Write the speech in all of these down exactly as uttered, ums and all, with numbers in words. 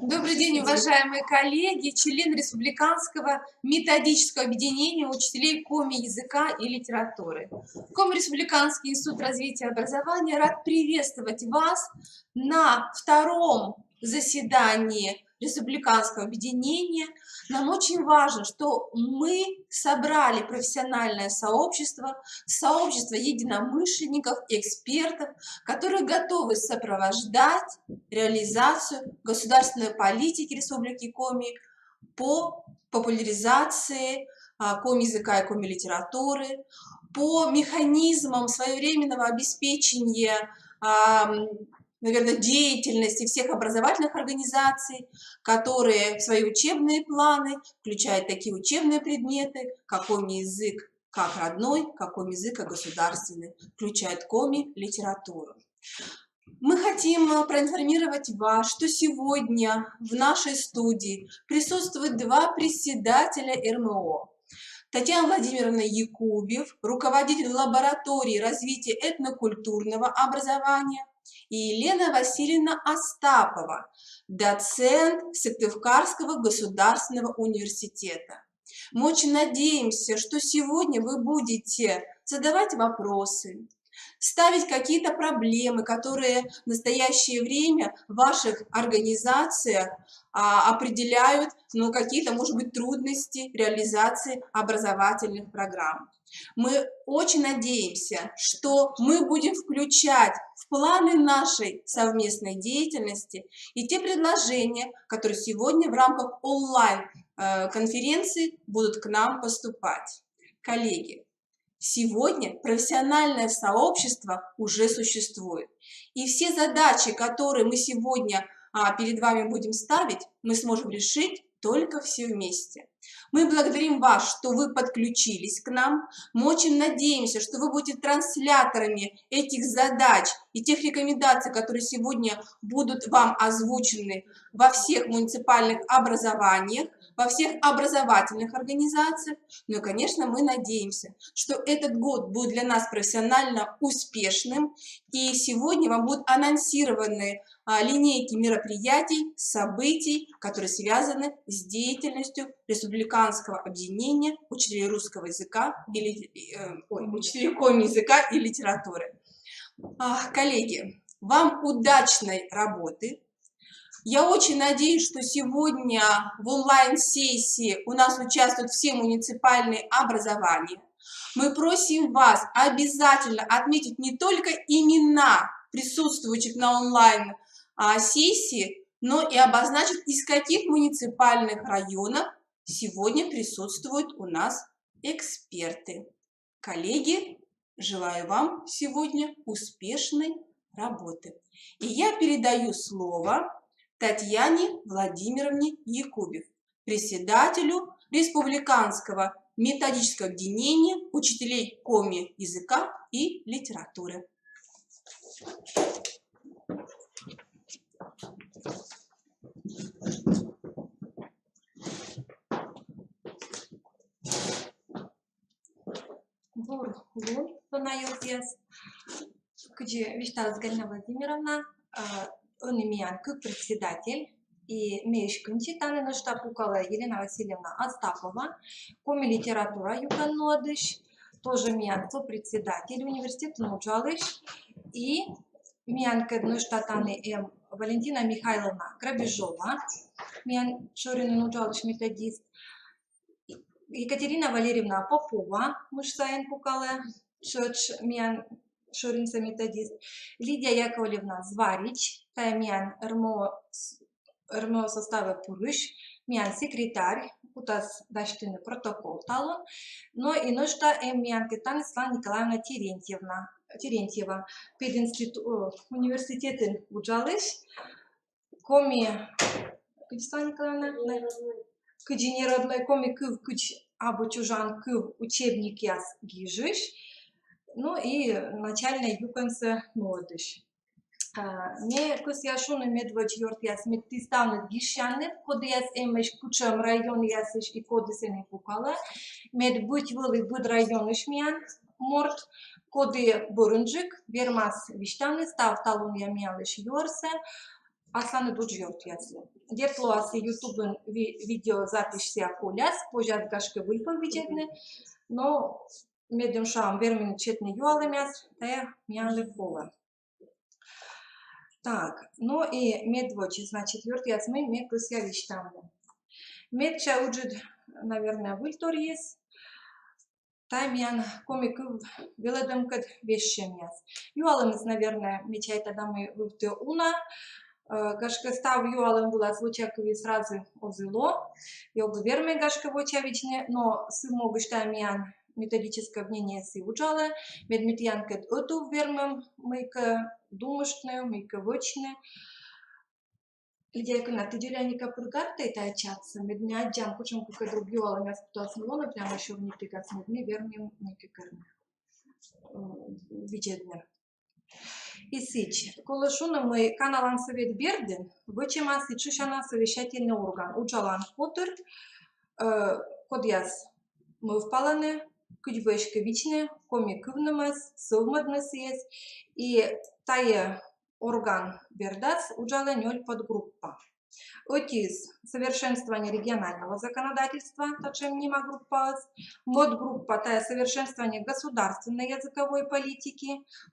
Добрый день, уважаемые коллеги, член Республиканского методического объединения учителей коми языка и литературы. Коми Республиканский институт развития образования рад приветствовать вас на втором заседании Республиканского объединения. Нам очень важно, что мы собрали профессиональное сообщество, сообщество единомышленников, экспертов, которые готовы сопровождать реализацию государственной политики Республики Коми по популяризации а, коми языка и коми литературы, по механизмам своевременного обеспечения, а, наверное, деятельности всех образовательных организаций, которые в свои учебные планы включают такие учебные предметы, как коми язык как родной, как коми язык как государственный, включают коми литературу. Мы хотим проинформировать вас, что сегодня в нашей студии присутствуют два председателя РМО. Татьяна Владимировна Якубев, руководитель лаборатории развития этнокультурного образования, и Елена Васильевна Остапова, доцент Сыктывкарского государственного университета. Мы очень надеемся, что сегодня вы будете задавать вопросы, ставить какие-то проблемы, которые в настоящее время в ваших организациях а, определяют ну, какие-то, может быть, трудности реализации образовательных программ. Мы очень надеемся, что мы будем включать в планы нашей совместной деятельности и те предложения, которые сегодня в рамках онлайн-конференции будут к нам поступать. Коллеги, сегодня профессиональное сообщество уже существует. И все задачи, которые мы сегодня а, перед вами будем ставить, мы сможем решить только все вместе. Мы благодарим вас, что вы подключились к нам. Мы очень надеемся, что вы будете трансляторами этих задач и тех рекомендаций, которые сегодня будут вам озвучены во всех муниципальных образованиях, во всех образовательных организациях. Ну и, конечно, мы надеемся, что этот год будет для нас профессионально успешным, и сегодня вам будут анонсированы а, линейки мероприятий, событий, которые связаны с деятельностью Республиканского объединения учителей русского языка или э, ой, учителей коми языка и литературы. А, коллеги, вам удачной работы. Я очень надеюсь, что сегодня в онлайн-сессии у нас участвуют все муниципальные образования. Мы просим вас обязательно отметить не только имена присутствующих на онлайн-сессии, но и обозначить, из каких муниципальных районов сегодня присутствуют у нас эксперты. Коллеги, желаю вам сегодня успешной работы. И я передаю слово Татьяне Владимировне Якубев, председателю Республиканского методического объединения учителей коми языка и литературы. Бур лун, дона ёртъяс. Кыдзи висьталіс Галина Владимировна, а, ӧні миян кык председатель, и ме эськӧ кындзи тані, нӧшта пукалӧ Елена Васильевна Остапова, коми литература юкӧн нуӧдысь, тоже миян сопредседатель, университетын уджалысь, и миянкӧд нӧшта тані эм Валентина Михайловна Грабежова, миян шӧринын уджалысь методист, Екатерина Валерьевна Попова, мыш сайын пукалӧ, тшӧтш миян шӧринса методист, Лидия Яковлевна Зварич, тайӧ миян РМО, РМО составӧ пырысь, миян секретарь, кутас дасьтыны протокол талун, но и нӧшта эм миянкӧд тані Светлана Николаевна Терентьевна, Терентьева, пединститу-, о, университетын уджалысь, коми, кыдзи, Светлана Николаевна? Кыдзи неродной коми кыв, кыдз абу чужан кыв учебникъяс гижысь, ну и начальнӧй юкӧнсӧ нуӧдысь. А, ме кӧсъя шуны, медводз ёртъяс, мед ті ставныд гижсянныд, кодъяс эмӧсь кутшӧм районъясысь и коді сэні пукалӧ, мед быть вӧлі быд районысь миян морт, коді бӧрынджык вермас висьтавны став талунъя миянлысь юӧрсӧ асланыд уджъёртъяслы. Дерт, лоас и Ютубын ви-, видеозаписьсӧ коляс, позяс, гашкӧ, выльпӧв видзӧдны, но медым, шуам, верминныд сетны юалӧмъяс, тайӧ миянлы колӧ. Так, ну и медводз, значит, ёртъяс, мый ме кӧсъя висьтавны. Медся ыджыд, наверное, выльторйыс — тайӧ миян коми кыв велӧдӧмкӧд вежсьӧмъяс. Юалӧмыс, наверное, ме чайта да, мый вывті уна. Э, гашкӧ, став юалӧм вылас воча кывйыс разӧ оз и ло, и ог и вермӧй, гашкӧ, вочавидзны, но сы могысь тайӧ миян методическӧй мнениеыс и уджалӧ, мед ми тіянкӧд ӧтув вермим мыйкӧ думыштны, мыйкӧ вӧчны. Лидия Яковлевна, ті дзоляник-а пыр гартӧй тайӧ чатсӧ, мед ми аддзам, кутшӧмкӧ кӧ друг юалӧмъяс кутасны лоны прямо сёрнитігас, мед ми вермим мыйкӧ керны, э, видзӧдны. И сідз, колӧ шуны, мый Каналан Сӧвет бердын вӧчӧма сэтшӧмъясӧн совещательнӧй орган, уджалан котыр, э, кодъяс мӧвпалӧны, кыдз бы эськӧ вичны коми кывнымӧс, сӧвмӧдны сійӧс, и тайӧ орган бердас уджалӧ нёль подгруппа. Ӧтиыс — совершенствование регионального законодательства, татшӧм нима группаыс. Мӧд группа — тайӧ совершенствование государственной языковой политики.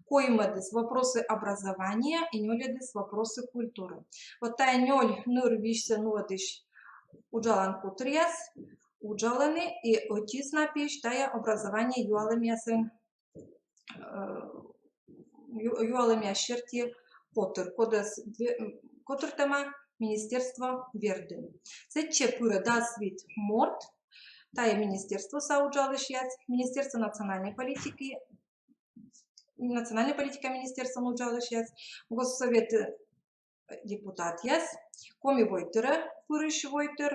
Коймӧдыс — вопросы образования, и нёльӧдыс — вопросы культуры. Вот тайӧ нёль ныр висьсӧ нуӧдысь уджалан котыръяс уджалӧны, и ӧтиыс на пиысь — тайӧ образование юалӧмъясӧн, э, ю-, юалӧмъяс серти котыр, кодӧс ве-, м, котыртӧма министерство бердын. Сэтчӧ пырӧ дас вит морт, тайӧ министерствоса уджалысьяс, Министерство национальной политики, национальной политика министерствоын уджалысьяс, Госсовет депутатъяс, Коми войтырӧ пырысь войтыр,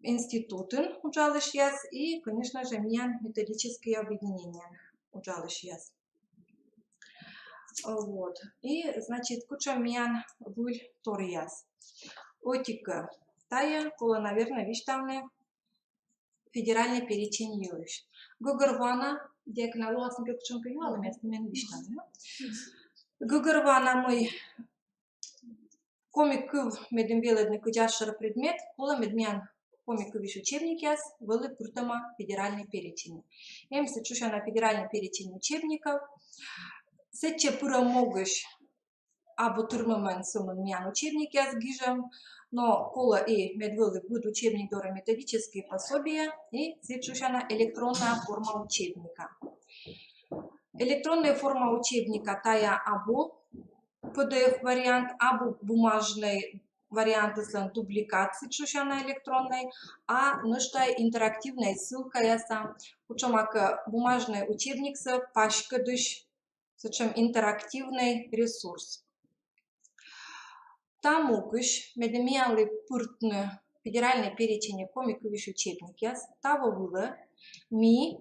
институтын уджалысьяс и, конечно же, миян методическӧй объединениеын уджалысьяс. Вот. И, значит, кутшӧм миян выльторъяс. Ӧтикӧ — тайӧ колӧ, наверное, висьтавны федеральнӧй перечень йылысь. Гӧгӧрвоана, Лидия Яковлевна, лоас кутшӧмкӧ юалӧмъяс, ті мен висьтавны. Гӧгӧрвоана, мый коми кыв медым велӧдны кыдз асшӧрӧ предмет, колӧ, мед миян коми кывйысь учебникъяс вӧлі пыртӧма федеральнӧй переченьӧ. Эм сэтшӧмъясӧн федеральнӧй перечень учебников. Сэтчӧ пырӧм могысь абу тырмымӧн сӧмын миян учебникъяс гижӧм, но колӧ и мед вӧлі быд учебник дорӧ методическӧй пособие и сэтшӧмъясӧн электронная форма учебника. Электронная форма учебника — тайӧ абу П Д Ф вариант, абу бумажнӧй вариантыслӧн дубликат сэтшӧмъясӧн электроннӧй, а нӧшта интерактивнӧй ссылкаяса, кутшӧмакӧ бумажнӧй учебниксӧ паськӧдысь сэтшӧм интерактивнӧй ресурс. Та могысь, медым миянлы пыртны федеральнӧй переченьӧ коми кывйысь учебникъяс, таво вылӧ ми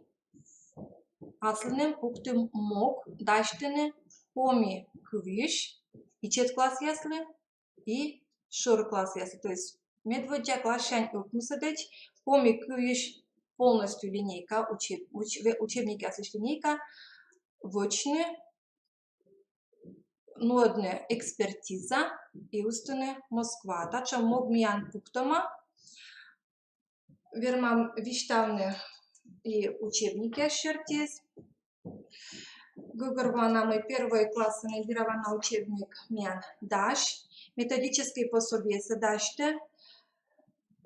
аслыным пуктім мог дасьтыны коми кывйысь ичӧт классъяслы и шӧр классъяслы, то есть медводдза классянь ӧкмысӧдӧдз, коми кывйысь полностью линейка, учеб-, уч-, ве-, учебникъясысь линейка вӧчны, нуӧдны экспертиза и ыстыны Москваӧ. Татшӧм мог миян пуктӧма. Вермам висьтавны и учебникъяс сертиыс. Гӧгӧрвоана, мый первой классын Эльвира Ивановна учебник миян дась, методическӧй пособиесӧ дасьтӧ.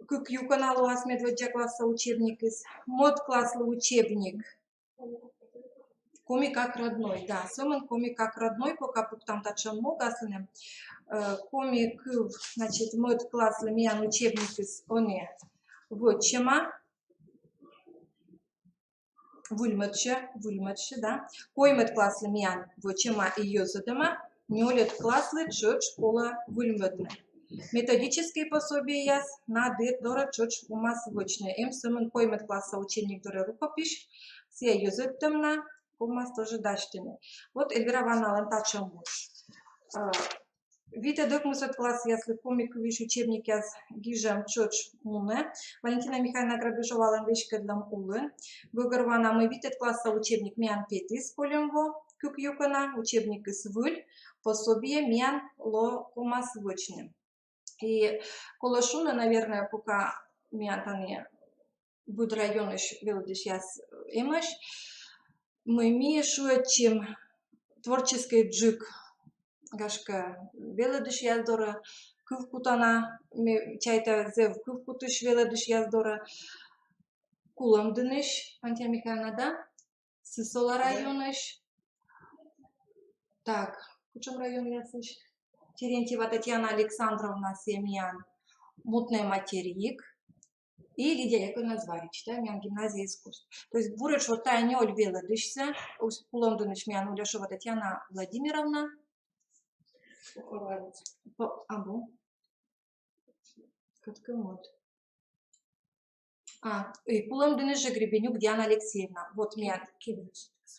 Кык юкӧн на лоас медводдза класса учебникыс. Мӧд класслы учебник «Коми как родной», да, сӧмын «Коми как родной», пока пуктам татшӧм мог аслыным. Э, коми кыв, значит, мӧд класслы миян учебникыс ӧні вӧчӧма, выльмӧдчӧ, выльмӧдчӧ, да. Коймӧд класслы миян вӧчӧма и йӧзӧдӧма, нёльӧд класслы тшӧтш колӧ выльмӧдны. Методическӧй пособиеяс на дыр дорӧ тшӧтш ковмас вӧчны. Эм сӧмын коймӧд класса учебник дорӧ рукопись, сійӧ йӧзӧдтӧм на, ковмас тоже дасьтыны. Вот Эльвира Ивановналӧн татшӧм уж. Э, Витӧд-ӧкмысӧд классъяслы коми кывйысь учебникъяс гижӧм тшӧтш мунӧ. Валентина Михайловна Грабежовалӧн веськӧдлӧм улын. Гӧгӧрвоана, мый витӧд класса учебник миян петіс кольӧм во кык юкӧна, учебникыс выль, пособие миян лоӧ ковмас вӧчны. И колӧ шуны, наверное, пока миян тані быд районысь велӧдысьяс эмӧсь, мый ми шыӧдчим творческӧйджык, гашкӧ, велӧдысьяс дорӧ, кывкутана, ме чайта, зэв кывкутысь велӧдысьяс дорӧ. Кулӧмдінысь, Валентина Михайловна, да? Сысола районысь. Так, кутшӧм районъясысь? Терентьева Татьяна Александровна, сійӧ миян «Мутнӧй материк». И Лидия Яковлевна Зварич, да, миян гимназия искусств. То есть буретш вот тайӧ нёль велӧдысьсӧ, Усть-, Кулӧмдінысь миян Уляшева Татьяна Владимировна. По-, абу. Кӧть кӧ мӧд. А, и Кулӧмдінысь жӧ Гребенюк Диана Алексеевна. Вот миян.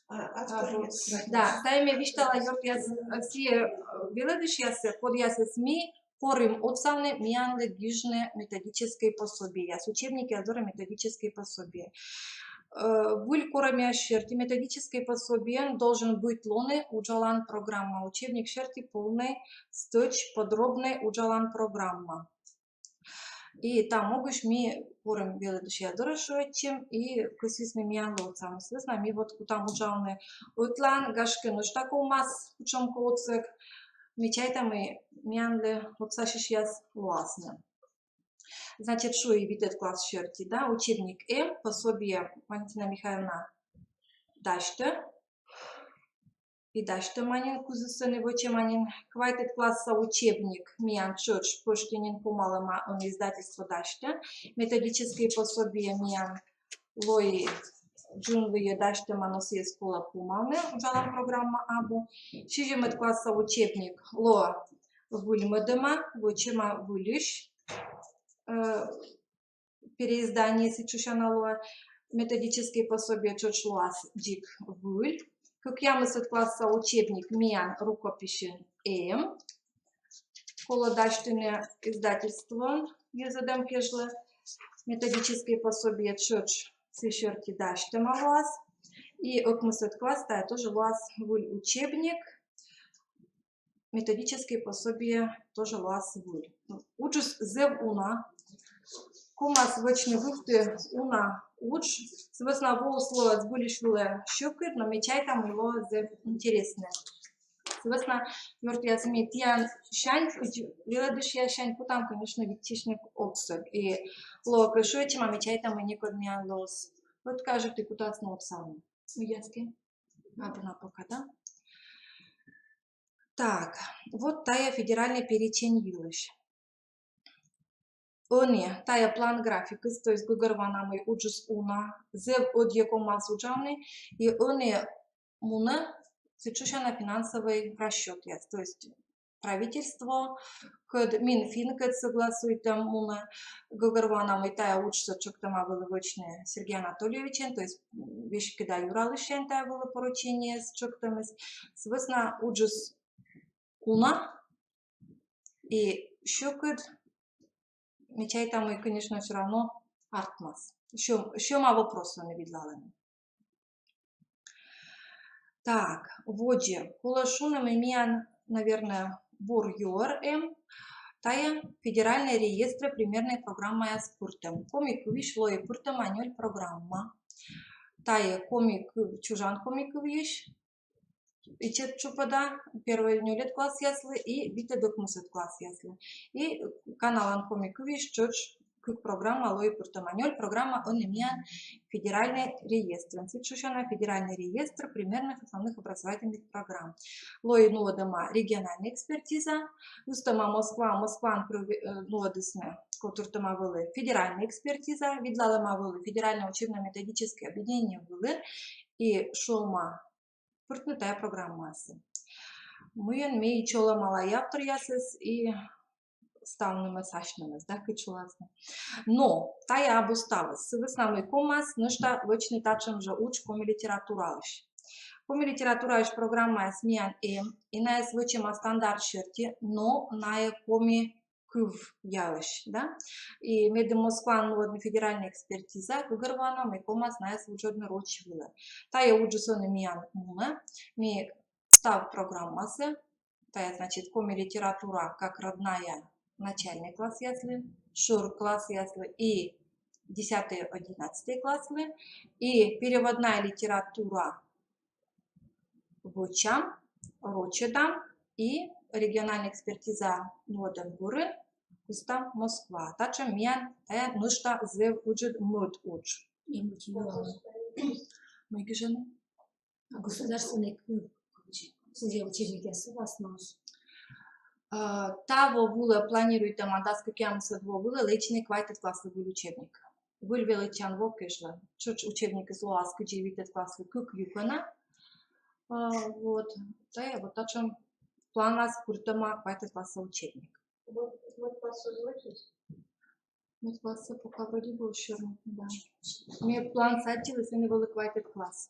А, а, вот. Да, тайӧ ме висьтала, ёртъяс, э, сійӧ, э, велӧдысьяссӧ, кодъясӧс ми корим отсавны миянлы гижны методическӧй пособиеяс, учебникъяс дорӧ методическӧй пособие. Э, выль корӧмъяс серти методическӧй пособиеын должен быть лоны уджалан программа, учебник серти полнӧй стӧч, подробнӧй уджалан программа. И та могысь ми корим велӧдысьяс дорӧ, шыӧдчим, и кӧсйисны миянлы отсавны. Сы вӧсна ми вот кутам уджавны ӧтлаын, гашкӧ, нӧшта ковмас кутшӧмкӧ отсӧг. Ми чайтам, и миянлы отсасьысьяс лоасны. Значит, шуи, витӧд класс серти, да, учебник эм, пособие Валентина Михайловна дасьтӧ. И дасьтӧма нин, кузьысӧ нин вӧчӧма нин. Квайтӧд класса учебник миян тшӧтш пӧшти нин помалӧма, ӧні издательство дасьтӧ. Методическӧй пособие миян лои джын выйӧ дасьтӧма, но сійӧс колӧ помавны, уджалан программа абу. Сизимӧд класса учебник лоӧ выльмӧдӧма, вӧчӧма выльысь, э, переиздание сэтшӧм сяна лоӧ, методическӧй пособие тшӧтш лоас дзик выль. Кӧкъямысӧд класса учебник миян рукописьын эм. Колӧ дасьтыны издательствоын йӧзӧдӧм кежлӧ. Методическӧй пособие тшӧтш сы серти дасьтӧма лоас. И ӧкмысӧд класс, тайӧ тоже лоас выль учебник. Методическӧй пособие тоже лоас выль. Уджыс зэв уна. Ковмас вӧчны вывті уна удж. Сы вӧсна воис лоӧ збыльысь вылӧ сьӧкыд, но ме чайта, мый лоӧ зэв интереснӧ. Сы вӧсна, ёртъяс, ми тіян сянь, кыдз велӧдысьяс сянь, кутам, конечно, виччысьны отсӧг. И лоӧ кӧ шыӧдчӧма, ме чайта, мый некод миян лоас откажитны, кутасны отсавны. Мыйяскӧ? Абу на пока, да? Так, вот тайӧ федеральнӧй перечень йылысь. Ӧні тайӧ план-графикыс, то есть гӧгӧрвоана, мый уджыс уна, зэв ӧдйӧ ковмас уджавны, и ӧні мунӧ сэтшӧм сяна финансовӧй расчётъяс, то есть правительствокӧд, Минфинкӧд согласуйтӧм мунӧ. Гӧгӧрвоана, мый тайӧ уджсӧ тшӧктӧма вӧлі вӧчны Сергей Анатольевичӧн, то есть веськыда юралысьӧн тайӧ вӧлі поручениеыс тшӧктӧмыс. Сы вӧсна уджыс уна, и сьӧкыд, ме чайта, мый, конечно, всё равно артмас. Сьӧм-, сьӧма вопросъяс видлалӧны. Так, водзӧ. Колӧ шуны, мый миян, наверное, бур юӧр эм. Тайӧ федеральнӧй реестр примернӧй программаяс пыртӧм. Коми кывйысь лои пыртӧма нёль программа. Тайӧ коми кыв-, чужан коми кывйысь ичӧт чупӧда, первой-нёльӧд классъяслы и витӧд-ӧкмысӧд классъяслы. И каналан коми кывйысь тшӧтш кык программа лои пыртӧма. Нёль программа ӧні миян федеральнӧй реестрын. Сэтшӧм сяна федеральнӧй реестр примерных основных образовательных программ. Лои нуӧдӧма региональнӧй экспертиза, ыстӧма Москва, Москваын прове-, э, нуӧдісны, котыртӧма вӧлі федеральнӧй экспертиза, видлалӧма вӧлі федеральнӧй учебно-методическӧй объединение вӧлі и шуӧма пыртны тайӧ программасӧ. Мыйӧн ме и чолӧмала авторъясӧс и ставнымӧс асьнымӧс, да, кыдз шуласны. Но тайӧ абу ставыс. Сы вӧсна мый ковмас нӧшта вӧчны татшӧм жӧ удж коми литератураысь. Коми литератураысь программаяс миян эм, и найӧс вӧчӧма стандарт серти, но найӧ коми кывъяӧсь, да. И медым Москваын лоӧ федеральнӧй экспертиза, гӧгӧрвоана, мый ковмас найӧс вуджӧдны роч вылӧ. Тайӧ уджыс ӧні миян мунӧ, ми став программасӧ, тайӧ, значит, коми литература как родная начальнӧй классъяслы, шӧр классъяслы и десятый, одиннадцатый класслы, и переводная литература вӧчам, рочӧдам и региональнӧй экспертиза нуӧдӧм бӧрын куштам Москваӧ. Татшӧм миян тайӧ нӧшта зэв ыджыд мӧд удж. Мый гижӧны? А государственнӧй кыв, сійӧ учебникъясас но. А, таво вылӧ планируйтӧма дас кӧкъямысӧд во вылӧ лэдзны квайтӧд класслы выль учебник. Выль велӧдчан во кежлӧ. Тшӧтш учебникыс лоас кыдзи витӧд класслы кык юкӧнӧ. А, вот. Тайӧ вот татшӧм планас пыртӧма квайтӧд классӧ учебник. Вот, вот класс уже очень. Мӧд классӧ пока вроде бы ещё, да. Ме план садьтылі, сэні вӧлі квайтӧд класс.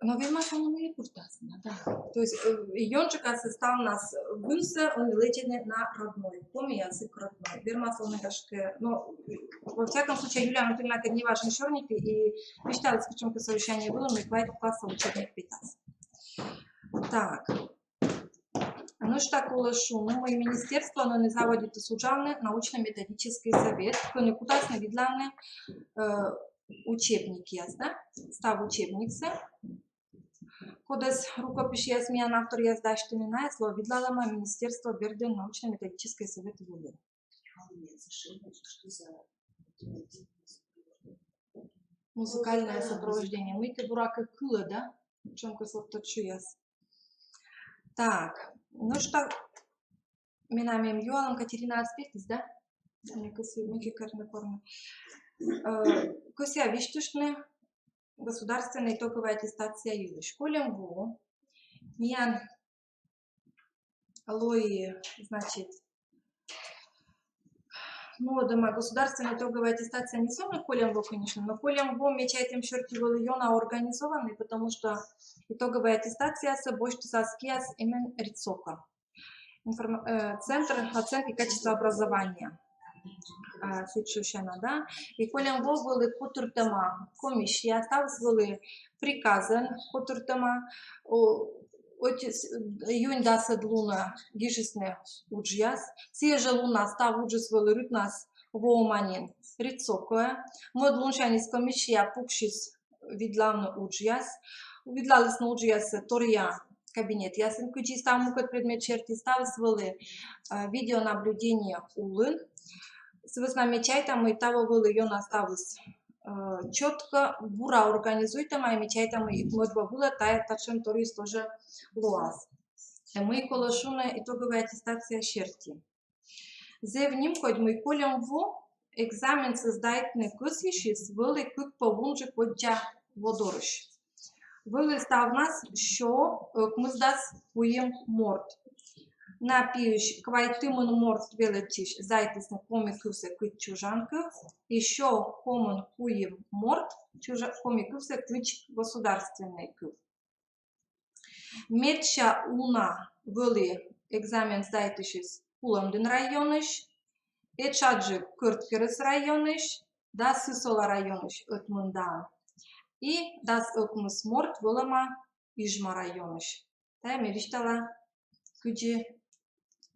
Но вермас, оно и пыртасны, да. То есть, э, ёнджыкасӧ ставнас вынсӧ ӧні лэдзӧны на родной, коми язык родной. Вермас, оно, гашкӧ, но, во всяком случае, Юлия Анатольевна кӧ не важен сёрниті, и висьталіс кутшӧмкӧ совещание вылын, мый квайтӧд классӧ учебник петас. Так. Нӧшта колӧ шуны, мый министерствоын ӧні заводитіс уджавны научно-методический совет, кӧні кутасны видлавны, э, учебникъяс, да, став учебниксӧ. Кодӧс рукописьяс миян авторъяс дасьтӧны, найӧс лоӧ видлалӧма министерство бердын научно-методический совет вылын. Музыкальное сопровождение. Мый тэ, буракӧ, кылӧ, да? Чомкӧс вот тот шуяс. Так, нӧшта менам эм юалӧм, Катерина аспектыс, да? Ме кӧсъя, ме кӧсъя кӧ карны корны. Э, кӧсъя висьтыштны государственнӧй итоговӧй аттестация йылысь. Кольӧм во миян лои, значит, нуӧдӧма государственнӧй итоговӧй аттестация не сӧмын кольӧм во, конечно, но кольӧм во, ме чайтӧм серти, вӧлі ёна организованнӧй, потому что итоговӧй аттестациясӧ босьтісны киас эм эн РЦОК-ӧ. Информ-, э, Центр оценки качества образования. А, сідз шусяна, да. И кольӧм во вӧлі котыртӧма комиссия, ставыс вӧлі приказӧн котыртӧма, о, ӧти с-, июнь дасӧд лунӧ гижисны уджъяс. Сійӧ жӧ лунас став уджыс вӧлі рытнас воӧма нин РЦОК-ӧ. Мӧд лунсяньыс комиссия пуксис видлавны уджъяс. Видлалісны уджъяссӧ торъя кабинетъясын, кыдзи став мукӧд предмет серти, ставыс вӧлі, э, видеонаблюдение улын. Сы вӧсна ме чайта, мый таво вӧлі ёна ставыс, э, чётко, бура организуйтӧма, и ме чайта, мый мӧд во вылӧ тайӧ татшӧмторйыс тоже лоас. Э, мый колӧ шуны итоговӧй аттестация серти. Зэв нимкодь, мый кольӧм во экзаменсӧ сдайтны кӧсйысьыс вӧлі кык пӧв унджык воддза во дорысь. Вӧлі ставнас сё ӧкмысдас куим морт. На пиысь квайтымын морт велӧдчысь сдайтісны коми кывсӧ кыдз чужан кыв, и сё комын куим морт чужа-, коми кывсӧ кыдз государственнӧй кыв. Медся уна вӧлі экзамен сдайтысьыс Кулӧмдін районысь, этшаджык Кӧрткерӧс районысь да Сысола районысь ӧтмындаын. И дас ӧкмыс морт вӧлӧма Ижма районысь. Тайӧ ме висьтала, кыдзи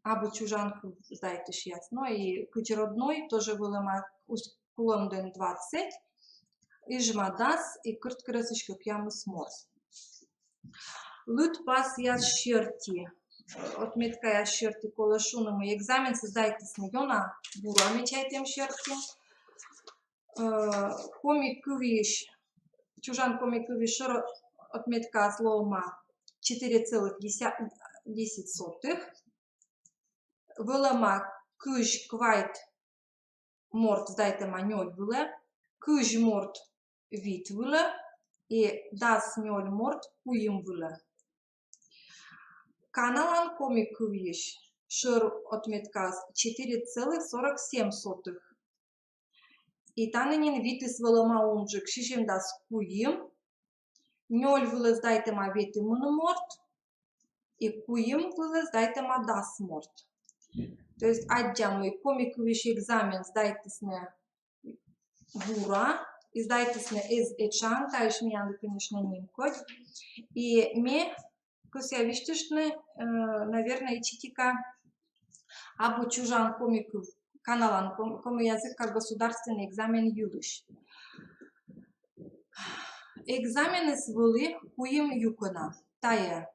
абу чужан кыв сдайтысьяс. Но и кыдзи родной тоже вӧлӧма Усть-Кулӧмдін двадцать, Ижма дас и Кӧрткерӧсысь кӧкъямыс морт. Лыдпасъяс серти, отметкаяс серти колӧ шуны, мый экзаменсӧ сдайтісны ёна бура, ме чайтӧм серти. Э, коми кывйысь, чужан коми кывйысь шӧр отметкаыс лоӧма четыре целых десять сотых. Вӧлӧма кызь квайт морт сдайтӧма нёль вылӧ, кызь морт вит вылӧ и дас нёль морт куим вылӧ. Каналан коми кывйысь шӧр отметкаыс четыре целых сорок семь сотых. И тані нин витыс вӧлӧма унджык: сизимдас куим, нёль вылӧ сдайтӧма ветымын морт, и куим вылӧ сдайтӧма дас морт. То есть аддзам, мый коми кывйысь экзамен сдайтісны бура, и сдайтісны эз этшаӧн, таысь миянлы, конечно, нимкодь. И ме кӧсъя висьтыштны, э, наверно, ичӧтика абу чужан коми кыв, каналан ком-, коми язык как государственный экзамен йылысь. Экзаменыс вӧлі куим юкӧна. Тайӧ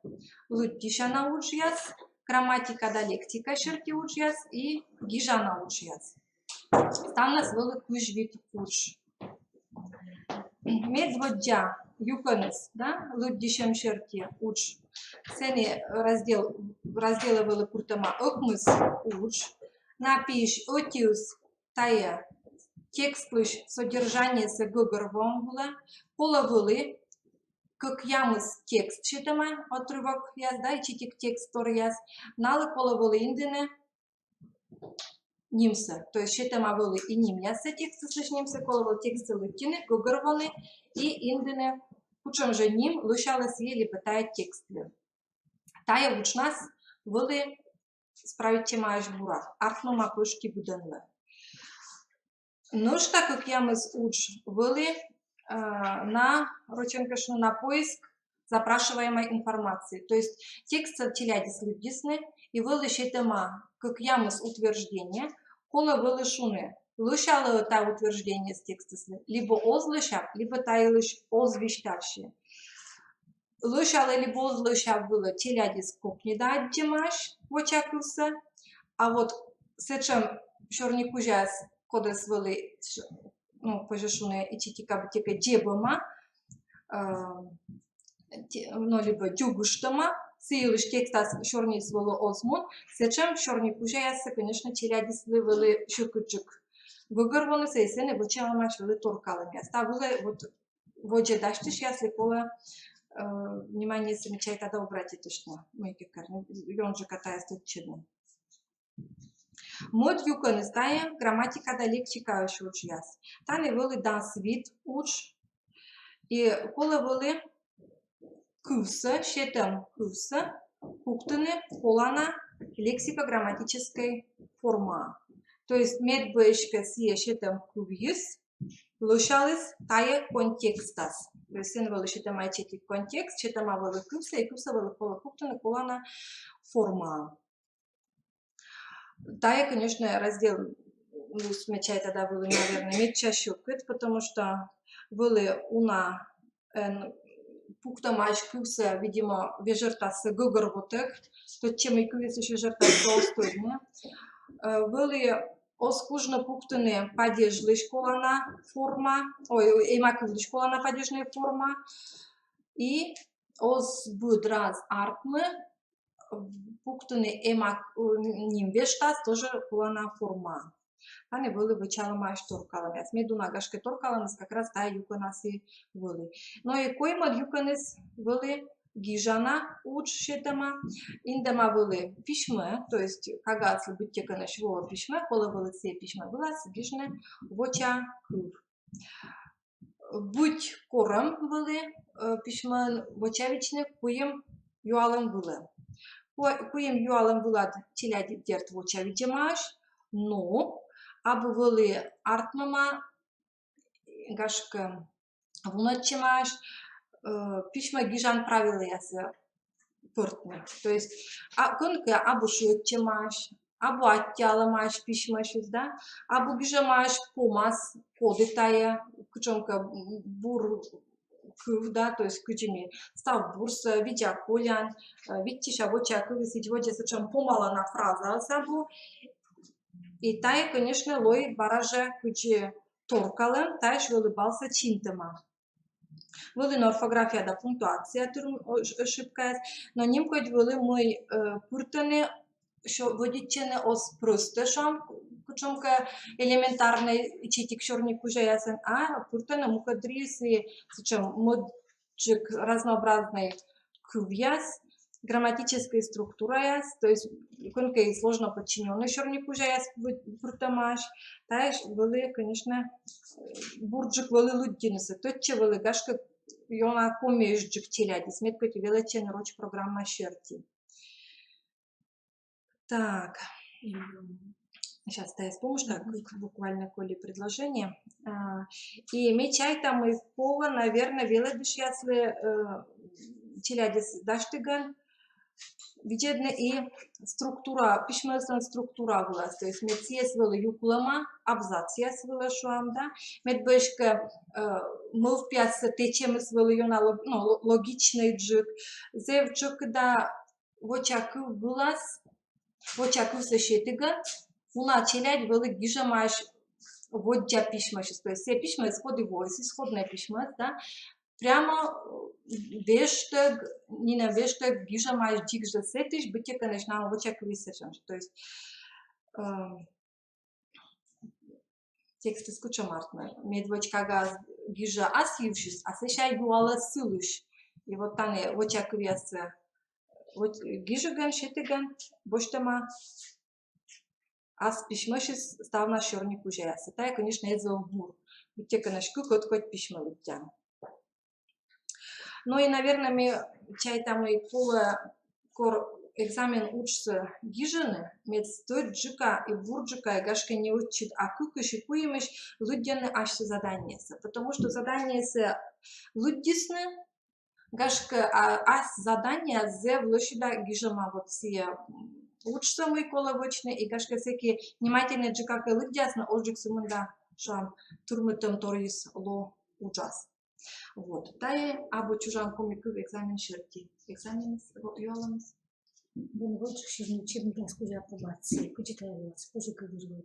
лыддьысяна уджъяс, грамматика да лексика серти уджъяс и гижана уджъяс. Ставныс вӧлі кызь вит удж. Медводдза юкӧныс, да, лыддьысьӧм серти удж. Сэні раздел, разделӧ вӧлі пыртӧма ӧкмыс удж. На пиысь ӧтиыс — тайӧ текстлысь содержаниесӧ гӧгӧрвоӧм вылӧ. Колӧ вӧлі кӧкъямыс текст сетӧма, отрывокъяс, да, ичӧтик текст торъяс. Налы колӧ вӧлі индыны нимсӧ. То есть сетӧма вӧлі и нимъяссӧ, текстыслысь нимсӧ, колӧ вӧлі текстсӧ лыддьыны, гӧгӧрвоны и индыны, кутшӧм жӧ ним лӧсялӧ сійӧ либӧ тайӧ текстлы. Тайӧ уджнас вӧлі справитчӧмаӧсь бура, артмӧма пӧшти быдӧнлы. Нӧшта кӧкъямыс удж вӧлі, э, на, рочӧн кӧ шуны, на поиск запрашиваемой информации. То есть текстсӧ челядьыс лыддисны, и вӧлі сетӧма кӧкъямыс утверждение, колӧ вӧлі шуны, лӧсялӧ тайӧ утверждениеыс текстыслы, либӧ оз лӧсяв, либӧ та йылысь оз висьтавсьы. Лӧсялӧ либӧ оз лӧсяв вылӧ челядьыс кокнида аддзӧмаӧсь воча кывсӧ. А вот сэтшӧм сёрникузяс, кодъяс вӧлі, ну, позьӧ шуны, ичӧтика быттьӧкӧ дзебӧма, э, те-, ну, либӧ дзугыштӧма, сы йылысь текстас сёрниыс вӧлі оз мун, сэтшӧм сёрникузяяссӧ, конечно, челядьыслы вӧлі сьӧкыдджык гӧгӧрвоны, сэсся сэні вӧчалӧмаӧсь вӧлі торкалӧмъяс. Та вылӧ вот водзӧ дасьтысьяслы колӧ, э, вниманиесӧ, ме чайта да, обратитыштны, мыйкӧ кӧ ёнджыка тайӧс тӧдчӧдны. Мӧд юкӧныс — тайӧ грамматика да лексикаысь уджъяс. Тані вӧлі дас вит удж. И колӧ вӧлі кывсӧ, сетӧм кывсӧ пуктыны колана лексико-грамматическӧй формаӧ. То есть мед бы эськӧ сійӧ сетӧм кывйыс лӧсяліс тайӧ контекстас. То есть сэн вӧлі сетӧма ичӧтик контекст, сетӧма вӧлі кывсӧ, и кывсӧ вӧлі колӧ пуктыны колана формаӧ. Тайӧ, конечно, раздел, ну, ме чайта да, вӧлі, наверно, медся сьӧкыд, потому что вӧлі уна, эн, пуктӧмаӧсь кывсӧ, видимо, вежӧртасӧ гӧгӧрвотӧг, тӧдчӧ, мый кывйыс вежӧртасӧ, оз тӧдны. Э, вӧлі оз кужны пуктыны падежлысь колана форма, ой, эма кывлысь колана падежнӧй форма, и оз быд раз артмы пуктыны эма, э, ним вештас тоже колана форма. Тані вӧлі вӧчалӧмаӧсь торкалӧмъяс. Медуна, гашкӧ, торкалӧмыс как раз тайӧ юкӧнас и вӧлі. Но и коймӧд юкӧныс вӧлі гижана удж сетӧма. Индӧма вӧлі письмӧ, то есть кагаыдыслы быттьӧкӧ нӧшта воӧ письмӧ, колӧ вӧлі сійӧ письмӧ вылас гижны воча кыв. Быть корӧм вӧлі, э, письмӧын вочавидзны куим юалӧм вылӧ. Ку-, куим юалӧм вылад челядь, дерт, вочавидзӧмаӧсь, но абу вӧлі артмӧма, гашкӧ, вунӧдчӧмаӧсь, э, письмӧ гижан правилӧясӧ пӧртны. То есть, а, кӧнкӧ абу шыӧдчӧмаӧсь, абу аттьӧалӧмаӧсь письмӧсьыс, да, абу гижӧмаӧсь помас, коді тайӧ, кутшӧмкӧ бур кыв, да, то есть кыдзи ми став бурсӧ, видза колян, э, виччыся воча кывйыс, сідз водзӧ сэтшӧм помалана фразаыс абу. И тайӧ, конечно, лои бара жӧ кыдзи торкалӧм, таысь вӧлі балсӧ чинтӧма. Вӧлі на орфография да пунктуация тыр-, о-, ошибкаяс, но нимкодь вӧлі, мый, э, пыртӧны сё-, вӧдитчыны оз прӧстӧ, шуам, кутшӧмкӧ элементарнӧй ичӧтик сёрникузяясӧн, а пыртӧны мукӧддырйиыс сэтшӧм мӧдджык разнообразнӧй кывъяс, грамматическӧй структураяс, то есть кӧнкӧ и сложно подчинённӧй сёрникузяяс пыр-, пыртӧмаӧсь, тайӧ вӧлі, конечно, бурджык вӧлі лыддьынысӧ, тӧдчӧ вӧлі, гашкӧ, ёна комиӧсьджык челядьыс, мед кӧть и велӧдчӧны роч программа серти. Так. Сейчас, да, я вспомню, что буквально коли предложение. А, и ме чайта, мый колӧ, наверное, велӧдысьяслы, э, челядьӧс дасьтігӧн видзӧдны и структура, письмӧыслӧн структура вылас, то есть мед сійӧс вӧлі юклӧма, абзацъяс вылӧ, шуам, да, мед пӧ эськӧ, э, мӧвпъяссӧ тэчӧмыс вӧлі ёна лог-, ну, ло-, логичнӧйджык, зэв тшӧкыда вочакыв вылас, вочакывсӧ сетігӧн, уна челядь вӧлі гижӧмаӧсь воддза письмӧсьыс, то есть сійӧ письмӧыс коді воис, исходное письмӧыс, да, прямо, э, вештӧг, нинӧм вештӧг гижӧмаӧсь дзик жӧ сэтысь, быттьӧкӧ нӧшта вочакывсӧ сэтысь. То есть, эм, текстыс кутшӧм артмӧ: медводз кагаӧс гижӧ ас йывсьыс, а сэсся юалӧ сылысь. И вот тані вочакывъяссӧ вот гижигӧн, сетігӧн босьтӧма ас письмӧсьыс ставнас сёрникузяясӧ. Тайӧ, конечно, эз вӧв бур. Быттьӧкӧ нӧшта кык-ӧткодь письмӧ лыддян. Ну и, наверное, ме чайта, мый колӧ, кор экзамен уджсӧ гижӧны, мед стӧчджыка и бурджыка, и, гашкӧ, не ӧтчыд, а кыкысь и куимысь лыддьӧны асьсӧ заданиесӧ. Потому что заданиесӧ лыддисны, гашкӧ, а ас задание зэв лӧсьыда гижӧма вот сійӧ, м, уджсӧ, мый колӧ вӧчны, и, гашкӧ, сэки внимательнӧйджыка кӧ лыддясны, озджык сӧмын да, шуам, тырмытӧмторйыс лоӧ уджас. Вот. Тайӧ абу чужан коми кыв экзамен серти. Экзаменыс, ро-, юалӧмыс. Вӧлі водзджык сёрни учебникъяс кузя апробация. Кыдзи тайӧ лоас, позьӧ кӧ гижны?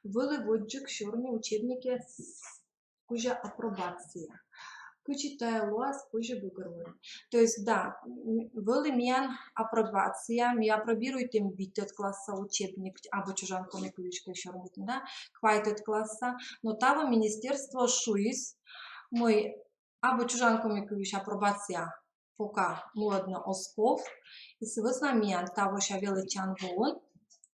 Вӧлі водзджык сёрни учебникъяс кузя апробация. Кыдзи тайӧ лоас, позьӧ гӧгӧрвоны. То есть, да, м, вӧлі миян апробация, ми апробируйтім витӧд класса учебник абу чужан коми кывйысь кӧ сёрнитны, да, квайтӧд класса, но таво министерство шуис, мый абу чужан коми кывйысь апробация пока нуӧдны оз ков, и сы вӧсна миян тавося велӧдчан воын,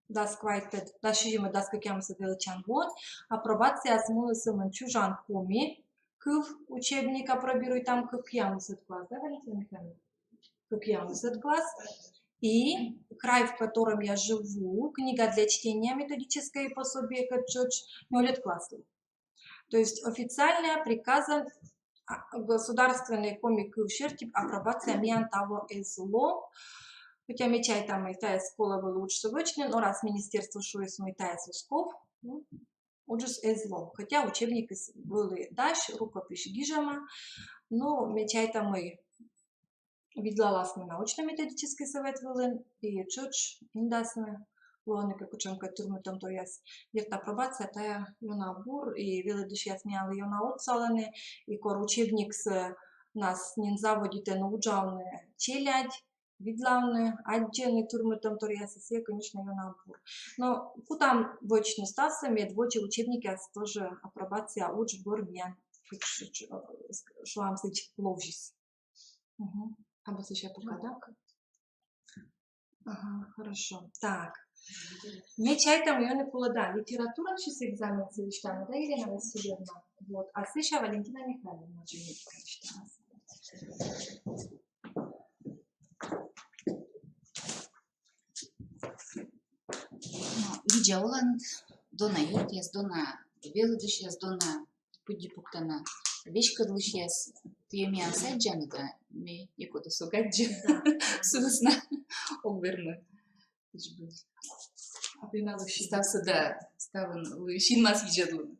дас квайтӧд, дас сизимӧд, дас кӧкъямысӧд велӧдчан воын, апробацияыс мунӧ сӧмын чужан коми кыв учебник апробируйтам, кӧкъямысӧд класс, да, Валентина Михайловна? Кӧкъямысӧд класс. И край, в котором я живу, книга для чтения, методическое пособие кӧть тшӧтш, нёльӧд класслы. То есть официальнӧя приказӧн, а, государственнӧй коми кыв серти апробация миян таво эз ло. Хотя ме чайта, мый тайӧс колӧ вӧлі уджсӧ вӧчны, но раз министерство шуис, мый тайӧс оз ков, ну, уджыс эз ло. Хотя учебникыс вӧлі дась, рукопись гижӧма, но ме чайта, мый видлаласны научно-методический совет вылын и тшӧтш индасны, лоӧны кӧ кутшӧмкӧ тырмытӧмторъяс. Дерт, апробация — тайӧ ёна бур, и велӧдысьяс миянлы ёна отсалӧны, и кор учебниксӧ нас нин заводитӧны уджавны челядь, видлавны, аддзыны тырмытӧмторъяссӧ, сійӧ, конечно, ёна бур. Но кутам вӧчны ставсӧ, мед водзӧ учебникъяс тоже апробация удж бӧр миян, шуам, сідз ловзис. Мгм. Абу сэсся пока, да? Ага, хорошо. Так. Ме чайта, мый ӧні колӧ, да, литератураысь экзаменсӧ висьтавны, да, Елена Васильевна? Вот. А сэсся Валентина Михайловна тоже висьталас. Но, видза оланныд, дона юртъяс, дона велӧдысьяс, дона пыдди пуктана веськӧдлысьяс. Тайӧ миян саддзан да, ме некодӧс ог аддзы. Да. Сы вӧсна ог вермы. Кыдз бы. А пиналысь ставсӧ, да, ставныс синмас видзӧдлыны.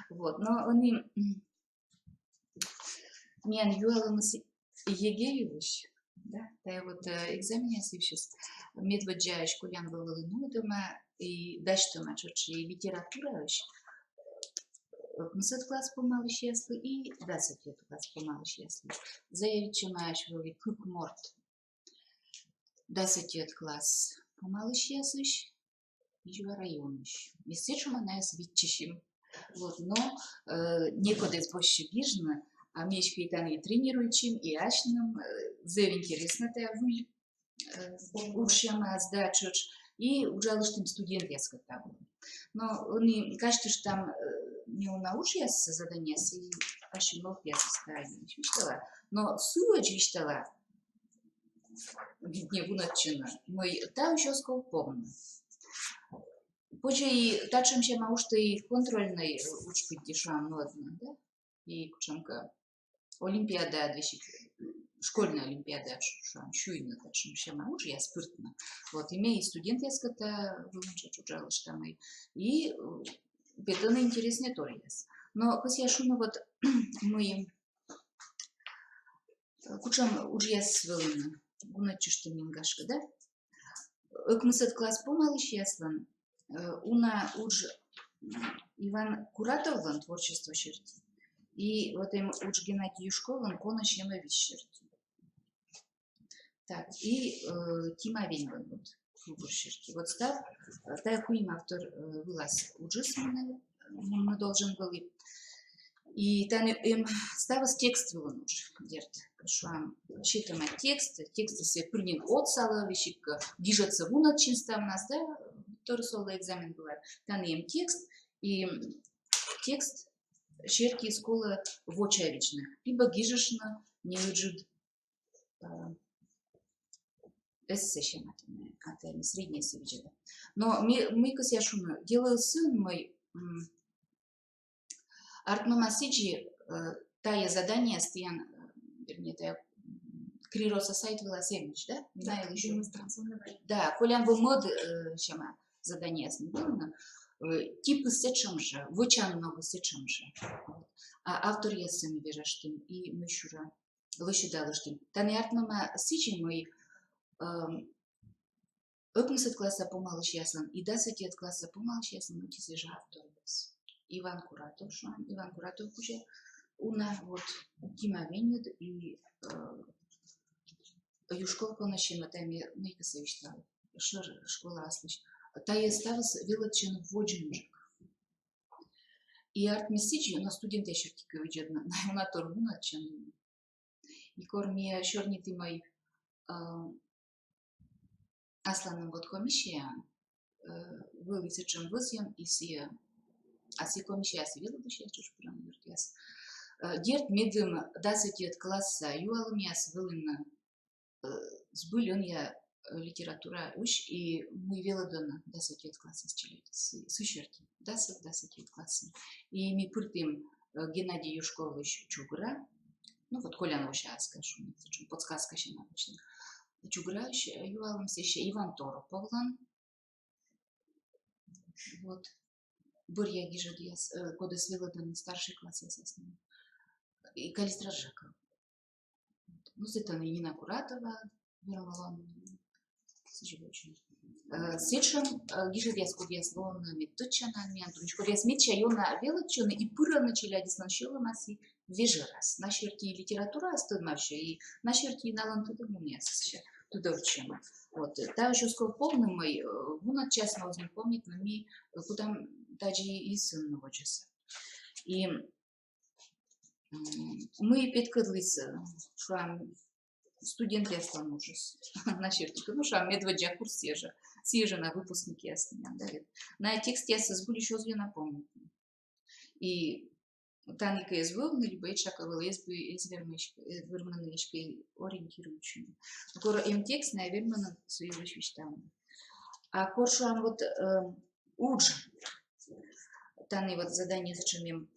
Вот, но ӧні, м, миян юалӧмыс ЕГЭ йылысь, да, тайӧ вот, э, экзаменъяс йывсьыс. Медводдзаысь колян вӧлі нуӧдӧма и дасьтӧма тшӧтш и литератураысь ӧкмысӧд класс помалысьяслы и дас ӧтиӧд класс помалысьяслы. Заявитчӧмаӧсь вӧлі кык морт. Дас ӧтиӧд класс помалысьясысь, Изьва районысь. Ми сэтшӧма найӧс виччысим. Вот, но, э, некод эз босьтчы гижны, а ми эськӧ и тані тренируйтчим, и асьным, э, зэв интереснӧ тайӧ выль э, уджсямаӧсь да тшӧтш. И уджалыштім студентъяскӧд таво. Но ӧні казьтыштам, э, неуна уджъяс, заданиеяс, и ассьым мӧвпъясысь тайӧ висьтала. Но сыӧдз висьтала, виднӧ, вунӧдчыны, мый таысь оз ков повны. Позьӧ и татшӧм сяма уджтӧ и контрольнӧй, э, удж пыдди, шуам, нуӧдны, да? И кутшӧмкӧ олимпиадаӧ, весиг школьнӧй олимпиадаӧ, шуам, сюйны татшӧм сяма уджъяс, пыртны. Вот, и ми и студентъяскӧд та вылын тшӧтш уджалыштам, и, э, петӧны интереснӧй торъяс. Но кӧсъя шуны вот, мый, э, кутшӧм уджъяс вӧліны, вунӧдчыштім нин, гашкӧ, да? Ӧкмысӧд класс помалысьяслӧн, э, уна удж, м, Иван Куратовлӧн творчество серти. И вот эм удж Геннадий Юшковлӧн «Кона сьӧмӧвись» серти. Так, и, э, Тима Веньлӧн вот «Кылбур» серти. Вот став, э, тайӧ куим автор, э, вылас уджыс мунӧ, мунны должен вӧлі. И тані эм ставыс текст вылын удж, дерт. Шуам, сетӧма текст, текстсӧ пыр нин отсалӧ, весиг, э, гижӧдсӧ вунӧдчин ставнас, да, тор-, солы экзамен вылад. Тані эм текст, и текст серти колӧ вочавидзны либӧ гижыштны неыджыд, э, эссе сяма, а тані среднӧй эссе видзӧда. Но ме, мый кӧсъя шуны, дело сыын, мый, м, артмӧма сідзи, э, тайӧ заданиеяс тіян, э, вернее, тайӧ, м, КРИРОСа сайт вылас эмӧсь, да? Найӧ ещё демонстрационнӧй вариант. Да, колян во мӧд, э, сяма заданиеяс нин вӧліны, э, типыс сэтшӧм жӧ, вӧчан ногыс сэтшӧм жӧ. Вот. А авторъяссӧ ми вежаштім и мый сюрӧ лӧсьӧдалыштім. Тані артмӧма сідзи, мый, эм, ӧкмысӧд класса помалысьяслӧн и дас ӧтиӧд класса помалысьяслӧн ӧти свежа авторъяс. Иван Куратов, шуам, Иван Куратов кузя уна, вот, Тима Веньыд и, э, Юшков «Кона сьӧмӧ», тайӧ ме мыйкӧсӧ висьтала, шӧр школа аслысь. Тайӧ ставыс велӧдчӧны водзынджык. И артмис сідзи, но студентъяс серти кӧ видзӧдны, найӧ уна тор вунӧдчӧны. И кор ми сёрнитім, мый, э, асланым вот комиссия, э, вӧлі сэтшӧм вӧзйӧм, и сійӧ, а сійӧ комиссияас велӧдысьяс тшӧтш пырӧны, юртъяс. Э, дерт, медым дас ӧтиӧд класса юалӧмъяс вӧліны, э, збыль ӧнія, э, литератураысь, и мый велӧдӧны дас ӧтиӧд классас челядь, сы-, сы серти. Дас ӧтиӧд, дас ӧтиӧд классын. И ми пыртім, э, Геннадий Юшковысь «Чугра». Ну вот, колян вося, ас кӧ шуны, сэтшӧм подсказка сяма вӧчны. «Чуграысь», э, юалӧмсӧ, ещё Иван Тороповлӧн. Вот. Бӧръя гижӧдъяс, э, кодӧс велӧдӧны старшӧй классъясас. И Каллистра Жаков. Ну, сэтӧн и Нина Куратова вермӧ лоны. Сэтшӧм, э, гижӧдъяс, кодъяс лоӧны медтӧдчанаӧн миян тунсьыд, кодъяс медся ёна велӧдчӧны и пырӧны челядьыслӧн сьӧлӧмас и вежӧрас. На серти и литератураыс тӧдмавсьӧ, и на серти и налӧн тӧдӧмлунъясыс тӧдӧмлунъясыс. Вот. Таысь оз ков повны, мый, э, вунӧдчас на оз нин помнит, но ми, э, кутам тадзи и сэн водзӧсӧ. И, м, мый петкӧдліс, э, шуам, студентъяслӧн уджыс. На серти кӧ, ну, шуам, медводдза курс сійӧ жӧ. Сійӧ жӧ на выпускникъяс миян, да, вед. На текстъяссӧ збыльысь оз ёна помнит. И тані кӧ эз вӧвны, либӧ этша кӧ вӧлі, эз бы, эз вермы эськӧ, эз вермыны эськӧ ориентируйтчыны. Но кор эм текст, найӧ вермӧны сы йылысь висьтавны. А кор, шуам, вот, э, удж. Тані вот задание сэтшӧм эм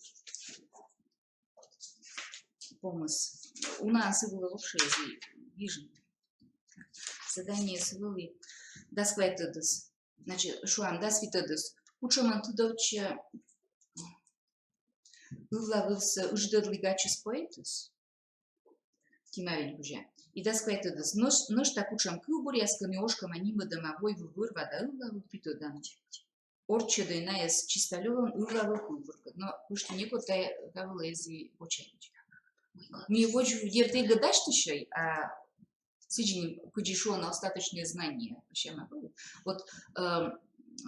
помыс. Унаӧн сы вылӧ вообще эз и гижны. Задание сы вылӧ дас квайтӧдыс. Значит, шуам, дас витӧдыс. Кутшӧмӧн тыдовтчӧ ывлаыс ыдждӧдлігачыс поэтыс. Тима Вень кузя. И дас квайтӧдыс. Нӧш-, нӧшта кутшӧм кывбуръяс, кӧні ошкӧма, нимӧдӧма войвыв вӧр-ва да ывлавыв, петӧдан. Орччӧдӧй найӧс Чисталёвлӧн «Ывла вӧв» кывбуркӧд. Но пӧшти некод та, та вылӧ эз и вочавидз. Ми водзвыв, дерт, эг дасьтысьӧй, а сідзи нин, кыдзи шуӧны, остаточные знания сяма вӧлі. Вот, эм,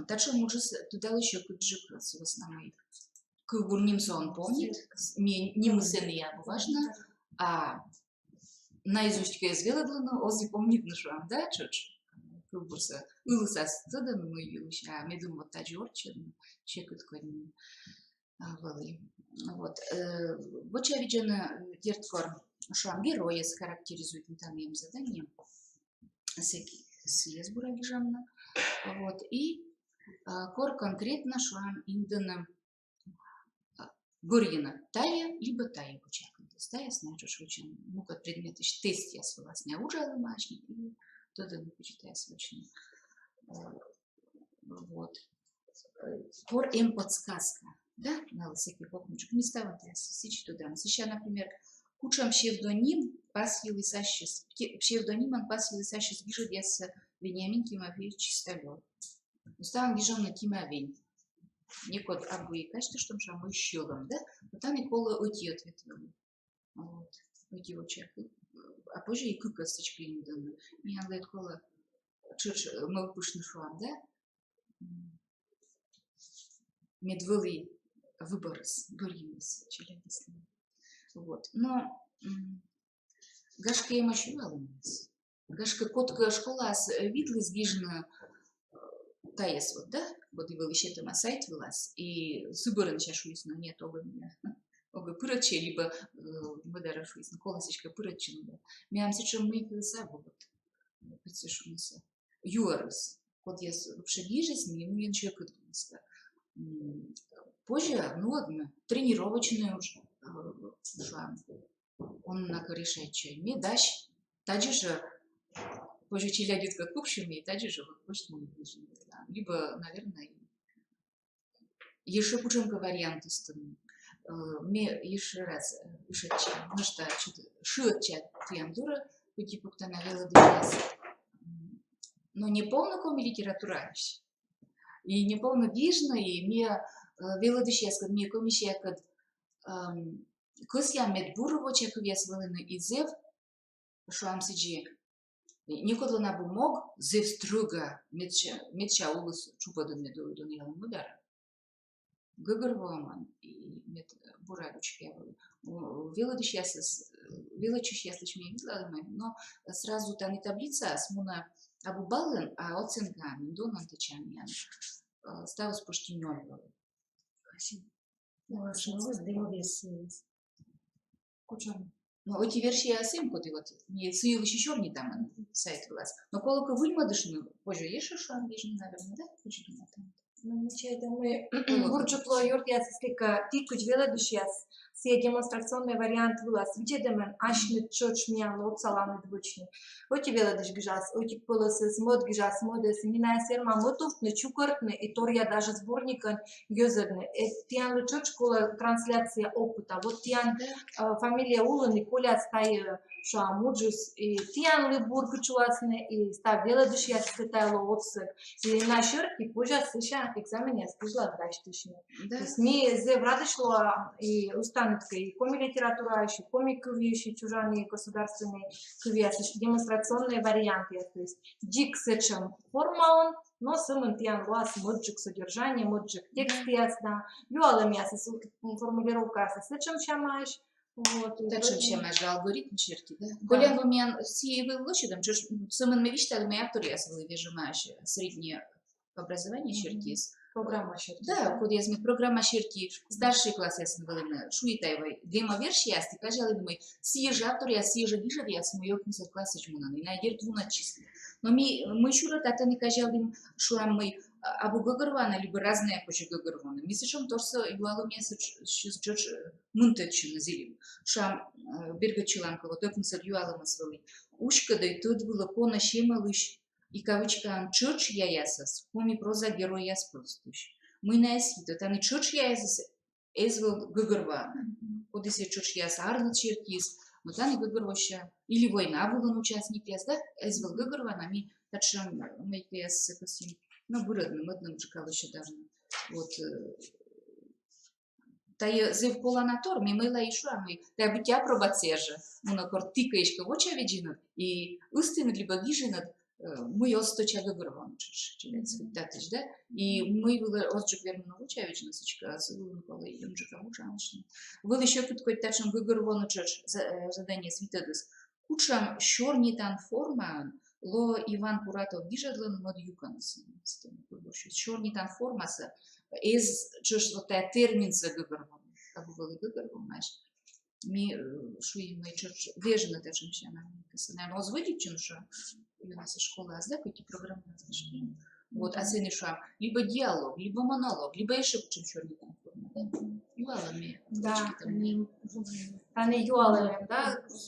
татшӧм уджыс тыдалӧ сьӧкыдджык, сы вӧсна мый кывбур нимсӧ он помнит, ми нимыс эн и абу важнӧ, а наизусть кӧ эз велӧдлыны, оз и помнитны, шуам, да, тшӧтш. Кывбурсӧ ылысас тӧдӧны, мый йылысь, а медым вот тадзи орччӧдны, сьӧкыд кодь нин вӧлі. Вот. Э, вочавидзӧны, э, дерт, кор, шуам, геройӧс характеризуйтны, тані эм задание. Сэки сійӧс бура гижам на. Вот. И, а, кор конкретнӧ, шуам, индӧны, а, бӧрйыны тайӧ либӧ тайӧ вочакыдыс. Тайӧс на тшӧтш вӧчӧны. Мукӧд предметысь тестъяс вылас на уджалӧмаӧсь и тӧдӧны, кыдзи тайӧс вӧчны. Э, вот. Э, кор эм подсказка, да, налы сэки кокниджык местаын тайӧс сідзи тӧдам. Сэсся, например, кутшӧм псевдоним пасйыліс ассьыс, пте-, псевдонимӧн пасйыліс ассьыс гижӧдъяссӧ Вениамин Тимофеевич Чисталёв. Но ставӧн гижӧны Тима Вень. Некод абу и казьтыштӧм, шуам, мый сьӧлӧм, да? Но тані колӧ ӧти ответ вӧлі. Вот. Ӧти вочакыд. А позьӧ и кыкӧс сідзкӧ индыны. Миянлы колӧ тшӧтш, э, мӧвпыштны, шуам, да? М. Мед вӧлі выборыс, бӧрйымыс челядьыслӧн. Вот. Но, м, гашкӧ, эмӧсь юалӧмъяс. Гашкӧ, кодкӧ школаас, э, видліс гижны, э, тайӧс вот, да, коді вӧлі сетӧма сайт вылас, и сы бӧрын сэсся шуисны: нет, огӧ, огӧ пырӧдчы, либӧ, э, мӧдарӧ шуисны: колӧ сідзкӧ пырӧдчыны, да. Миян сэтшӧм мыйкӧ абу вот, кыдз шуны сійӧс, юӧрыс, кодъяс вообще гижисны, и мыйӧн сьӧкыд вӧліс. М, позьӧ нуӧдны, тренировочнӧй удж, э, шуам, он на кӧ решайтчӧй. Ме дась тадзи жӧ, позьӧ челядьыдкӧд пуксьыны, и тадзи жӧ вот кӧсьтны гижны. Либӧ, наверное, ещӧ кутшӧмкӧ вариант ыстыны. Э, ме ещӧ раз, э, ышӧдча, нӧшта чуть шыӧдча тіян дорӧ, кыдзи пуктана велӧдысьяс. М, но не повны коми литератураысь. И не повны гижны, и ме, э, велӧдысьяскӧд, ме комиссиякӧд, эм, кӧсъя, мед бур воча кывъяс вӧліны и зэв, шуам сідзи, некодлӧн абу мог зэв стрӧга, медся, медся олысь чупӧдны, мед олӧ донъялӧм мӧдарӧ. Гӧгӧрвоӧмӧн и мед бура воча кывъяс вӧліны. О, велӧдысьясӧс, э, велӧдысьяслысь ме видлалӧма, но сразу тані таблицаас мунӧ абу баллӧн, а оценкаӧн, донӧн, тэчанінӧн. Э, ставыс почти нёль вӧлі. Кутшӧм? Но ӧти версияыс эм, коді вот, ме сы йылысь и сёрнитам сайт вылас. Но колӧкӧ выльмӧдыштны, позьӧ ещӧ, шуам, гижны, наверное, да? Кыдзи думайтан? Но ме чайта, мый бурджык лоӧ ёртъясыс, кӧ ті кыдз велӧдысьяс сійӧ демонстрационнӧй вариант вылас видзӧдӧмӧн асьныд тшӧтш миянлы отсаланныд вӧчны. Ӧти велӧдысь гижас ӧти пӧлӧсыс, мӧд гижас мӧдыс, ми найӧс вермам ӧтувтны, чукӧртны и торъя даже сборникӧн йӧзӧдны. Э, тіянлы тшӧтш колӧ трансляция опыта. Вот тіян, э, фамилия улын и коляс тайӧ, шуам, уджыс, и тіянлы бур, кыдз шуласны, и став велӧдысьяслы тайӧ лоӧ отсӧг. И на серти позяс сэсся экзаменъяс гижлад дасьтысьны. Да. То есть ми зэв радӧсь лоам и ыстам кӧ и коми литератураысь, и коми кывйысь, и чужан, и государственнӧй кывъясысь демонстрационнӧй вариантъяс. То есть дзик сэтшӧм формаын, но сӧмын тіян лоас мӧдджык содержание, мӧдджык текстъяс, да, юалӧмъясыс и формулировкаясыс сэтшӧм сямаӧсь. Вот, и татшӧм вроде сямаӧсь жӧ алгоритм серти, да? Да. Колян во миян сійӧ вӧлі лӧсьӧдӧм, тшӧтш сӧмын ме висьталі, мый авторъяс вӧлі вежӧмаӧсь среднее образование сертиыс. Программа серти. Да, кодъяс мед программа серти старшӧй классъясын вӧліны, шуи тай вай демо-версияяс, и казялін, мый сійӧ жӧ авторъяс, сійӧ жӧ гижӧдъяс, мый ӧкмысӧд классӧдз мунӧны, и найӧ дерт вунӧдчисны. Но ми, мый сюрӧ, татӧн и казялім, шуам, мый, а, абу гӧгӧрвоана, либӧ разнӧя позьӧ гӧгӧрвоны. Ми сэтшӧм торсӧ юалӧмъяс тшӧтш, тшӧтш, э, мынтӧдчыны зілим. Шуам, э, бергӧдчылам кӧ, вот ӧкмысӧд юалӧмыс вӧлі. Уськӧдӧй тӧд вылӧ, кӧні сьӧмалысь и кавычкаын тшӧтшъяясӧс коми проза геройяс пӧлӧстусь. Мый найӧ сідз, тані тшӧтшъяясӧс эз вӧв гӧгӧрвоана. Мгм. Кодӧс и тшӧтшъяс арлыд сертиыс, но тані гӧгӧрвося, или война вылын участникъяс, да, эз вӧв гӧгӧрвоана, ми татшӧм мыйкӧяссӧ кӧсйим, но, бырӧдны, мӧднӧмджыка лӧсьӧдавны. Вот, э, тайӧ зэв колана тор, ме мыйла и шуа, мый тайӧ быттьӧ апробация жӧ. Мунӧ, кор ті кӧ эськӧ вочавидзинныд и ыстінныд либӧ гижинныд, э, мый оз стӧча гӧгӧрвоны тшӧтш челядьыслысь татысь, да? И мый вылӧ оз дзик вермыны вочавидзны, сідзкӧ, а сы вылын колӧ ёнджыка вочавидзны. Вӧлі ещӧ кодь татшӧм гӧгӧрвоны тшӧтш за-, э, заданиеыс витӧдыс. кутшӧм сёрнитан формаын лоӧ Иван Куратов гижӧдлӧн мӧд юкӧныс. Сёрнитан формасӧ эз тшӧтш вот тайӧ терминсӧ гӧгӧрвоны. Абу вӧлі гӧгӧрвоӧмаӧсь. Ми, э, шуим, мый тшӧтш вежны татшӧм сяма. Наверно, оз вӧдитчыны, шуам, юнасӧ школаас да кӧть и программаыс. Вот, а сэні, шуам, либӧ диалог, либӧ монолог, либӧ ещӧ кутшӧм сёрнитан форма, да? Юалӧм. Да, тані юалӧм, да,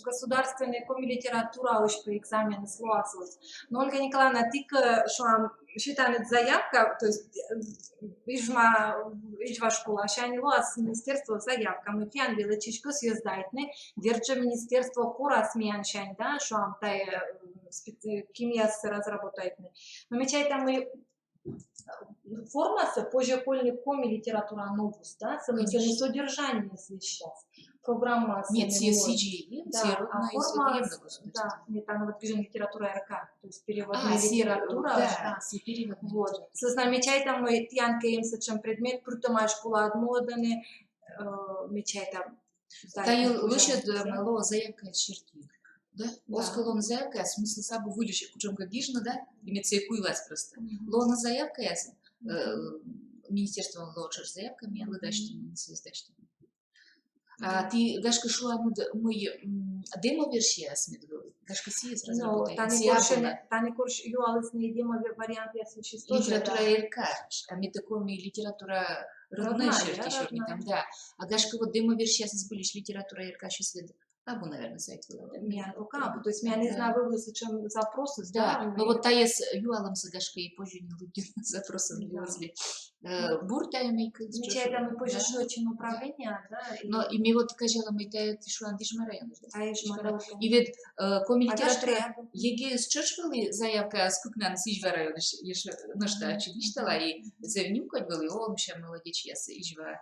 государственнӧй коми литератураысь пӧ экзаменыс лоас оз. Но, Ольга Николаевна, ті кӧ, шуам, сетанныд заявка, то есть, э, Изьва, Изьва школаысь лоас министерствоӧ заявка, мый тіян велӧдчысь кӧсйӧ сдайтны, верджӧ министерство корас миянсянь, да, шуам, тайӧ, э, специ-, кимъяссӧ разработайтны. Но ме чайта, мый формасӧ позьӧ кольны коми литература ногыс, да, сэні, сэні содержаниеыс весьтчас. Программаыс. Нет, сійӧ сідзи, да, сійӧ, а формаыс, да, нет, оно вот гижӧм литература РК, то есть переводная литература, да, сійӧ переводная. Вот. Сійӧс на ме чайта, мый тіян кӧ эм сэтшӧм предмет, пыртӧмаӧсь колаӧд нуӧдӧны, э, ме чайта, Тайӧ лӧсьыд, э, лоӧ заявкаяс серти. Да? Оз кӧ лоны заявкаяс, смыслыс абу выльысь кутшӧмкӧ гижны, да? И мед сійӧ куйлас просто. Лоны заявкаяс, э, министерствоын лоӧ тшӧтш заявка, миян лыдасьтӧны, сійӧс дасьтӧны. А ті, гашкӧ, шуанныд, мый, м, демо-версияяс мед вӧлі, гашкӧ, сійӧс разработайтны. Тані корсьны, тані корсьны юалісны и демо-вариантъяс существует. Литература РК, а ми тӧ коми литература роднӧй серти сёрнитам, да. А гашкӧ, вот демо-версияяс збыльысь литература РК-ысь вед абу, наверно, сайт вылын, да? Миян пока абу, то есть миян эз на вӧвлы сэтшӧм запросыс, да. Но вот тайӧс юалӧмсӧ, гашкӧ, и позьӧ нин лыддьыны запросӧн, да. Э, бур тайӧ мыйкӧ. Ме чайта, мый позьӧ шыӧдчыны управлениеӧ, да. Но и ме вот казялӧ, мый тайӧ, ті шуанныд, Изьва районысь, да? Тайӧ Изьва район. И ведь, э, коми литература ЕГЭ-ыс тшӧтш вӧлі заявкаяс кыкнаныс Изьва районысь, ещё нӧшта ачым висьтала, и зэв нимкодь вӧлі, олӧмся молодечьяс Изьва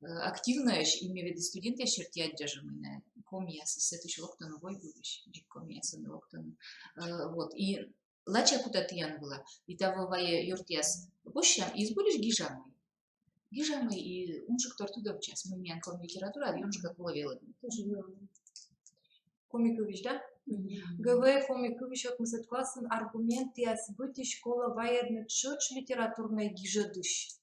э, активнӧйӧсь, и ме ведь студентъяс серти аддза жӧ, мый найӧ комиясыс сэтысь локтӧны, войвывсьысь дзик комиясӧн локтӧны. Э, вот, и лача кута тіян вылӧ, и таво вайӧ ёртъяс, босьтчам, и збыльысь гижам. Гижам, и унджыктор тыдовтчас, мый миян коми литература ёнджыка колӧ велӧдны. Тоже верно. Коми кывйысь, да? Мгм. ГВЭ коми кывйысь ӧкмысӧд классын аргументъяс быдтысь колӧ вайӧдны тшӧтш литературнӧй гижӧдысь.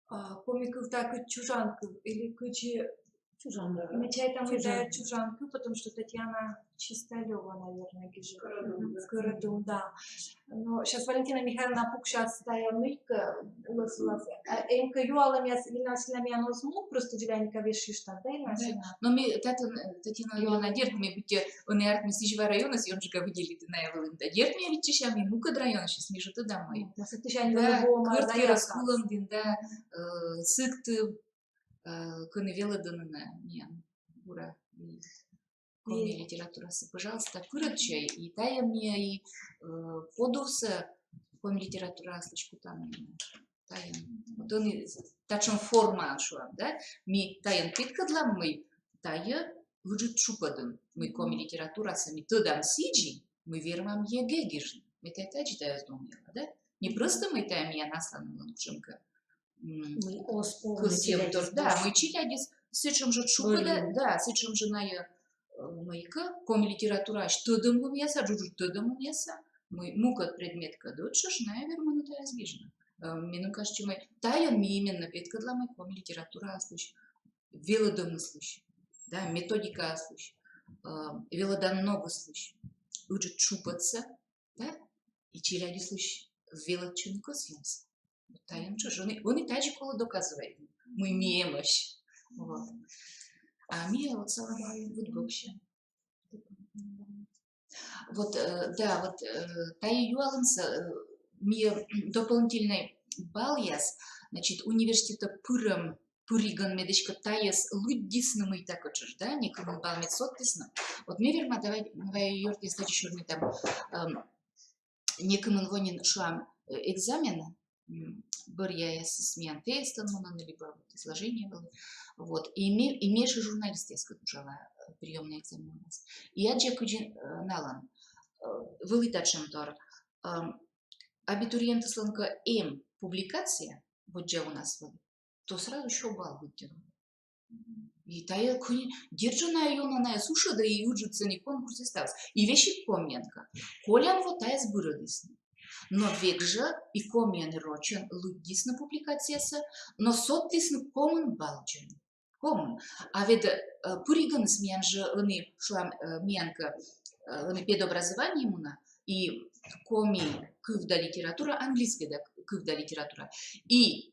А, коми кыв — тайӧ кыдз чужан кыв или кыдзи? Чужан. Ме чайта, мый тайӧ чужан кыв, потому что Татьяна Чисталёва, наверное, гижӧ. Кӧрӧдум. Кӧрӧдум, да. Но щас Валентина Михайловна пуксяс тайӧ мыйкӧ улӧс-вылас. А эм кӧ юалӧмъяс, Елена Васильевна, миян оз му, просто дзоляник вежсьыштам, да, Елена Васильевна? Но ми татын, э, Татьяна Леонидовна, дерт, ми быттьӧ ӧні артмис Изьва районыс ёнджыка выделитны найӧ вылын да. Дерт, ми виччысям и мукӧд районысьыс, ми жӧ тӧдам, мый. Да, сэтысянь вӧлі кӧрткерӧс, Кулӧмдін да, э, Сыктыв, э, кӧні велӧдӧны на миян бура коми литературасӧ. Пожалуйста, пырӧдчӧй, и тайӧ ми и, э, подувсӧ коми литература аслысь кутам. Тайӧн. Вот ӧні татшӧм формаын, шуам, да? Ми тайӧн петкӧдлам, мый тайӧ ыджыд тшупӧдын, мый коми литературасӧ ми тӧдам сідзи, мый вермам ЕГЭ гижны. Ме тайӧ тадзи тайӧс думайла, да? Не просто мый тайӧ миян асланымлӧн кутшӧмкӧ, м, кӧсйӧм тор, да, мый челядьыс сэтшӧм жӧ тшупӧда, да, сэтшӧм жӧ найӧ, э, мыйкӧ, коми литератураысь тӧдӧмлунъяса, джуджыд тӧдӧмлунъяса, мый мукӧд предметкӧд ӧтшӧтш найӧ вермӧны тайӧс гижны. Э, меным кажитчӧ, мый тайӧн ми именно петкӧдлам, мый коми литература аслысь велӧдӧмыслысь, да, методика аслысь, э, велӧдан ногыслысь ыджыд тшупӧдсӧ, да, и челядьыслысь велӧдчыны кӧсйӧмсӧ. Вот тайӧн тшӧтш. Ӧні, ӧні тадзи колӧ доказывайтны, мый ми эмӧсь. Вот. А ми отсалам быд боксянь. Вот, э, да, вот, э, тайӧ юалӧмсӧ, э, ми, м, дополнительнӧй балъяс, значит, университетӧ пырӧм пыригӧн, мед эськӧ тайӧс лыддисны мыйтакӧ тшӧтш, да, некымын бал мед содтісны. Вот ме верма, давай, давай, ёртъяс, тадзи сёрнитам, эм, некымын во нин, шуам, э, экзамен, м, бӧръяясыс миян тестӧн мунӧны либӧ вот изложение вӧлі. Вот. И ме, и ме журналистъяскӧд уджала, э, приёмнӧй экзаменъяс. И аддза, кыдзи, э, налӧн, э, вӧлі татшӧм тор. Эм, абитуриентыслӧн кӧ эм публикация, воддза у нас вӧлі, то сразу сё балл лыддьӧны. И тайӧ кӧні, дерт жӧ, найӧ ёна, найӧс ышӧдӧ и ыджыд сэні конкурс и ставыс. И весиг комиӧн кӧ. Колян во тайӧс бырӧдісны. Но век жӧ и комиӧн, и рочӧн лыддисны публикациясӧ, но содтісны комын балл дзонь. Комын. А ведь, э, пыригӧныс миян жӧ ӧні, шуам, э, миян кӧ, э, ӧні педобразование мунӧ, и коми кыв да литература, английскӧй да кыв да литература. И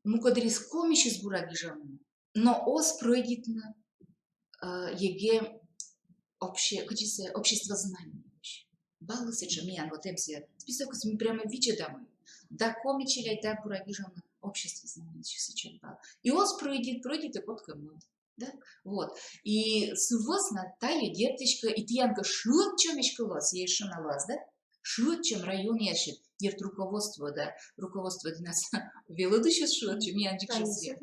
мукӧддырйиыс комиысь бура гижӧмӧн, но оз прӧйдитны, э, ЕГЭ обще-, кыдзи сійӧ, обществознание. Баллыс сэтшӧм, миян вот эм сійӧ списокыс, ми прямо видзӧдам. Да коми челядь да бура гижӧмӧн обществознание сэтшӧм балл. И оз прӧйдит, прӧйдитӧ кодкӧ мӧд. Да? Вот. И сы вӧсна тайӧ, дерт, эськӧ, и тіян кӧ шыӧдчӧм эськӧ лоас, ещӧ на лоас, да? Шыӧдчӧм районъясысь, дерт, руководство, да, руководство дінас велӧдысьӧс шыӧдчӧм, миян дзик шыӧдчӧм.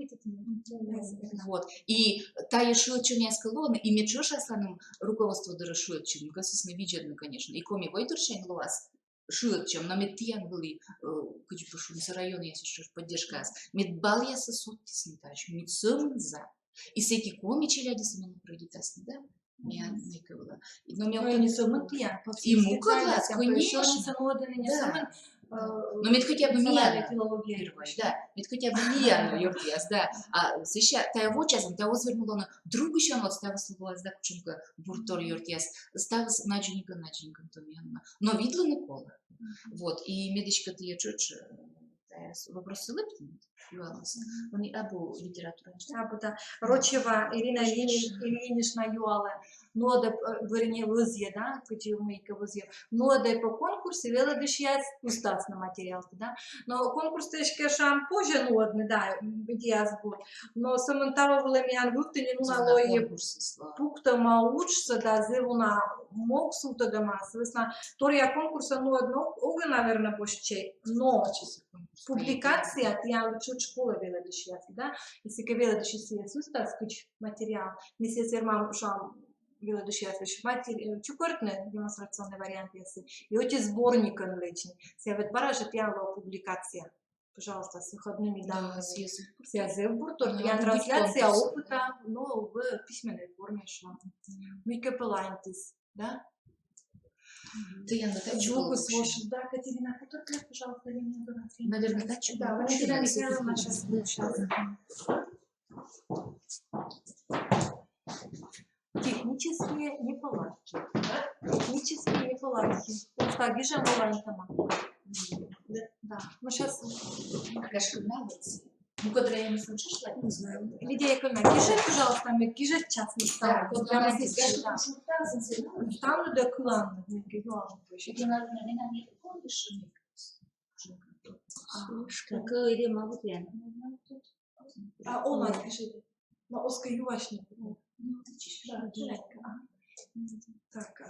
Вот. И тайӧ шыӧдчӧмъяс кӧ лоӧны, и мед тшӧтш асланым руководство дорӧ шыӧдчӧм, кӧсйисны видзӧдны, конечно. И Коми Вой дорсянь лоас шыӧдчӧм, но мед тіян вӧлі, э, кыдзи пӧ шуны, районъясысь поддержкаыс. Мед баллъяссӧ содтісны тадз, мед сӧмын за. И сэки коми челядьыс меным прӧйдитасны, да? Миян мыйкӧ вылӧ. Но ме... Но и не сӧмын тіян, по... И всем мукӧдлас, специальностям, конечно. Ещё не сӧмын, не... Да. Сӧмын, э, но мед хотя бы миян, национальная филология, первой, да. Мед хотя бы миян ёртъяс, да. А сэсся тайӧ вочасӧн, тайӧ оз вермы лоны другысь ёнлӧн, ставыс лоас да кутшӧмкӧ буртор ёртъяс, ставыс надзӧникӧн, надзӧникӧн томъян. Но видлыны колӧ. Вот, и мед эськӧ тайӧ тшӧтш, э, тайӧ с-, вопроссӧ лэптыны, юалас. Ӧні абу литература. Абу, да. Рочева Ирина Ильинична юалӧ. Нуӧдӧ, э, вернее, вӧзйӧ, да, кыдзи мыйкӧ вӧзйӧ. Нуӧдӧ по конкурсу, велӧдысьяс ыстасны материалтӧ, да. Но конкурстӧ эськӧ, шуам, позьӧ нуӧдны, да, м, идеяыс бур. Но сӧмын таво вылӧ миян вывті нин уна лои пуктӧма уджсӧ да зэв уна мог сувтӧдӧма, сы вӧсна торъя конкурсӧ нуӧдны ог-, огӧ, наверно, босьтчӧй, но публикация тіянлы тшӧтш колӧ велӧдысьяслы, да, и сэки велӧдысьяс ыстас кыдз материал, ми сійӧс вермам, шуам, велӧдысьяслысь матери-, э, чукӧртны демонстрационнӧй вариантъяссӧ, и ӧти сборникӧн лэдзны, сійӧ ведь бара жӧ тіянлы публикация. Пожалуйста, с выходными данными. Да, сійӧ зэв бур. Сійӧ зэв бур, тор-, тіян трансляция опыта, но в письменной форме, шуам. Мыйкӧ пӧ ланьтіс, да? Тіян вот звукыс вошис, да, Катерина, фотография, пожалуйста, для меня, пожалуйста. Наверное, да, Валентина Михайловна, щас, щас. Технические неполадки. Технические неполадки. Просто гижӧм вылын тема. Да. Ну, щас. Лидия Яковлевна, гижӧй, пожалуйста, мед гижӧй час. Да, вот прямо здесь. Там да кылан. Как или могут я? А, он отпишет. Но оз кӧ юасьны. Да, да. Так, а,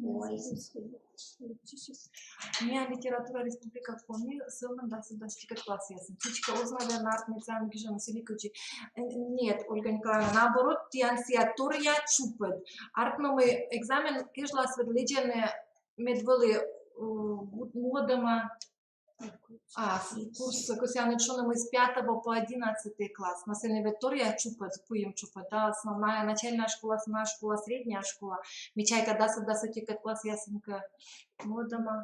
ой. Миян литература Республика Коми сӧмын дасӧд да сӧмын ӧтикӧд классъясын. Кыдзкӧ оз, наверно, артмы, мед сійӧ гижӧмыс ӧні кыдзи. Э, нет, Ольга Николаевна, наоборот, тіян сійӧ торъя чупӧд. Артмӧ, мый экзамен кежлас ведь лэдзӧны, мед вӧлі, э, гу-, нуӧдӧма А, курс, курс, кӧсъя нин шуны, мый с пятого по одиннадцатый класс. Но сэні ведь торъя чупӧд, куим чупӧд, да, основная начальная школа, основная школа, средняя школа. Ме чайта, дасӧд да сӧмын ӧтикӧд классъясын кӧ нуӧдӧма.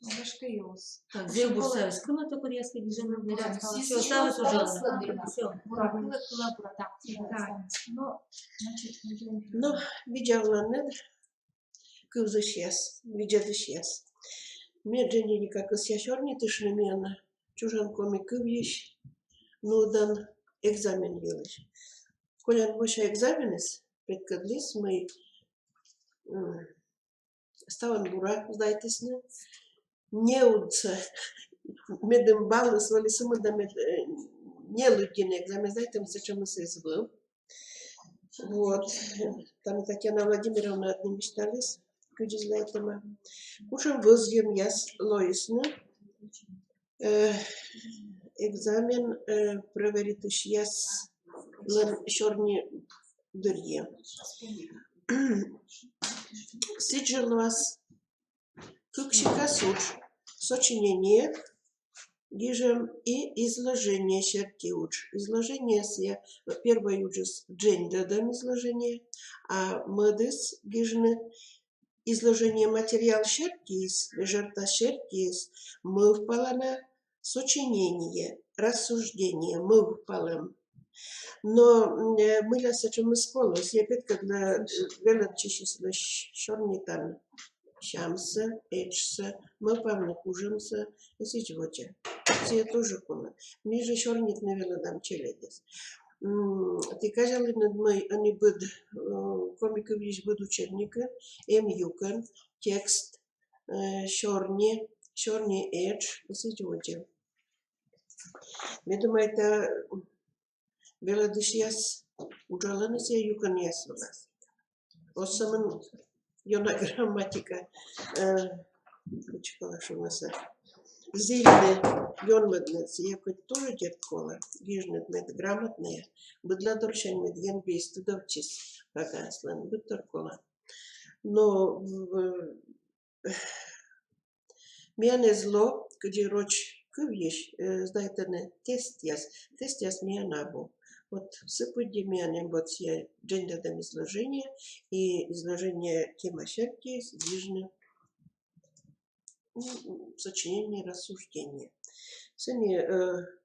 Вешкӧйӧсь. Так, зэв бур ставыс. Кымын только я следи за мной. Да, всё, ставыс уже. Всё. Так, было, было, было, да. Да. Ну, значит, идём. Ну, видзӧдлам. Кывзысьяс, видзӧдысьяс. Ме дженьыдика кӧсъя сёрнитыштны миян чужан коми кывйысь нуӧдан экзамен йылысь. Колян вося экзаменыс петкӧдліс, мый, м, ставӧн бура сдайтісны. Неудсӧ, медым баллыс вӧлі сӧмын да мед, э, не лыддьыны экзамен сдайтӧм, сэтшӧмыс эз вӧв. Вот. Там Татьяна Владимировна ӧд нин висьталіс, кыдзи сдайтӧма. Кутшӧм вӧзйӧмъяс лоисны. Э, экзамен, э, проверитысьяслӧн сёрнидырйи. Сідз жӧ лоас кык сикас удж: сочинение, гижӧм и изложение серти удж. Изложение сійӧ, первой уджыс дженьдӧдӧм изложение, а мӧдыс гижны изложение материал сертиыс, вежӧртас сертиыс, мӧвпалана сочинение, рассуждение, мӧвпалӧм. Но мыйла сэтшӧмыс колӧ, сійӧ петкӧдлӧ велӧдчысьыслысь сёрнитан сямсӧ, этшсӧ, мӧвпавны кужӧмсӧ, и сідз водзӧ. Сійӧ тоже колӧ. Ми жӧ сёрнитны велӧдам челядьӧс. Ті казялінныд, мый ӧні быд, коми кывйысь быд учебникын эм юкӧн текст, сёрни, сёрни этш и сідз водзӧ. Ме думайта, велӧдысьяс уджалӧны сійӧ юкӧнъяс вылас. Оз сӧмын ёна грамматика, кыдз колӧ шуны сійӧ, зільны ёнмӧдны, сійӧ кӧть тоже, дерт, колӧ гижны, мед грамотнӧйӧсь, быдлаыддорсянь мед ен быттьӧ тыдовтчис кагаыслӧн, быдтор колӧ. Но миян эз ло, кыдзи роч кывйысь сдайтӧны тестъяс. Тестъяс миян абу. Вот сы пыдди миян эм вот сійӧ дженьдӧдӧм изложение и изложение тема серти гижны сочинение, рассуждение. Сэні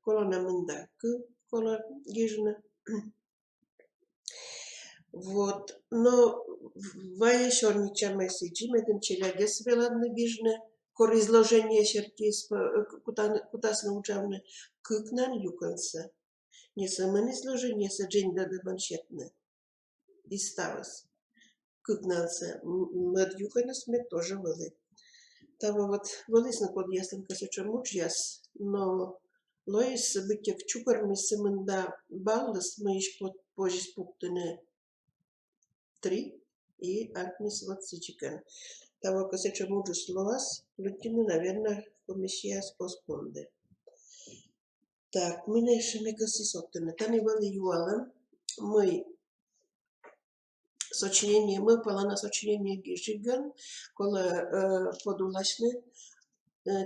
колана мында кыв колӧ гижны. Вот. Но вайӧ сёрнитчам сідзи, медым челядьӧс велӧдны гижны, кор изложение серти кутасны уджавны, кыкнан юкӧнсӧ. Не сӧмын изложениесӧ дженьдӧдӧмӧн сетны, и ставыс. Кыкнансӧ. Мӧд юкӧныс мед тоже вӧлі. Таво вот вӧлісны кодъяслӧн кӧ сэтшӧм уджъяс, но лоис быттьӧ чукӧрмис сымында баллыс, мыйысь позис пуктыны три, и артмис вот сідзкӧ. Таво кӧ сэтшӧм уджыс лоас, лыддьыны, наверно, комиссияс оз понды. Так, мый нӧ ещӧ ме кӧсйи содтыны. Тані вӧлі юалӧм, мый сочинение, мӧвпалана сочинение гижигӧн колӧ подуласьны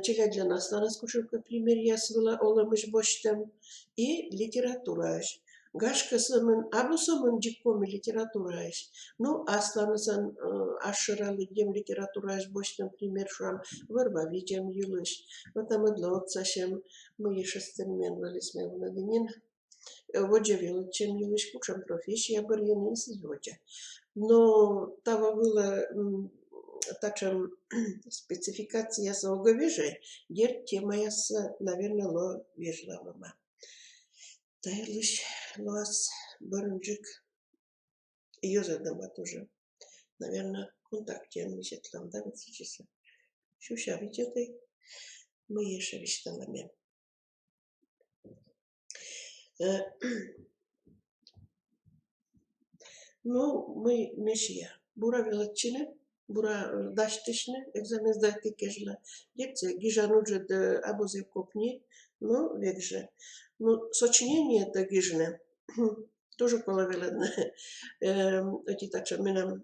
челядьлӧн асланыс кутшӧмкӧ примеръяс вылӧ олӧмысь босьтӧм и литератураысь. Гашкӧ, сӧмын, абу сӧмын дзик коми литератураысь. Ну, асланыс ас шӧра лыддьӧм литератураысь босьтӧм пример, шуам, вӧр-ва видзӧм йылысь. Вот ӧд мӧд лоӧ отсасьӧм, мый эшӧ сэтӧн миян вӧліс, ме вунӧді нин. Водзӧ велӧдчӧм йылысь, кутшӧм профессия бӧрйыны и сідз водзӧ. Но таво вылӧ татшӧм спецификациясӧ огӧ вежӧй, дерт, темаяссӧ, наверно, лоӧ вежлалӧма. Та йылысь лоас бӧрынджык йӧзӧдӧма тоже. Наверно, контактеын висьтала да, вот сэтшӧмсӧ. Сюся видзӧдӧй, мый эшӧ висьтала ме. Ну, мый ме шуа. Бура велӧдчыны, бура дасьтысьны экзамен сдайтны кежлӧ. Дерт, гижан уджыд абу зэв кокни, но век жӧ. Ну, сочинениетӧ гижны тоже колӧ велӧдны. Ӧти татшӧм менам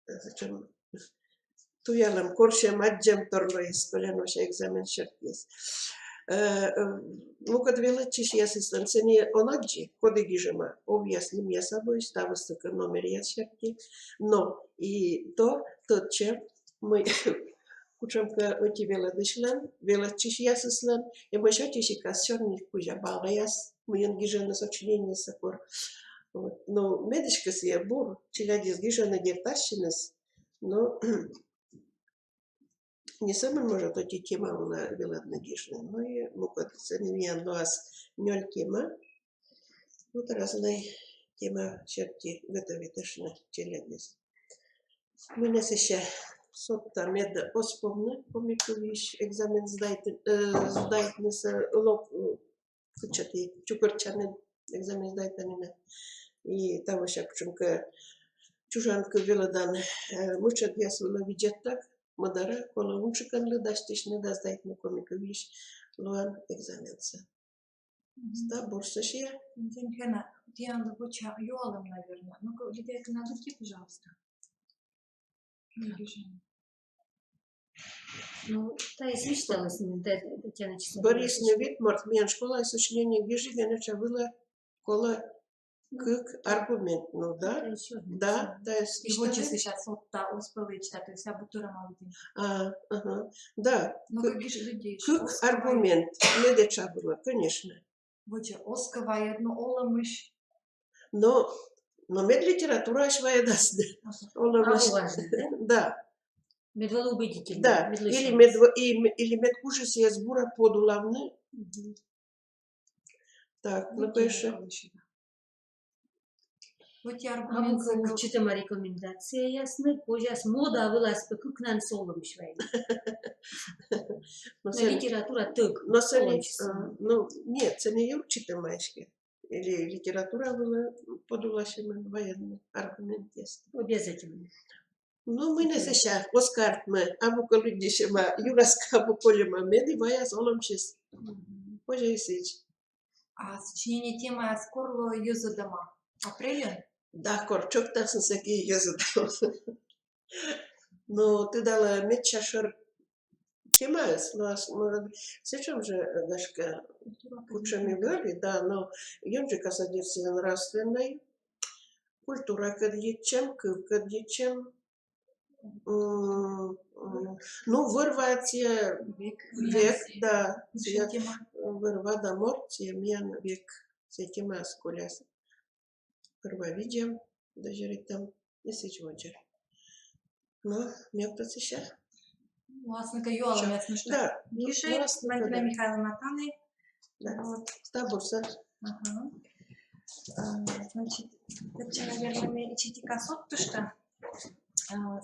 сэтшӧм туялӧм, корсьӧм, аддзӧм тор лоис колян вося экзамен сертиыс. Мукӧд велӧдчысьясыслӧн сэні он аддзы, коді гижӧма, овъяс нимъяс абуӧсь, ставыс сыкӧд номеръяс серти. Но и то тӧдчӧ, мый кутшӧмкӧ ӧти велӧдысьлӧн, велӧдчысьясыслӧн эмӧсь ӧти сикас сёрни кузя баллъяс, мыйӧн гижӧны сочинениесӧ кор. Вот. Но медысь кӧ сійӧ бур, челядьыс гижӧны, дерт, ассьыныс, но не сӧмын, может, ӧти тема вылӧ велӧдны гижны. Но и мукӧд, сэні миян лоас нёль тема. Вот разнӧй тема серти готовитыштны челядьыс. Мый нӧ сэсся содта, мед оз повны коми кывйысь экзамен сдайтны, сдайтнысӧ лок кытчӧ ті чукӧртчанныд экзамен сдайтанінӧ. И тавося кутшӧмкӧ чужан кыв велӧдан мытшӧдъяс вылӧ видзӧдтӧг, мӧдарӧ колӧ унджыкӧнлы дасьтысьны да сдайтны коми кывйысь лоан экзаменсӧ. Став бурсӧ сійӧ. Тіянлы воча юалӧм, наверно. Ну-ка, Лидия Ивановна, лыддьы, пожалуйста. Ну, тайӧс висьталісны, да, Татьяна Числавовна. Бӧрйисны вит морт, миян школаысь сочинение гижи, генэ тшӧтш вылӧ колӧ кык аргумент, ну да. Да, да, и вот же сейчас вот та успела читать, то есть я буду роман. А, ага, да. Ну, как же людей. Кык аргумент, медэ тшӧтш вылӧ, конечно. Вот же, оз кӧ вайӧд, но олӧмысь. Но, но мед литератураысь вайӧдас да. Олӧмысь. Да. Мед вӧлі убедительно. Да. Или мед, или мед кужӧ сійӧс бура подулавны. Так, ну, конечно. Вот я аргумент. Читӧма рекомендацияясны, позяс мода вылас пӧ кыкнансӧ олӧмысь вайны. Но литература тӧг. Но сэні, ну, нет, сэні юр читӧма эськӧ. Или литература вылӧ подуласьӧма вайны аргументъяс. Обязательно. Ну, мый нӧ сэсся, оз кӧ артмы, абу кӧ лыддьысьӧма, юрас кӧ абу кольӧма, мед и ваяс олӧмсьыс. Позьӧ и сідз. А сочинение темаяс кор лоӧ йӧзӧдӧма? Апрельын? Да, кор тшӧктасны, сэки йӧзӧдӧма. Но тыдалӧ медся шӧр темаыс, но ас, может, сэтшӧм жӧ, гашкӧ, кутшӧм и вӧлі, да, но ёнджыкасӧ дерт нравственнӧй, культуракӧд йитчӧм, кывкӧд йитчӧм. Ну, вӧр-ва сійӧ век, да, сійӧ вӧр-ва да морт, сійӧ миян век, сійӧ темаыс коляс. Вӧр-ва видзӧм, дӧзьӧритӧм, и сідз водзӧ. Но мед тӧдса. Вӧліны кӧ юалӧмъяс, мый да. Гижӧй, Валентина Михайловна, тані. Да. Вот. Став бурсӧ. Ага. Значит, тадзи, наверно, ме ичӧтика содтышта.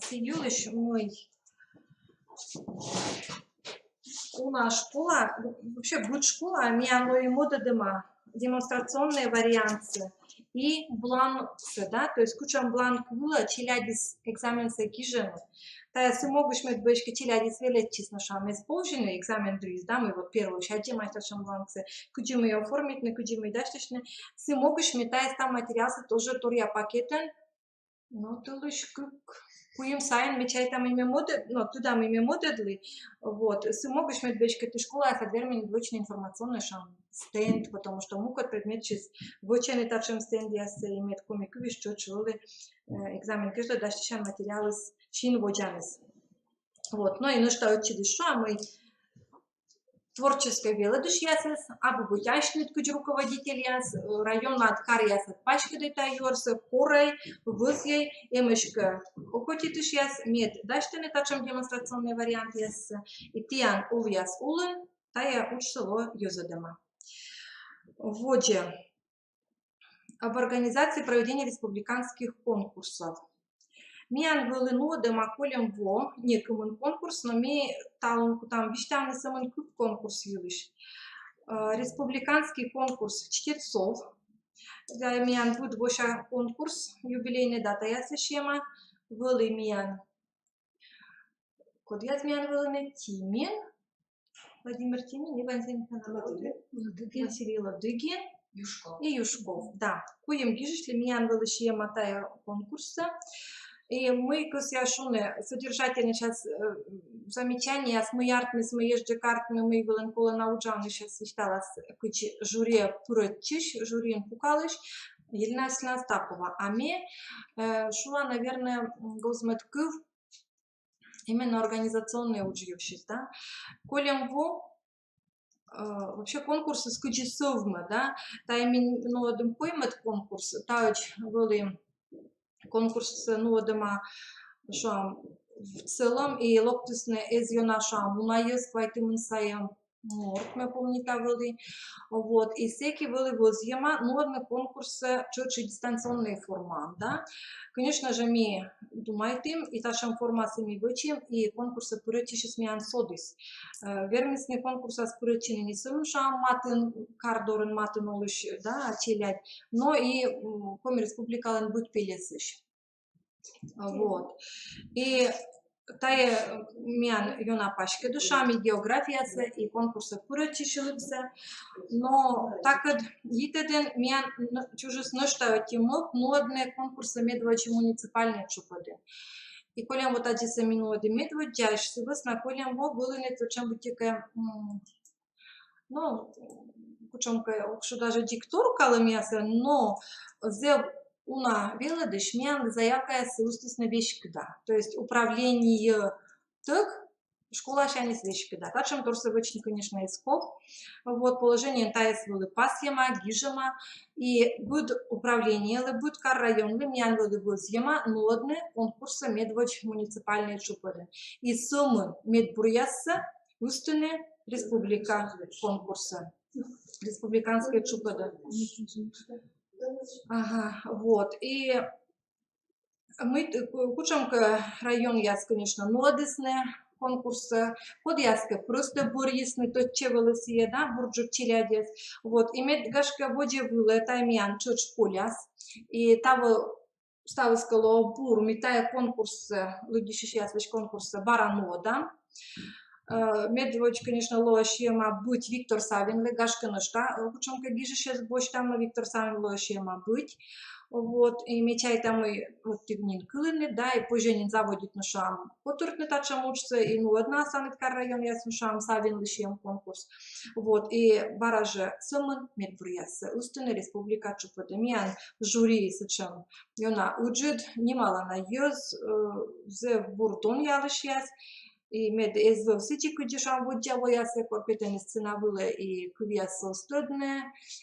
Сы йылысь, мый уна школа, вообще быд школа миян лои мӧдӧдӧма демонстрационнӧй вариантсӧ и бланксӧ, да, то есть кутшӧм бланк вылӧ челядьыс экзаменсӧ гижӧны. Тайӧ сы могысь, мед эськӧ челядьыс велӧдчисны, шуам, эз повзьыны экзамен дырйиыс, да, мый вот первойысь аддзӧма татшӧм бланксӧ, кыдзи мый оформитны, кыдзи мый дасьтысьны, сы могысь ме тайӧ став материалсӧ тоже торъя пакетӧн, но тӧлысь кык-куим сайын, ме чайта, мый ме мӧдӧд, но тӧда, мый ме мӧдӧдлі, вот, сы могысь мед эськӧ ті школаясад верминныд вӧчны информационнӧй, шуам, стенд, потому что мукӧд предметсьыс вӧчӧны татшӧм стендъяссӧ, и мед коми кывйыс тшӧтш вӧлі экзамен кежлӧ дасьтысян материалыс син водзаныс. Вот, но и нӧшта ӧтчыдыс шуа, мый творческӧй велӧдысьясыс, абу быттьӧ асьныд кыдз руководительяс, районад каръясад паськӧдӧй тайӧ юӧрсӧ, корӧй, вӧзйӧй, эмӧсь кӧ охотитысьяс, мед дасьтӧны татшӧм демонстрационнӧй вариантъяссӧ, и тіян овъяс улын тайӧ уджсӧ лоӧ йӧзӧдӧма. Водзӧ. Об организации проведения республиканских конкурсов. Миян вӧлі нуӧдӧма кольӧм во некымын конкурс, но ми талун кутам висьтавны сӧмын кык конкурс йылысь. Республиканский конкурс чтецов. Тайӧ миян быд вося конкурс, юбилейнӧй датаясӧ сиӧма, вӧлі миян, кодъяс миян вӧліны, Тимин, Владимир Тимин и Василий Ладыгин. Василий Ладыгин. Юшков. И Юшков, да. Куим гижысьлы миян вӧлі сиӧма тайӧ конкурссӧ. И мый кӧсъя шуны, содержательнӧй час, э, замечаниеяс, мый артмис, мый ещӧ артмис, мый вылын колӧ на уджавны, час висьталас, кыдз жюриӧ пырӧдчысь, жюриын пукалысь Елена Васильевна Остапова. А ме, э, шуа, наверное, гоз-мӧд кыв именно организационнӧй удж йывсьыс, да. Кольӧм во, э, вообще конкурсыс кыдзи сӧвмӧ, да. Тайӧ ми нуӧдім коймӧд конкурс, таӧдз вӧлі конкурс нуӧдӧма, шуам, в целом, и локтісны эз ёна, шуам, уна йӧз, квайтымын сайӧ морт, ме помнита, вӧлі. Вот, и сэки вӧлі вӧзйӧма нуӧдны конкурссӧ тшӧтш и дистанционнӧй формаын, да. Конечно же, ми думайтім, и татшӧм формасӧ ми вӧчим, и конкурсӧ пырӧдчысьыс миян содіс. Э, вермисны конкурсас пырӧдчыны не сӧмын, шуам, матын, кар дорын матын олысь, да, челядь, но и, м, Коми Республикалӧн быд пельӧсысь. Вот. И тайӧ миян ёна паськӧдысь, шуам, и географиясӧ, и конкурсӧ пырӧдчысьлыксӧ. Но такӧд йитӧдын миян н-, чужис нӧшта ӧти мӧвп нуӧдны конкурсӧ медводз муниципальнӧй тшупӧдын. И кольӧм вот аддзысӧ минуӧдӧ медводдзаысь, сы вӧсна кольӧм во вӧліны сэтшӧм быттьӧкӧ, м, ну, кутшӧмкӧ, ог шу даже дикторкалӧмъясӧн, но зэв уна велӧдысь миянлы заявкаяссӧ ыстісны веськыда. То есть управлениетӧг школасяньыс веськыда. Татшӧм торсӧ вӧчны, конечно, эз ков. Вот, положениеын тайӧс вӧлі пасйӧма, гижӧма, и быд управлениелы, быд кар-районлы миян вӧлі вӧзйӧма нуӧдны конкурсӧ медводз муниципальнӧй тшупӧдын. И сӧмын медбуръяссӧ ыстыны республика конкурсӧ, республиканскӧй тшупӧдӧ. Ага, вот. И мый т-, ку-, кутшӧмкӧ районъяс, конечно, нуӧдісны конкурсӧ, кодъяскӧ просто бӧрйисны, тӧдчӧ вӧлі сійӧ, да, бурджык челядьӧс. Вот, и мед, гашкӧ, водзӧ вылӧ тайӧ миян тшӧтш коляс. И таво ставыс кӧ лоӧ бур, ми тайӧ конкурссӧ, лыддьысьысьяслысь конкурссӧ бара нуӧдам. Э, медводз, конечно, лоӧ сиӧма быть Виктор Савинлы, гашкӧ, нӧшта, э, кутшӧмкӧ гижысьӧс босьтам, но Виктор Савин лоӧ сиӧма быть. Вот, и ме чайта, мый вот ті нин кылінныд, да, и позьӧ нин заводитны, шуам, котыртны татшӧм уджсӧ, и нуӧдны ассаныд кар-районъясын, шуам, Савинлы сиӧм конкурс. Вот, и бара жӧ сӧмын медбуръяссӧ ыстыны республика тшупӧдӧ. Миян жюри сэтшӧм ёна ыджыд, нималана йӧз, э, зэв бур донъялысьяс, и мед эз вӧв сідзи, кыдзи, шуам, воддза воясӧ, кор петӧны сцена вылӧ и кывъяссӧ оз тӧдны,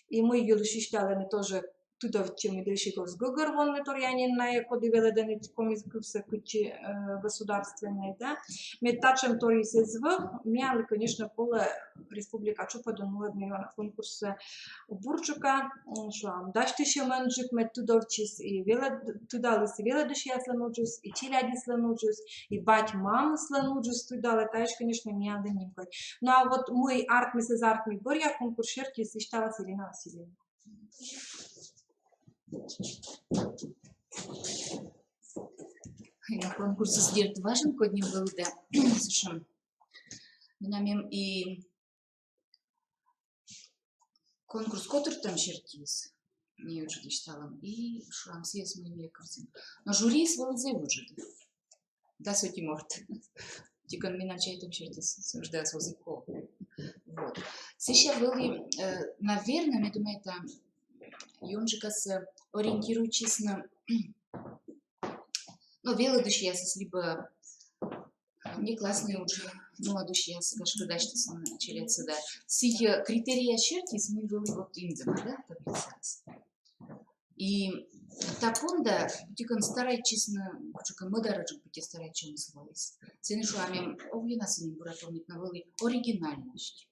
и мый йылысь висьталӧны, тоже тыдовтчӧ, мед весиг оз гӧгӧрвоны торъя нин найӧ, коді велӧдӧны коми кывсӧ кыдзи, э, государственнӧй, да. Мед татшӧм торйыс эз вӧв, миянлы, конечно, колӧ республика тшупӧдын нуӧдны ёна конкурссӧ бурджыка, м, шуам, дасьтысьӧмӧнджык, мед тыдовтчис и велӧд-, тыдаліс и велӧдысьяслӧн уджыс, и челядьыслӧн уджыс, и бать-мамыслӧн уджыс тыдалӧ, таысь, конечно, миянлы нимкодь. Ну а вот мый артмис, эз артмы бӧръя конкурс серти, висьталас Ирина Васильевна. И конкурсыс, дерт, важӧн кодь нин вӧлі да. Сэтшӧм. Менам эм и конкурс котыртӧм сертиыс неыджыд, висьталам, и, шуам, сійӧс мый ми кывзім. Но жюриыс вӧлі зэв ыджыд. Дас ӧти морт. Тикӧн менам чайтӧм серти, сідз да, оз и ков. Вот. Сэсся вӧлі, э, наверно, ме думайта, ёнджыкасӧ ориентируйтчисны, но велӧдысьясыс либӧ внеклассный удж нуӧдысьяс, гашкӧ, дасьтісны челядьсӧ да. Сійӧ критерийяс серти, мый вӧлі вот индӧма, да, таблицаяс. И та понда быттьӧкӧ старайтчисны, кутшӧмкӧ мӧдарӧджык быттьӧ старайтчӧмыс лоис. Сэні, шуам, эм, ог ёна сэні бура помнит, но вӧлі оригинальность.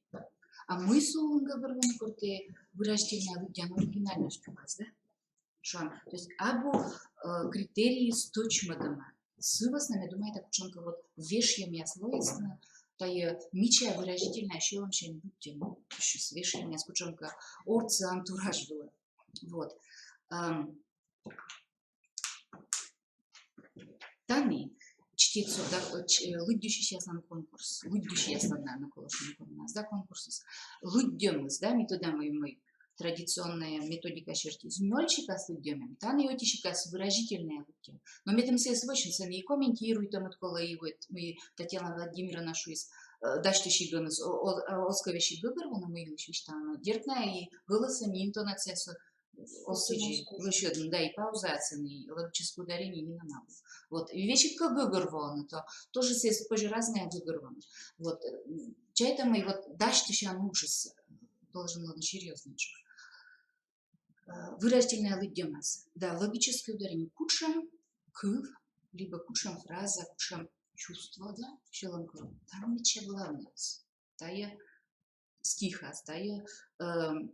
А мый сылӧн гӧгӧрвоны, кор тэ выразительнӧя лыддян оригинальностьукас, да? Шуам, то есть абу, э, критерийыс тӧчмӧдӧма. Сы вӧсна, ме думайта, кутшӧмкӧ вот вешйӧмъяс лоисны, тайӧ мича выразительнӧя сьӧлӧмсянь быттьӧ, ну, вешйӧмъяс кутшӧмкӧ ортсӧ антураж вылӧ. Вот. Ам, тані чтецъяс, да, э, ч-, э, лыддьысьысьяслӧн конкурс, лыддьысьяслӧн, наверно, колӧ шуны, да, конкурсыс. Лыддьӧмыс, да, ми тӧдам, мый, мый традиционнӧй методика серти нёль сикас лыддьӧм эм, тані ӧти сикас выразительнӧй лыддьӧм. Но медым сійӧс вӧчны, сэні и комментируйтӧмыд колӧ, и вот, мый Татьяна Владимировна шуис, э, дасьтысигӧныс о-, о-, оз кӧ весиг гӧгӧрвоны, мый йылысь висьталӧны. Дерт на, и гӧлӧсӧн, и интонациясӧ оз сідзи лӧсьӧдны, да, и паузаыс, и логическое ударение нинӧм абу. Вот, и весиг кӧ гӧгӧрвоӧны, то тоже сійӧс позьӧ разнӧя гӧгӧрвоны. Вот, э, чайта, мый вот дасьтысян уджыс должен лоны серьёзнӧйджык. Э, выразительнӧй лыддьӧмас. Да, логическое ударение. Кутшӧм кыв, либӧ кутшӧм фраза, кутшӧм чувство, да, сьӧлӧмкылӧм. Там мича главнӧйыс. Тайӧ стихас, тайӧ, эм,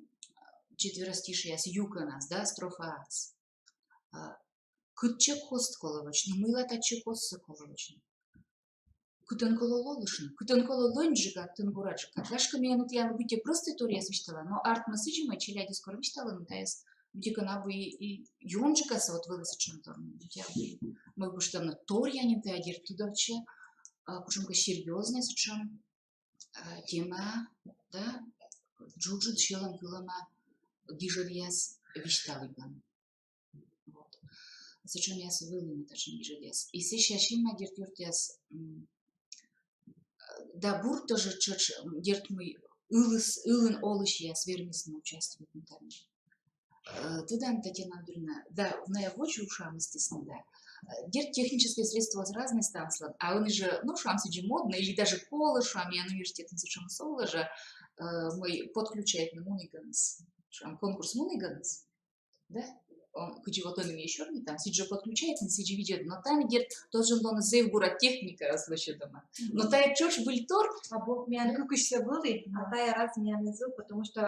четверостишиеас, юкӧнас, да, строфаас. А, кытчӧ кост колӧ вӧчны, мыйла татчӧ костсӧ колӧ вӧчны. Кытӧн колӧ лолыштны, кытӧн колӧ лӧньджыка, кытӧн бураджыка. Гашкӧ, миян ӧд тай быттьӧ простӧй торъяс висьталӧны, но артмӧ сідзи, мый челядьыс кор висьталӧны, тайӧс быттьӧкӧ абу и, и ёнджыкасӧ вот вӧлі сэтшӧм тор, быттьӧ абу и мӧвпыштӧмныд, торъя нин тайӧ, дерт, тыдовтчӧ, а, кутшӧмкӧ серьёзнӧй сэтшӧм, а, тема, да, джуджыд сьӧлӧмкылӧма гижӧдъяс висьталігӧн. Вот. Сэтшӧмъяс вӧліны, татшӧм гижӧдъяс. И сэсся синма, дерт, ёртъяс, м, да бур тоже тшӧтш, м, дерт, мый ылыс, ылын олысьяс вермисны участвуйтны тані. Э, тӧдан, Татьяна Андреевна, да, найӧ водзӧ, шуам, ыстісны, да. Э, дерт, техническӧй средствоыс разнӧй ставныслӧн, а ӧні жӧ, ну, шуам, сідзи модно, или даже колӧ, шуам, миян университетын сэтшӧмыс овлӧ жӧ, э, мый подключайтны мунігӧныс. Шуам, конкурс мунігӧныс, да? Он, кыдзи вот ӧні ми ещё не там, сідзи подключайтны, сідзи видзӧдны, но там, дерт, должен лоны зэв бура техникаыс лӧсьӧдӧма. Но тайӧ тшӧтш выльтор. А бо миян кыкысь сійӧ вӧлі, а тайӧ раз миян эз вӧв, потому что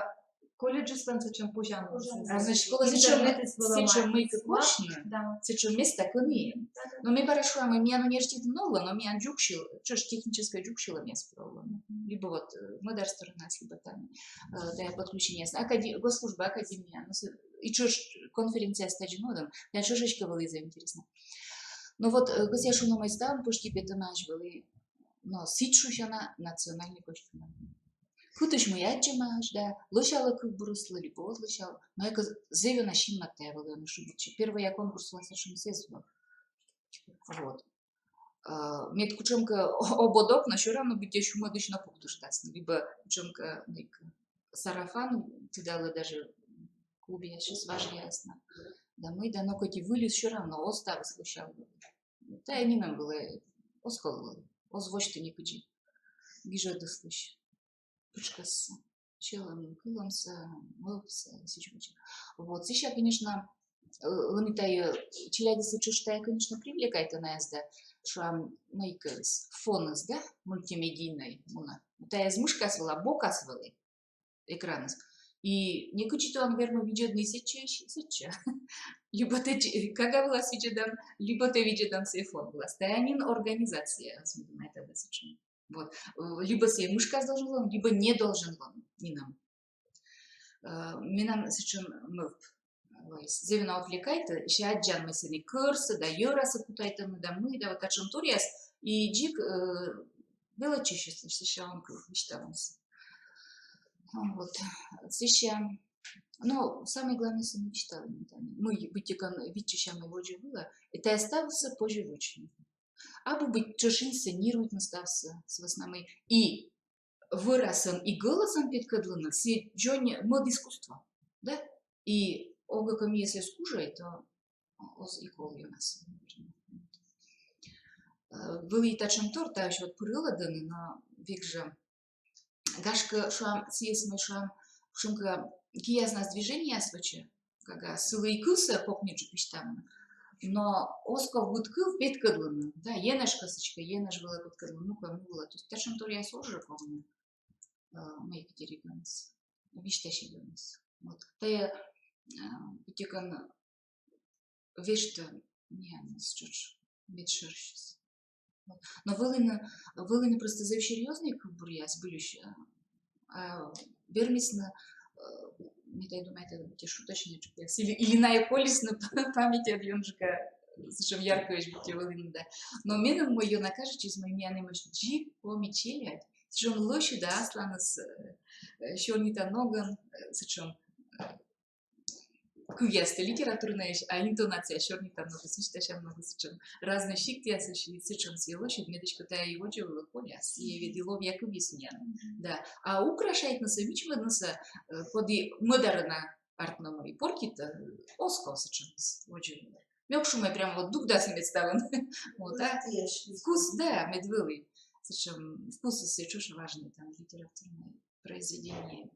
колледжыслӧн сэтшӧм позянлун. А, значит, колӧ сэтшӧм, интернетыс вӧлӧма, сэтшӧм мыйкӧ корсьны, да, сэтшӧм места, кӧні. Да, да. Но ме бара шуа, мый миян университетын овлӧ, но миян дзугсьылӧ, тшӧтш техническӧй дзугсьылӧмъяс пыр овлӧны. Либо вот, э, мӧдар сторонас, либо там, э, да, подключениеяс. Акаде-, госслужба, академия, но с-, и тшӧтш конференцияяс тадзи мӧдӧм, да, тшӧтш эськӧ вӧлі зэв интереснӧ. Но вот, э, кӧсъя шуны, мый ставӧн пӧшти петӧмаӧсь вӧлі, но сідз шусяна национальнӧй костюмӧн. Кытысь мый аддзӧмаӧсь, да, лӧсялӧ кывбурыслы либӧ оз лӧсял, но эськӧ зэв ёна синмад тайӧ вӧлі, ӧні шыбитчӧ. Первойя конкурс вылас сэтшӧмыс эз вӧв. Вот. Э, мед кутшӧмкӧ о-, ободок, но всё равно быттьӧ сюмӧдысь но пуктыштасны, либӧ кутшӧмкӧ, мыйкӧ, сарафан, тыдалӧ, даже клубъясысь важъяс на. Да мый, да, но кӧть и выльыс, всё равно оз ставыс лӧсял. Тайӧ нинӧм вылӧ оз ков, оз восьты некыдзи гижӧдыслысь пытшкӧссӧ, сьӧлӧмын кылӧмсӧ, мӧвпсӧ, сідз водзӧ. Вот, сэсся, конечно, э, ӧні тайӧ челядьыслы тшӧтш тайӧ, конечно, привлекайтӧ найӧс да, шуам, мыйкӧ, фоныс, да, мультимедийнӧй мунӧ. Тайӧ эз мышкас вылӧ, а бокас вӧлі экраныс. И некыдзи тэ он вермы видзӧдны сэтчӧ, сэтчӧ. Либӧ тэ ч-, кага вылас видзӧдан, либӧ тэ видзӧдан сійӧ фон вылас. Тайӧ нин организация, ас медым айтавны сэтшӧм. Вот. Э, либӧ сійӧ мышкас должен лоны, либӧ не должен лоны нинӧм. Э, менам сэтшӧм мӧвп вайис. Зэв ёна отвлекайтӧ, сэсся аддзан, мый сэні кӧрсӧ да йӧрасӧ кутайтӧны да мый, да вот татшӧм торъяс, и дзик, э, велӧдчысьыслысь сэсся он кыв висьтавнысӧ. А, вот. Сэсся, ну, самое главное, сэсся висьтавны, да. Мый быттьӧкӧ виччысям водзӧ вылӧ, и тайӧ ставсӧ позьӧ вӧчны. Абу быть тшӧтш инсценируйтны ставсӧ, сы вӧсна мый и вӧрасӧн, и гӧлӧсӧн петкӧдлыны, сійӧ дзонь мӧд искусство, да? И огӧ кӧ миянӧс эз кужӧй, то оз и кол ёнасӧ. Э, вӧлі татшӧм тор, таысь вот пыр велӧдӧны, но век жӧ, гашкӧ, шуам, сійӧс, мый, шуам, кутшӧмкӧ кияснас движениеяс вӧчӧ, кага, сылы и кывсӧ кокниджык висьтавны. Но оз ков быд кыв петкӧдлыны, да, енэж кӧ сідзкӧ, енэж вылӧ петкӧдлыны, ну-ка, мый вылӧ. То есть татшӧм торъяс оз жӧ ковны, э, мыйкӧ деревянас, висьтасьӧмыс. Вот. Тайӧ, э, быттьӧкӧ вештӧ миянӧс тшӧтш медшӧрсьыс. Вот. Но вӧліны, вӧліны просто зэв серьёзнӧй кывбуръяс, збыльысь, э, а вермисны, э, ме тайӧ думайта, быттьӧ шуточнӧйджыкъяс. Или, или найӧ колисны памятьад ёнджыка сэтшӧм яркӧйӧсь, быттьӧ вӧліны, да. Но меным мый ёна кажитчис, мый миян эмӧсь дзик коми челядь, сэтшӧм лӧсьыда асланыс, э, сёрнита ногӧн, э, сэтшӧм, э, кывъястӧ литературнӧйӧсь, а интонация сёрнита ногӧн, сэтшӧм, сэтшӧм разнӧй сиктъясысь, сэтшӧм сійӧ лӧсьыд, мед эськӧ тайӧ и водзӧ вылӧ коляс, и ведь и ловъя кывйыс миян. Да. А украшайтнысӧ, мичмӧднысӧ, э, коді мӧдарӧ на артмӧ, мый портитӧ, э, оз ков сэтшӧмыс водзӧ вылӧ. Ме ог шу, мый прямо вот дугдасны мед ставӧн. Вот, а? Вкус, да, мед вӧлі. Сэтшӧм вкусыс сійӧ тшӧтш важнӧй там литературнӧй произведение.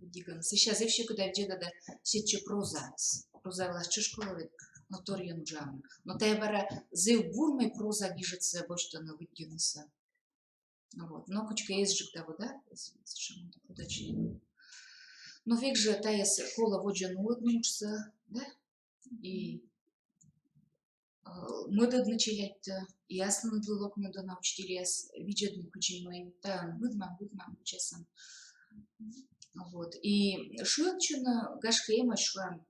Лыддигӧн. Сэсся зэв сьӧкыда видзӧда да сэтчӧ прозаыс. Проза вылас тшӧтш колӧ ведь, но торйӧн уджавны. Но тайӧ бара зэв бур, мый проза гижӧдсӧ босьтӧны лыддьынысӧ. Вот. Но кыдзкӧ эзджык таво, да? С-, сэтшӧм удачнӧй. Но век жӧ тайӧс колӧ водзӧ нуӧдны уджсӧ, да? И, э, мӧдӧдны челядьтӧ, и аслыныдлы локны дона учительяс, видзӧдны, кыдзи мый, таӧн быдмам, быдмам, быдмам часӧн. Вот. И шыӧдчыны, гашкӧ, эмӧсь, шуам,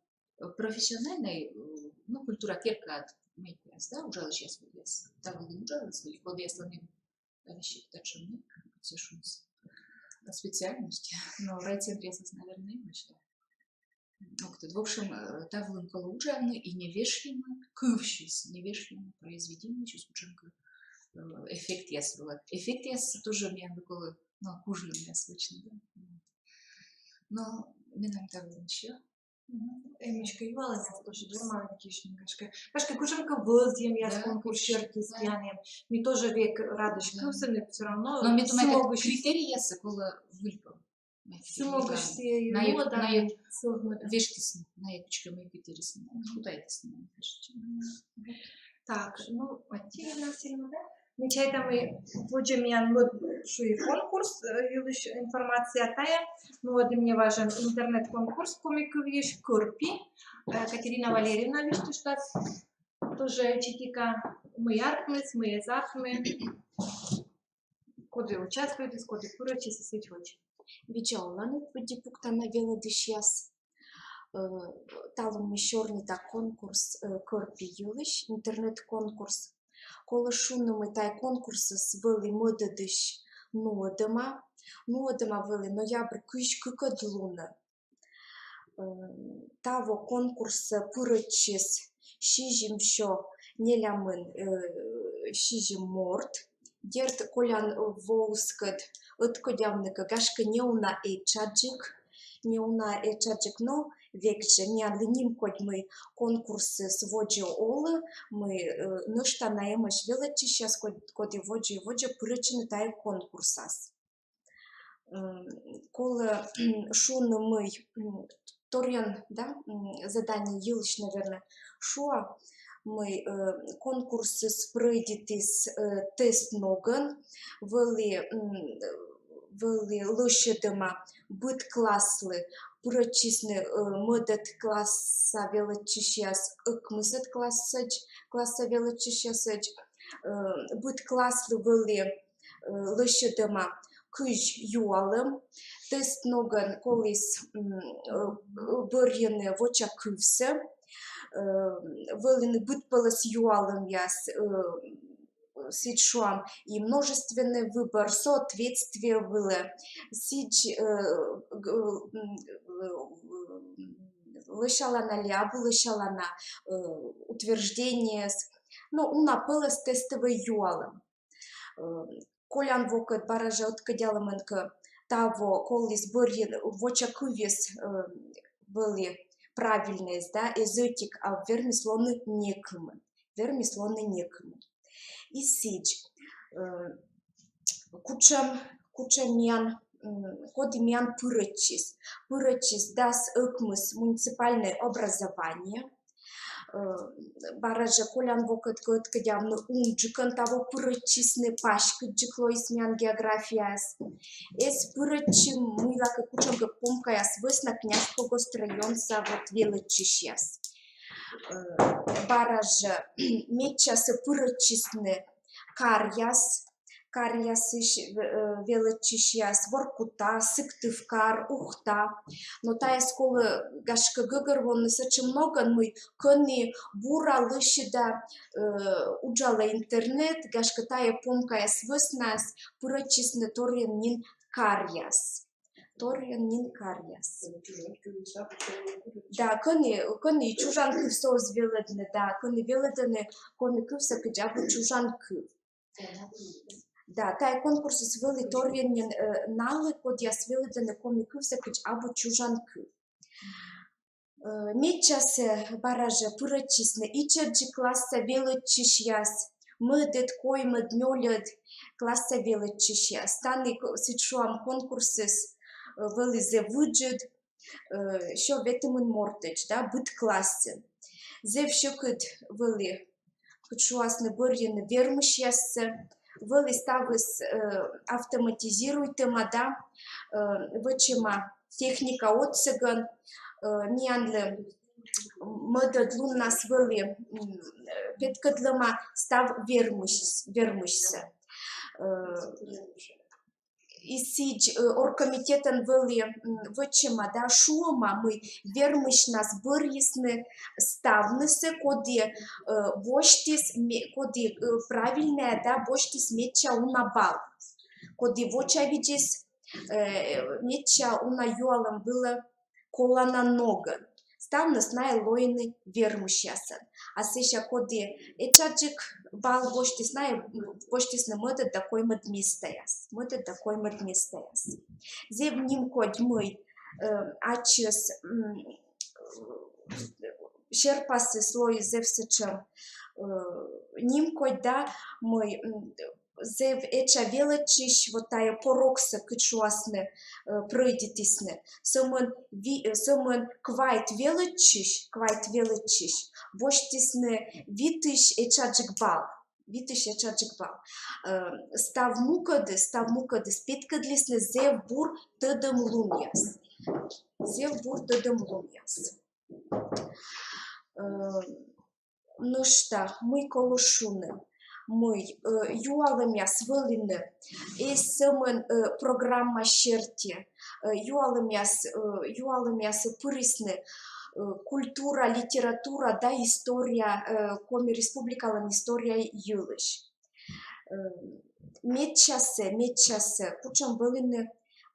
профессиональнӧй, э, ну, культура керкаад мыйкӧяс, да, уджалысьяс, кодъяс та вылын уджалісны, кодъяслӧн эм весиг татшӧм, ну, кыдзи шуны, специальность. Но райцентръясас, наверное, эмӧсь, да. Ог тӧд. В общем, э, та вылын колӧ уджавны и не вешйыны кывсьыс, не вешйыны произведениесьыс, кутшӧмкӧ, э, эффектъяс вылӧ. Эффектъяс тоже миян колӧ, но, кужлӧмъяс вӧчны, да. Вот. Но менам та вылын всё. Мгм. Эмӧсь кӧ юалӧмъяс тоже вермам висьтны, гашкӧ. Гашкӧ, кутшӧмкӧ вӧзйӧмъяс, да, конкурс серти, да, тіянӧн. Ми тоже век радӧсь, да, кывсыны, всё равно. Но ми думайтам, критерийяссӧ колӧ выльпӧм. Сы могысь сійӧ и, на ю-, лоӧ да, на ю-, сӧвмӧдӧ. Вештісны, на ю-, кутшӧмкӧ мый критерийяссӧ, худайтісны, мый кажется. Так, ну, Валентина Васильевна, да? Ми чайтам, и водзӧ миян мӧд, шуи, конкурс, э, йылысь информация тайӧ. Ну, вот и мне важен интернет-конкурс коми кывйысь «Кӧрпи». Э, Катерина Валерьевна вештыштас тоже читіка, мый артмис, мый эз артмы. Коді участвуйтіс, коді пырӧдчис и сідз водзӧ. Видза оланныд, пыдди пуктана велӧдысьяс. Э, талун ми сёрнитам конкурс, э, «Кӧрпи» йылысь, интернет-конкурс. Колӧ шуны, мый тайӧ конкурсыс вӧлі мӧдӧдысь нуӧдӧма. Нуӧдӧма вӧлі ноябрь кызь кыкӧд лунӧ. Э, таво конкурсӧ пырӧдчис сизимсё нелямын, э, сизим морт. Дерт, колян воыскӧд ӧткодявны кӧ, гашкӧ, неуна этшаджык, неуна этшаджык, но век жӧ миянлы нимкодь, мый конкурсыс водзӧ олӧ, мый, э, нӧшта на эмӧсь велӧдчысьяс, код-, коді водзӧ и водзӧ пырӧдчӧны тайӧ конкурсас. М, колӧ шуны, мый, м, торйӧн, да, м, задание йылысь, наверно, шуа, мый, э, конкурсыс прӧйдитіс, э, тест ногӧн, вӧлі, м, вӧлі лӧсьӧдӧма быд класслы, пырӧдчисны, э, мӧдӧд класса велӧдчысьяс ӧкмысӧд классӧдз, класса велӧдчысьясӧдз, э, быд класслы вӧлі э, лӧсьӧдӧма кызь юалӧм. Тест ногӧн коліс, м, э, бӧрйыны воча кывсӧ, э, вӧліны быдпӧлӧс юалӧмъяс, э, сідз шуам, и множественный выбор, соответствие вылӧ, сідз, э, г-, м, э, лӧсялана ли абу лӧсялана, э, утверждениеяс. Но уна пӧлӧс тестовӧй юалӧм. Э, колян вокӧд бара жӧ ӧткодялӧмӧн кӧ, таво коліс бӧрйыны, воча кывйыс, э, вӧлі правильнӧйыс, да, эз ӧтик, а вермис лоны некымын. Вермис лоны некымын. И сідз, э, кутшӧм, кутшӧм миян, м, коді миян пырӧдчис. Пырӧдчис дас ӧкмыс муниципальнӧй образование. Э, бара жӧ колян вокӧд кӧ ӧткодявны, унджыкӧн таво пырӧдчисны, паськыдджык лоис миян географияыс. Эз пырӧдчы мыйлакӧ, кутшӧмкӧ помкаяс вӧсна Князь-Погост районса вот велӧдчысьяс. Э, бара жӧ медчасӧ пырӧдчисны каръяс, каръясысь, э, велӧдчысьяс: Воркута, Сыктывкар, Ухта. Но тайӧс колӧ, гашкӧ, гӧгӧрвоны сэтшӧм ногӧн, мый кӧні бура лӧсьыда, э, уджалӧ интернет, гашкӧ, тайӧ помкаяс вӧснас пырӧдчисны торйӧн нин каръяс. Торйӧн нин каръяс. Да, кӧні, кӧні чужан кывсӧ оз велӧдны, да, кӧні велӧдӧны коми кывсӧ, кыдз абу чужан кыв. Да, тайӧ конкурсыс вӧлі торйӧн нин, э, налы, кодъяс велӧдӧны коми кывсӧ, кыдз абу чужан кыв. Э, медчасӧ бара жӧ пырӧдчисны ичӧтджык класса велӧдчысьяс, мӧдӧд, коймӧд, нёльӧд класса велӧдчысьяс. Тані ко-, сідз шуам, конкурсыс, э, вӧлі зэв ыджыд, э, сё ветымын мортӧдз, да, быд классын. Зэв сьӧкыд вӧлі, кыдз шуасны, бӧрйыны вермысьяссӧ. Вӧлі ставыс, э, автоматизируйтӧма, да, э, вӧчӧма техника отсӧгӧн, э, миянлы мӧдӧд луннас вӧлі, м, петкӧдлӧма став вермысь-, вермысьсӧ. Э, и сідз, э, оргкомитетӧн вӧлі, м, вӧчӧма, да, шуӧма, мый вермысьнас бӧрйисны ставнысӧ, коді, э, босьтіс, ме-, коді, э, правильнӧя, да, босьтіс медся уна балл, коді вочавидзис, э, медся уна юалӧм вылӧ колана ногӧн. Ставныс найӧ лоины вермысьясӧн. А сэсся коді этшаджык балл босьтіс, найӧ босьтісны мӧдӧд да коймӧд местаяс. Мӧдӧд да коймӧд местаяс. Зэв нимкодь, мый э, ачыс м, серпасыс лои зэв сэтшӧм э, нимкодь да, мый м, зэв этша велӧдчысь, вот тайӧ порогсӧ, кыдз шуасны, э, прӧйдитісны. Сӧмын ви-, э, сӧмын квайт велӧдчысь, квайт велӧдчысь босьтісны витысь этшаджык балл. Витысь этшаджык балл. Э, став мукӧдыс, став мукӧдыс петкӧдлісны зэв бур тӧдӧмлунъяс. Зэв бур тӧдӧмлунъяс. Э, нӧшта, мый колӧ шуны, мый э, юалӧмъяс вӧліны эз сӧмын э, программа серти, э, юалӧмъяс, э, юалӧмъясӧ пырисны э, культура, литература да история, э, Коми Республикалӧн история йылысь. Э, медчасӧ, медчасӧ, кутшӧм вӧліны,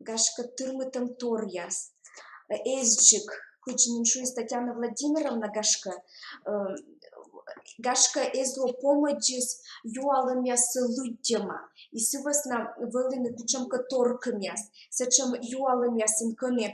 гашкӧ, тырмытӧмторъяс. Э, эзджык, кыдз нин шуис Татьяна Владимировна, гашкӧ, э, гашкӧ, эз ло помӧдзыс юалӧмъяссӧ лыддьӧма, и сы вӧсна вӧліны кутшӧмкӧ торкӧмъяс, сэтшӧм юалӧмъясын, кӧні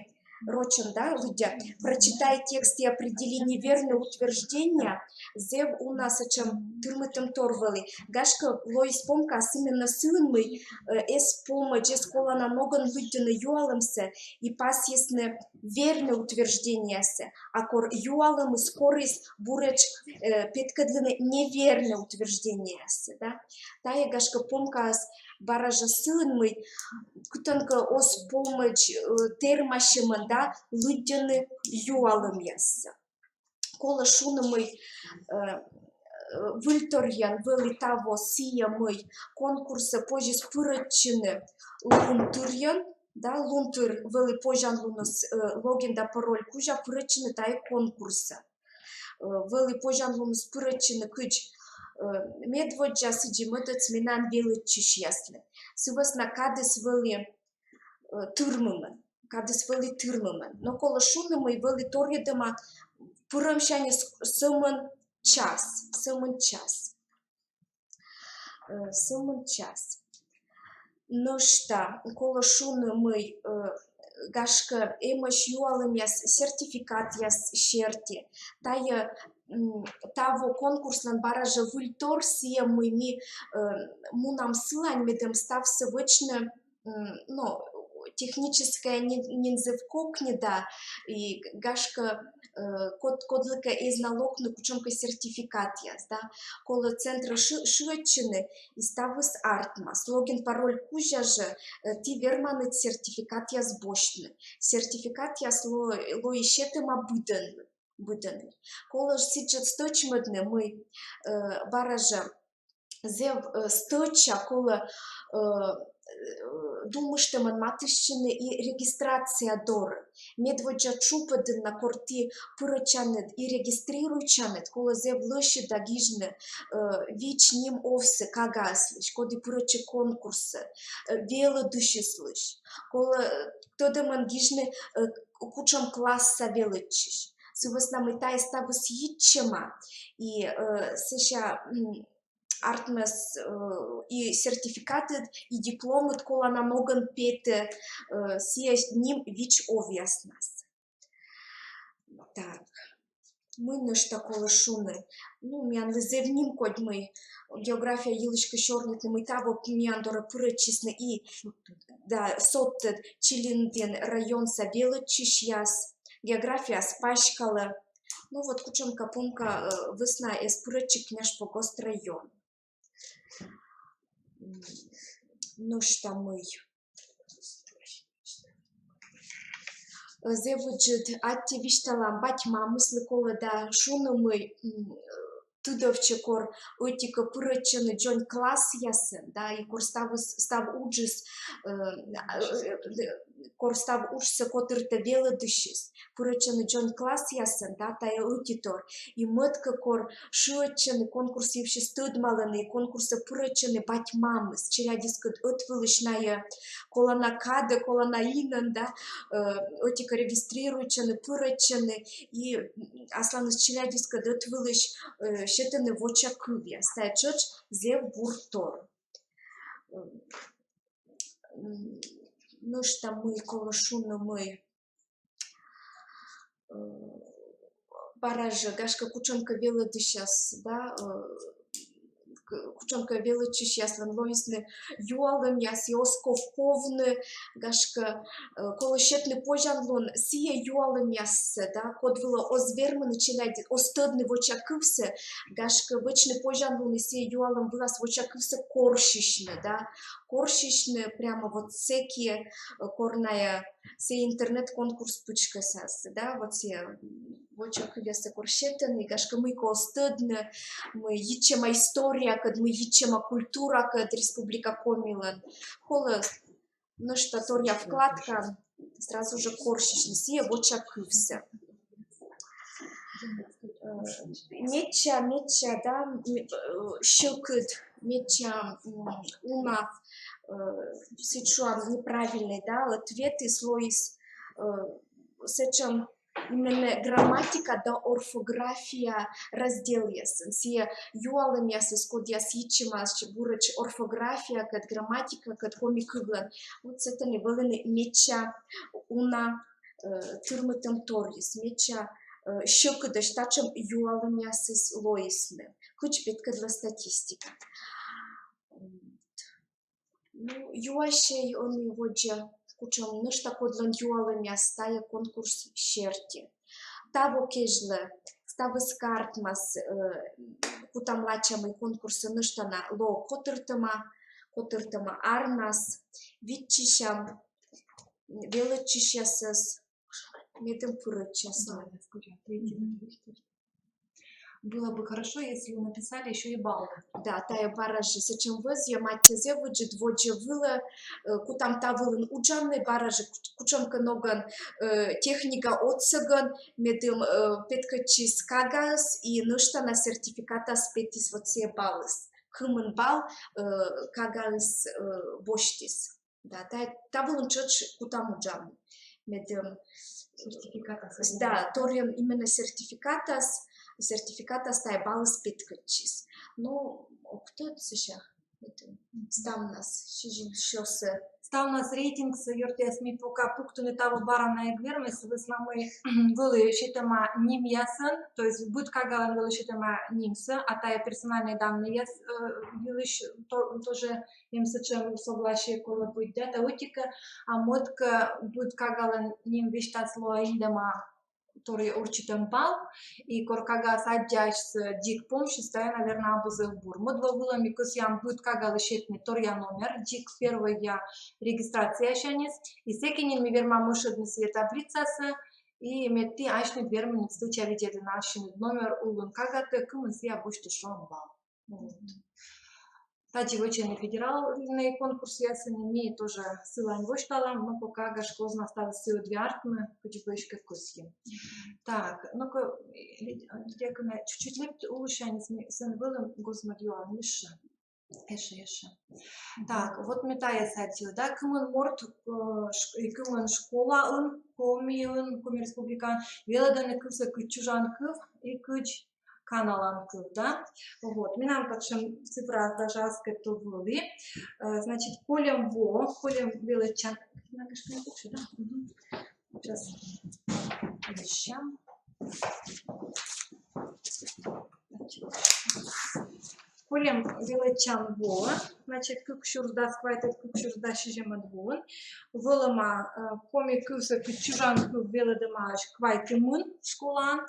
рочӧн да лыддя: «Прочитай текст и определи неверные утверждения». Зэв уна сэтшӧм тырмытӧмтор вӧлі. Гашкӧ, лоис помкаыс именно сыын, мый э, эз помӧдз, эз колана ногӧн лыддьыны юалӧмсӧ и пасйисны вернӧй утверждениесӧ, а кор юалӧмыс корис буретш э, петкӧдлыны невернӧй утверждениесӧ, да. Тайӧ, гашкӧ, помкаыс бара жӧ сыын, мый кытӧнкӧ оз помӧдз э, тэрмасьӧмӧн да лыддьыны юалӧмъяссӧ. Колӧ шуны, мый э, э, выльторйӧн вӧлі таво сійӧ, мый конкурсӧ позис пырӧдчыны лунтырйӧн, да, лунтыр вӧлі позянлуныс, э, логин да пароль кузя пырӧдчыны тайӧ конкурсӧ. Э, вӧлі позянлуныс пырӧдчыны кыдз э, медводдза, сідзи мӧдӧдз менам велӧдчысьяслы. Сы вӧсна кадыс вӧлі э, тырмымӧн, кадыс вӧлі тырмымӧн. Но колӧ шуны, мый вӧлі торйӧдӧма пырӧмсяньыс сӧмын час, сӧмын час. Э, сӧмын час. Нӧшта колӧ шуны, мый э, гашкӧ, эмӧсь юалӧмъяс сертификатъяс серти. Тайӧ м, таво конкурслӧн бара жӧ выльтор сійӧ, мый ми э, мунам сылань, медым ставсӧ вӧчны, м, но, техническӧй нин-, нин зэв кокни да, и гашкӧ, э, код-, кодлыкӧ эз на локны кутшӧмкӧ сертификатъяс, да. Колӧ центрӧ шы-, шыӧдчыны, и ставыс артмас. Логин, пароль кузя жӧ э, ті верманныд сертификатъяс босьтны. Сертификатъяс ло-, лои сетӧма быдӧнлы, быдӧнлы. Колӧ сідзжӧ стӧчмӧдны, мый э, бара жӧ зэв э, стӧча колӧ э, думыштӧмӧн матыстчыны и регистрация дорӧ. Медводдза тшупӧдын на, кор ті пырӧдчанныд и регистрируйтчанныд, колӧ зэв лӧсьыда гижны э, вич ним овсӧ кагаыслысь, коді пырӧдчӧ конкурсӧ, э, велӧдысьыслысь. Колӧ э, тӧдӧмӧн гижны э, кутшӧм класса велӧдчысь. Сы вӧсна мый тайӧ ставыс йитчӧма, и э, сэсся м, артмас э, и сертификатыд, и дипломыд колана ногӧн петӧ э, сійӧ ним вич овъяснас. Так. Мый нӧшта колӧ шуны? Ну, миянлы зэв нимкодь, мый география йылысь кӧ сёрнитны, мый таво миян дорӧ пырӧдчисны и, да, содтӧд Чилимдін районса велӧдчысьяс, географияыс паськалӧ. Ну вот, кутшӧмкӧ помка э, вӧсна эз пырӧдчы Княжпогост район. М, нӧшта мый. Зэв ыджыд аттьӧ висьталам бать-мамыслы. Колӧ да шуны, мый м, тыдовтчӧ, кор ӧти-кӧ пырӧдчӧны дзонь классъясӧн, да, и кор ставыс, став уджыс э, э, кор став уджсӧ котыртӧ велӧдысьыс, пырӧдчӧны дзонь классъясӧн, да, тайӧ ӧтитор. И мӧд кӧ, кор шыӧдчӧны конкурс йывсьыс тӧдмалӧны, и конкурсӧ пырӧдчӧны бать-мамыс, челядьыскӧд ӧтвылысь найӧ колана кадӧ, колана инӧн, да, э, ӧти-кӧ, регистрируйтчӧны, пырӧдчӧны, и асланыс челядьыскӧд ӧтвылысь, э, сетӧны воча кывъяс. Тайӧ тшӧтш зэв бур тор. М, нӧшта мый колӧ шуны, мый, э, бара жӧ, гашкӧ, кутшӧмкӧ велӧдысьяс, да, э, к-, кутшӧмкӧ велӧдчысьяслӧн лоисны юалӧмъяс, и оз ков повны, гашкӧ, э, колӧ сетны позянлун сійӧ юалӧмъяссӧ, да, код вылӧ оз вермыны челядь, оз тӧдны воча кывсӧ, гашкӧ, вӧчны позянлун и сійӧ юалӧм вылас воча кывсӧ корсьысьны, да, корсьысьны прямо вот сэки, э, кор найӧ сійӧ интернет-конкурс пытшкӧсас, да, вот сійӧ, м, воча кывъяссӧ кор сетӧны, и гашкӧ, мыйкӧ оз тӧдны, мый йитчӧма историякӧд, мый йитчӧма культуракӧд Республика Комилӧн. Колӧ нӧшта торъя вкладкаӧн сразу жӧ корсьысьны сійӧ воча кывсӧ. Э, медся, медся, да, м, э, сьӧкыд, медся, м, уна, э, сідз шуам, неправильный, да, ответыс лоис, э, сэтшӧм именно грамматика да орфография разделъясын. Сійӧ юалӧмъясыс, кодъяс йитчӧмаӧсь буретш орфографиякӧд, грамматикакӧд коми кывлӧн. Вот сэтӧні вӧліны медся уна, э, тырмытӧмторйыс, медся, э, сьӧкыдӧсь татшӧм юалӧмъясыс лоисны. Кыдз петкӧдлӧ статистика. Ну, юасьӧй ӧні водзӧ, кутшӧм нӧшта кодлӧн юалӧмъяс тайӧ конкурс серти. Таво кежлӧ ставыс кӧ артмас, э, кутам лача, мый конкурсӧ нӧшта на лоӧ котыртӧма, котыртӧма арнас, виччысям велӧдчысьясӧс, медым пырӧдчасны. Да, я скажу, третий выпуск. Было бы хорошо, если вы написали ещё и баллы. Да, тайӧ бара жӧ сэтшӧм вӧзйӧм, аттьӧ зэв ыджыд, водзӧ вылӧ, э, кутам та вылын уджавны, бара жӧ кут-, кутшӧмкӧ ногӧн, э, техника отсӧгӧн, медым, э, петкӧдчис кагаыс и нӧшта на сертификатас петіс вот сійӧ баллыс. Кымын балл, э, кагаыс, э, босьтіс. Да, та, та вылын тшӧтш кутам уджавны. Медым, э, сертификатас. Да, торйӧн именно сертификатас, сертификатас тайӧ баллыс петкӧдчис. Ну, ог тӧд сэсся, медым ставнас сизим сёсӧ. Ставнас рейтингсӧ, ёртъяс, ми пока пуктыны таво бара на эг вермы, сы вӧсна мый вӧлі сетӧма нимъясӧн, то есть быд кагалӧн вӧлі сетӧма нимсӧ, а тайӧ персональнӧй данныйяс, э, йылысь то-, тоже эм сэтшӧм согласие, колӧ быть, да, та ӧти-кӧ, а мӧд-кӧ, быд кагалӧн ним весьтас лоӧ индӧма торйӧн орччытӧм балл, и кор кагаыс аддзасьӧ, э, дзик помсьыс, тайӧ, наверно, абу зэв бур. Мӧд во вылӧ ми кӧсъям быд кагалы сетны торъя номер, дзик первойя регистрациясяньыс, и сэки нин ми вермам ӧшӧдны сійӧ таблицасӧ, и медті асьныд верминныд стӧча видзӧдны ассьыныд номер улын кагатӧ, кымын сійӧ босьтіс шуам балл. Вот. Тадзи вӧчӧны федеральнӧй конкурсъясӧн, ми тоже сылань восьталам, но пока, гашкӧ, оз на ставыс сыӧдз артмы, кыдзи бы эськӧ кӧсйим. Так, ну-ка, Лидия, Лидия Кына, чуть-чуть лэптӧй улысяньыс, ми сэн вылын гоз мӧд юалам ещӧ. Ещӧ, ещӧ. Так, вот ме тайӧс аддзыла, да, кымын морт, э, ш-, и кымын школаын, Комиын, Коми Республикаын, велӧдӧны кывсӧ кыдз чужан кыв и кыдз каналан кыв, да. Вот, менам татшӧм цифра даже аскӧд тӧ вӧлі. Э, значит, кольӧм во, кольӧм велӧдчан, да? Мгм. Сейчас. Ещё. Значит, кольӧм велӧдчан во, значит, кык сюрс дас квайтӧд, кык сюрс дас сизимӧд воын. Вӧлӧма, э, коми кывсӧ кыдз чужан кыв велӧдӧмаӧсь квайтымын школаын.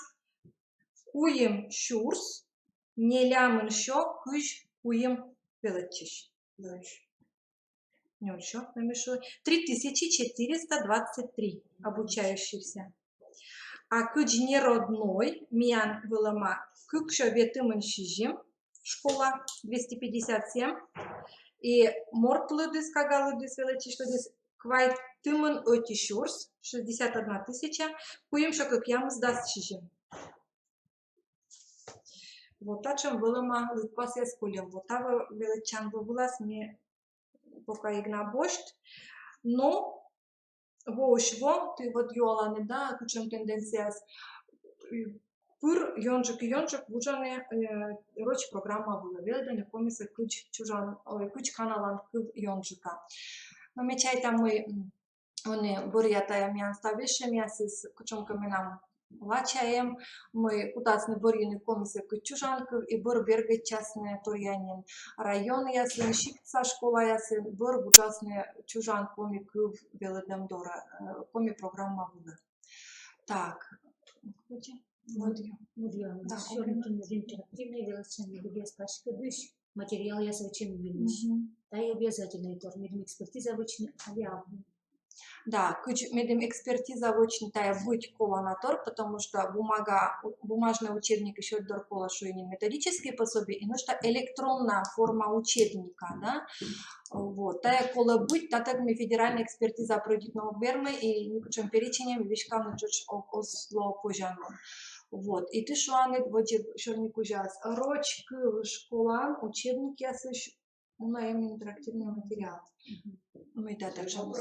Куим сюрс нелямын сё кызь куим велӧдчысь. Нёль сё, нёль сё, нёль сё, три тысячи четыреста двадцать три обучающихся. А кыдз неродной миян вӧлӧма кык сё ветымын сизим школа, двести пятьдесят семь, и морт лыдыс, кага лыдыс, велӧдчысь лыдыс квайт тымын ӧти сюрс, шестьдесят одна тысяча, куимсё кӧкъямысдас сизим. Вот татшӧм вӧлӧма лыдпасъяс кольӧм. Вот таво велӧдчан во вылас ми пока эг на босьт. Но воысь во ті вот юаланныд да, кутшӧм тенденцияяс. Пыр ёнджыка-ёнджыка вуджӧны, э, роч программа вылӧ, велӧдӧны комиӧн кыдз чужан, ой, кыдз каналан кыв ёнджыка. Но ме чайта, мый, м, ӧні бӧръя тайӧ миян ставсӧ вежсьӧмъясыс, кутшӧмкӧ менам лача эм, мый кутасны бӧрйыны комиӧн кыдз чужан кыв и бӧр бергӧдчасны торъя нин районъясын, сиктса школаясын, бӧр вуджасны чужан коми кыв велӧдӧм дорӧ, э, коми программа вылӧ. Так. Мӧд-, мӧд-, да, сьӧлӧм туннӧ интерактивнӧй велӧдчан, медым паськӧдысь материалъяс вӧчӧм йылысь. Мгм. Тайӧ обязательнӧй тор, медым экспертиза вӧчны али абу. Да, кыдз медым экспертиза вӧчны, тайӧ быть колана тор, потому что бумага, бумажнӧй учебник ещё дор колӧ, шуӧны, методический пособие, и нужна электронная форма учебника, да. Вот, тайӧ колӧ быть, татӧн ми федеральнӧй экспертиза прӧйдитны ог вермы, и некутшӧм перечень ми веськавны тшӧтш о-, оз ло позянлун. Вот, и ті шуанныд, водзӧ сёрни кузяс, роч кыв школаын учебникъясысь уна эм интерактивнӧй материал. Мгм. Мый татшӧм.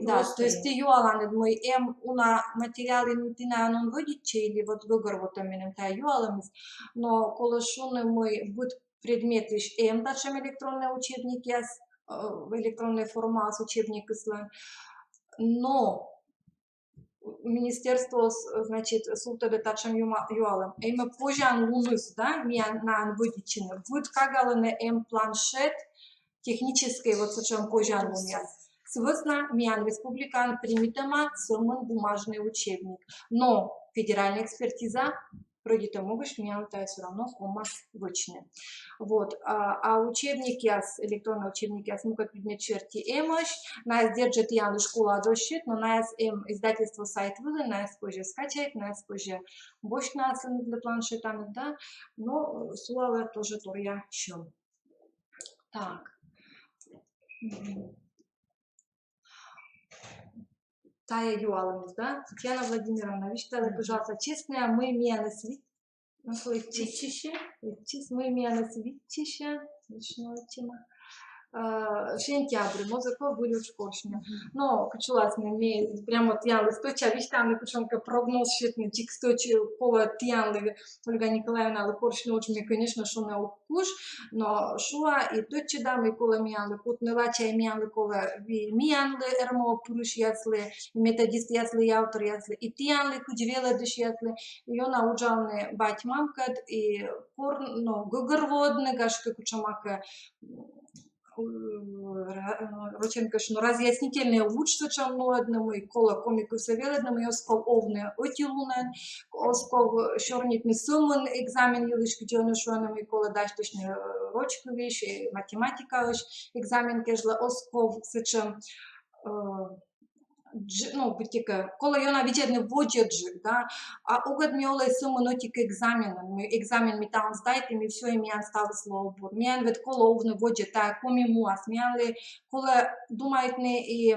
Да, то есть ті юаланныд, мый эм уна материал, и ті найӧс он вӧдитчӧй, или вот гӧгӧрвота меным тайӧ юалӧмыс, но колӧ шуны, мый быд предметысь эм татшӧм электроннӧй учебникъяс, э, электроннӧй формаыс учебникыслӧн. Но министерствоыс, значит, сувтӧдӧ татшӧм юма-, юалӧм. Эм позянлуныс, да, миян найӧс вӧдитчыны. Быд кагалӧн эм планшет, техническӧй вот сэтшӧм позянлунъяс. Сы вӧсна миян республикаын примитӧма сӧмын бумажнӧй учебник. Но федеральнӧй экспертиза прӧйдитӧм могысь миянлы тайӧс всё равно ковмас вӧчны. Вот. А, а учебникъяс, электроннӧй учебникъяс мукӧд предмет серти эмӧсь, найӧс дерт жӧ тіянлы школа дасьтысь, но найӧс эм издательство сайт вылын, найӧс позьӧ скачайтны, найӧс позьӧ босьтны аслыныд планшетаныд, да, но сылы тоже торъя сьӧм. Так. Мгм. Тайӧ юалӧмыс, да? Татьяна Владимировна, висьталӧй, пожалуйста, честнӧя, мый миянӧс вит-, ну, ӧтчысь, ӧтчысь, мый миянӧс виччысьӧ, точно ӧтчыма. Э, сентябрын оз-ӧ ков выль удж корсьны. Но кыдз шуласны, ме прямо тіянлы стӧча висьтавны, кутшӧмкӧ прогноз сетны, дзик стӧч колӧ тіянлы, Ольга Николаевналы, корсьны удж, ме, конечно, шуны ог куж, но шуа и тӧдчыда, мый колӧ миянлы кутны лача, и миянлы колӧ ви-, миянлы РМО пырысьяслы, и методистъяслы, и авторъяслы, и тіянлы, кыдз велӧдысьяслы, ёна уджавны бать-мамкӧд, и кор-, но, гӧгӧрвоӧдны, гашкӧ, кутшӧмакӧ, м, ра-, э, рочӧн кӧ шуны, разъяснительнӧй удж сэтшӧм нуӧдны, мый колӧ коми кывсӧ велӧдны, мый оз ков овны ӧти лунӧн, оз ков сёрнитны сӧмын экзамен йылысь, кыдз ӧні шуӧны, мый колӧ дасьтысьны, э, роч кывйысь, э, математикаысь экзамен кежлӧ, оз ков сэтшӧм, э, дж-, ну, быттьӧкӧ, колӧ ёна видзӧдны водзджык, да, а ог ӧд ми олӧй сӧмын ӧтик экзаменын, ми экзамен ми талун сдайтім, и всё, и миян ставыс лоӧ бур. Миян ведь колӧ овны водзӧ тайӧ коми муас, миянлы колӧ думайтны и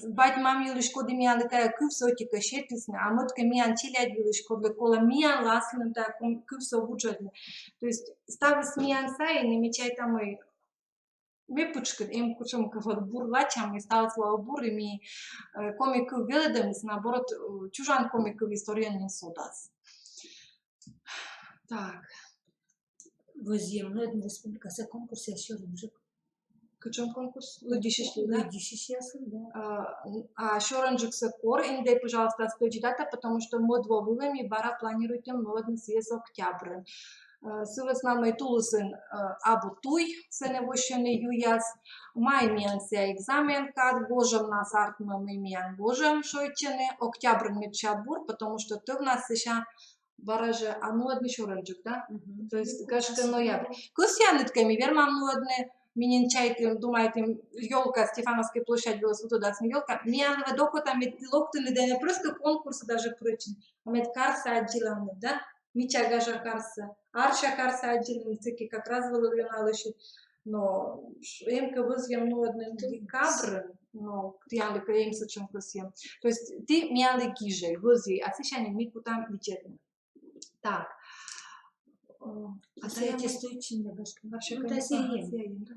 бать-мам йылысь, коді миянлы тайӧ кывсӧ ӧтикӧ сетісны, а мӧд кӧ миян челядь йылысь, кодлы колӧ миянлы аслыным тайӧ ком-, кывсӧ вуджӧдны. То есть ставыс миян сайын, и ме чайта, мый ме пытшкын, эм кутшӧмкӧ вот бур лача, мый ставыс лоӧ бур, и ми, э, коми кыв велӧдӧмыс, наоборот, э, чужан коми кыв историӧн нин содас. Так. Вӧзйӧм нуӧдны республикаса конкурсъяс сёрӧнджык. Кутшӧм конкурс? Лыддьысьысьяслы, да? Лыддьысьысьяслы, да. А, а сёрӧнджыксӧ кор, индӧй, пожалуйста, стӧчдӧдта, потому что мӧд во вылӧ ми бара планируйтім нуӧдны сійӧс октябрын. Э, сы вӧсна мый тулысын, э, абу туй, сэні воссьӧны юяс, май миян сійӧ экзамен кад, гожӧмнас артмӧ, мый миян гожӧм шойччӧны, октябрын медся бур, потому что тӧвнас сэсся бара жӧ, а, нуӧдны сёрӧнджык, да? Мгм. То есть, гашкӧ, ноябрь. Кӧсъянныд кӧ, ми вермам нуӧдны, ми нин чайтім, думайтім, ёлка, Стефановскӧй площадь вылас сувтӧдасны ёлка. Миянлы ӧд окота мед локтыны да не просто конкурс даже прӧчны, а мед карсӧ аддзылавны, да? Мича гажа карсӧ, арся карсӧ аддзылавны, сэки как раз вӧлӧм ёна лӧсьыд. Но ш-, эм кӧ вӧзйӧм нуӧдны декабрын, Но тіянлы кӧ эм сэтшӧм кӧсйӧм. То есть ті миянлы гижӧй, вӧзйӧй, а сысянь ми кутам видзӧдны. Так. Э, а Кӧсъя тая аттестуйтчыны да, гашкӧ. Вообще, ну, конечно, да, сія ага, эм. Сія эм, да.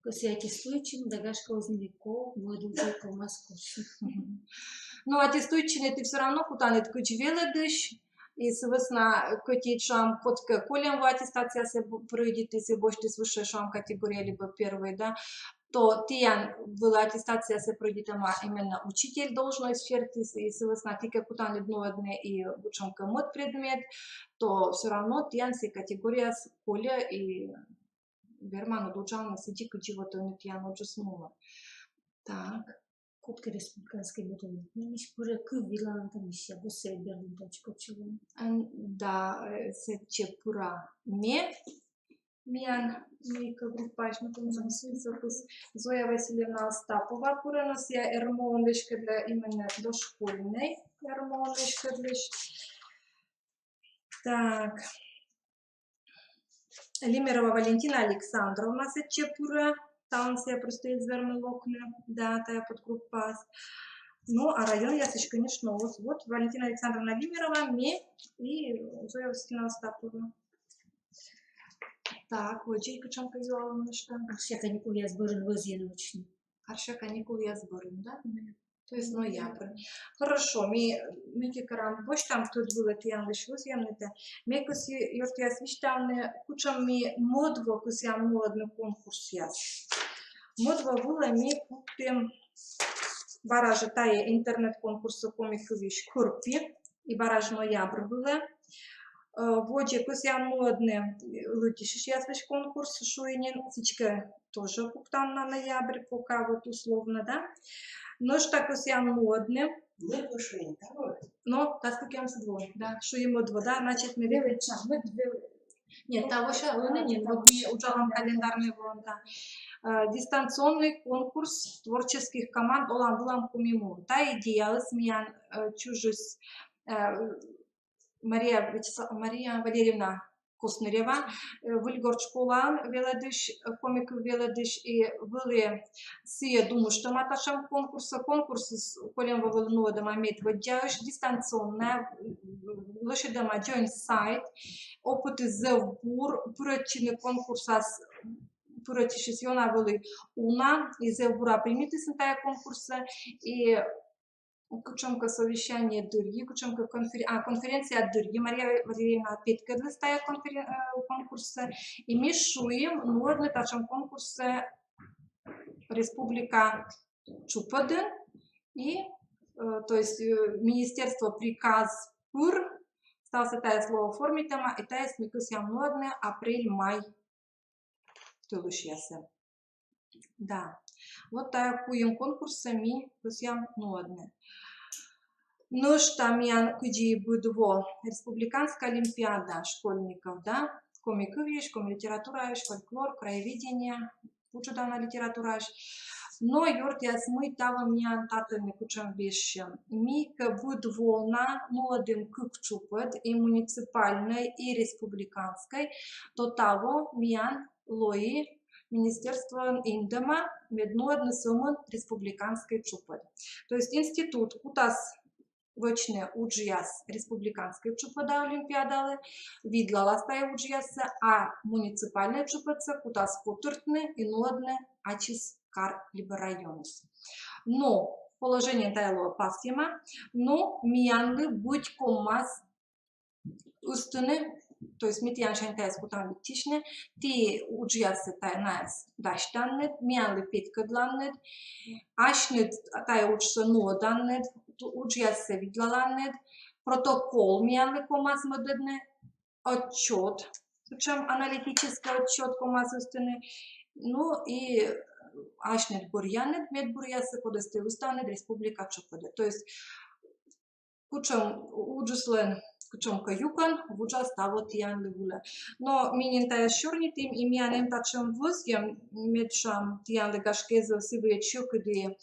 Кӧсъя аттестуйтчыны да, гашкӧ, оз нин и ков, мӧд узьӧ ковмас курс. Ну, аттестуйтчыны ті всё равно кутанныд кыдз велӧдысь, и сы вӧсна, кӧть и, шуам, кодкӧ кольӧм во аттестациясӧ б-, прӧйдитіс и босьтіс высшӧй, шуам, категория либӧ первой, да, то тіян вылӧ аттестациясӧ прӧйдитӧма именно учитель должность сертиыс, и сы вӧсна ті кӧ кутанныд нуӧдны и кутшӧмкӧ мӧд предмет, то всё равно тіян сійӧ категорияыс кольӧ и верманныд уджавны сідзи, кыдзи вот ӧні тіян уджыс нуӧ. Так. Кодкӧ республиканскӧй быдӧн. Мися, пыр кыв видлалан комиссия, госсовет бердын точка чего. М, да, э, сэтчӧ пыра ме, миян мыйкӧ группаысь, ну, там, Зоя Васильевна Остапова пырӧ, но сія РМО-ын веськӧдлӧ, именно дошкольнӧй РМО-ын веськӧдлысь. Так. Лимерова Валентина Александровна сэтчӧ пырӧ, талун сія просто эз вермы локны, да, тая подгруппаас. Ну, а районъясысь, конечно, вот, вот Валентина Александровна Лимерова, ме и Зоя Васильевна Остапова. Так, водзӧ кутшӧмкӧ юалӧм нӧшта? Арся каникулъяс бӧрын вӧзйӧны вӧчны. Арся каникулъяс бӧрын, да? То есть ноябрь. Хорошо, ми, ми кӧ керам, босьтам тӧд вылӧ тіянлысь вӧзйӧмнытӧ. Ме кӧсйи, ёртъяс, висьтавны, кутшӧм ми мӧд во кӧсъям нуӧдны конкурсъяс. Мӧд во вылӧ ми пуктім бара жӧ тайӧ интернет-конкурссӧ коми кывйысь «Кӧрпи», и бара жӧ ноябрь вылӧ. Э, водзӧ кӧсъям нуӧдны лыддьысьысьяслысь конкурс, шуи нин, сідзкӧ тоже пуктам на ноябрь, пока вот условно, да. Нӧшта кӧсъям нуӧдны. Мӧд во шуи, да, вот. Но, дас кӧкъямысӧд во, да, шуи мӧд во, да, значит, ми вел-, вел-, ча-, мӧд вел-, нет, таво ся, ӧні нин, вот ми уджалам календарнӧй воын, да. Э, дистанционный конкурс творческих команд олам-вылам коми мовын. Та идеяыс миян, э, чужис, э, Мария Вячесла-, Мария Валерьевна Коснырева, э, Выльгорт школаын велӧдысь, э, коми кыв велӧдысь, и вӧлі сійӧ думыштӧма татшӧм конкурссӧ, конкурсыс кольӧм во вӧлі нуӧдӧма медводдзаысь, дистанционнӧя, м, лӧсьӧдӧма дзонь сайт, опытыс зэв бур, пырӧдчыны конкурсас пырӧдчысьыс ёна вӧлі уна, и зэв бура примитісны тайӧ конкурссӧ, и кутшӧмкӧ совещание дырйи, кутшӧмкӧ конфер-, а, конференция дырйи Мария Валерьевна петкӧдліс тайӧ конферен-, э, конкурссӧ, и ми шуим нуӧдны татшӧм конкурссӧ республика тшупӧдын, и, э, то есть, э, министерство приказ пыр ставсӧ тайӧс лоӧ оформитӧма, и тайӧс ми кӧсъям нуӧдны апрель-май тӧлысьясӧ. Да. Вот тайӧ куим конкурссӧ ми кӧсъям нуӧдны. Нӧшта миян кыдзи быд во республиканская олимпиада школьников, да, коми кывйысь, коми литератураысь, фольклор, краеведение, вуджӧдана литератураысь. Но, ёртъяс, мый таво миян татӧні кутшӧм вежсьӧм. Ми кӧ быд во на нуӧдім кык тшупӧд, и муниципальнӧй, и республиканскӧй, то таво миян лои министерствоын индӧма, мед нуӧдны сӧмын республиканскӧй тшупӧд. То есть институт кутас вӧчны уджъяс республиканскӧй тшупӧда олимпиадалы, видлалас тайӧ уджъяссӧ, а муниципальнӧй тшупӧдсӧ кутас котыртны и нуӧдны ачыс кар либӧ районыс. Но положениеын тайӧ лоӧ пасйӧма, но миянлы быть ковмас ыстыны, то есть ми тіянсянь тайӧс кутам виччысьны, ті уджъяссӧ тайӧ найӧс дасьтанныд, миянлы петкӧдланныд, асьныд тайӧ уджсӧ нуӧданныд, ту-, уджъяссӧ видлаланныд, протокол миянлы ковмас мӧдӧдны, отчёт, сэтшӧм аналитическӧй отчёт ковмас ыстыны, ну и асьныд бӧръянныд медбӧръяссӧ, кодӧс ті ыстанныд республика тшупӧдӧ. То есть кутшӧм уджыслӧн кутшӧмкӧ юкӧн вуджас таво тіянлы вылӧ. Но ми нин тайӧс сёрнитім, и миян эм татшӧм вӧзйӧм, мед, шуам, тіянлы, гашкӧ, эз сы вылӧ сьӧкыд и,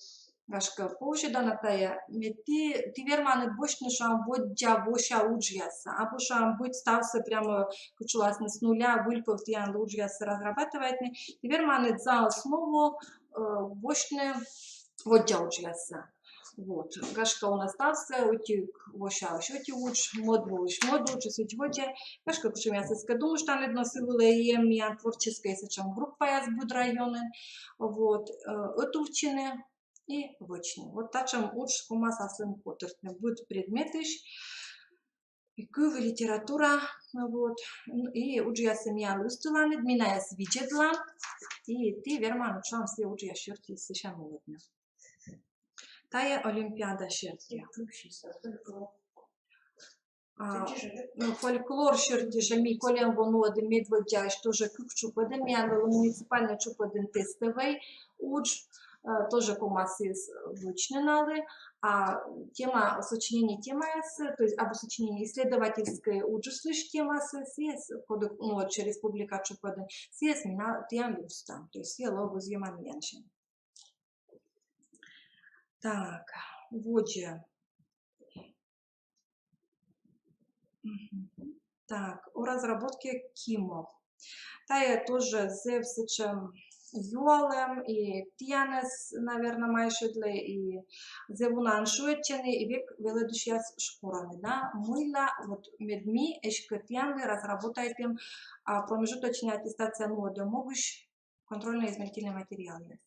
гашкӧ, повзьӧдана тайӧ, мед ті, ті верманныд босьтны, шуам, воддза вося уджъяссӧ, абу, шуам, быть ставсӧ прямо кыдз шуласны с нуля, выльпӧв тіянлы уджъяссӧ разрабатывайтны, ті верманныд за основу, э, босьтны воддза уджъяссӧ. Вот. Гашкӧ, он ӧ ставсӧ, ӧтик восяысь ӧти удж, мӧд воысь мӧд удж, и сідз водзӧ. Гашкӧ, кутшӧмъясӧс кӧ думыштанныд, но сы вылӧ эм миян творческӧй сэтшӧм группаяс быд районын. Вот. Э, ӧтувтчыны и вӧчны. Вот татшӧм удж ковмас аслым котыртны быд предметысь. И кыв, и литература, вот, и уджъяссӧ миянлы ыстыланныд, ми найӧс видзӧдлам, и ті верманныд, шуам, сійӧ уджъяс серти сэсся нуӧдны. Тайӧ олимпиада серти. А, ну, фольклор серти жӧ ми кольӧм во нуӧдім медводдзаысь тоже кык чупӧдын, миян вӧлі муниципальнӧй чупӧдын тестӧвӧй удж, э, тоже ковмас сійӧс вӧчны налы, а тема, сочинение темаяссӧ, то есть абу сочинение, исследовательскӧй уджыслысь темасӧ, сійӧс, коді нуӧдчӧ республика чупӧдын, сійӧс ми на-, тіянлы ыстам, то есть сійӧ лоӧ вӧзйӧма миянсянь. Так, водзӧ. Мгм. Так, о разработке КИМов. Тайӧ тоже зэв сэтшӧм юалӧм, и тіянӧс, наверно, майшӧдлӧ, и зэв унаӧн шыӧдчӧны, и век велӧдысьяс шукӧрӧны, да, мыйла вот мед ми эськӧ тіянлы разработайтім, а, промежуточнӧй аттестация нуӧдӧм могысь контрольно-измерительнӧй материалъяс.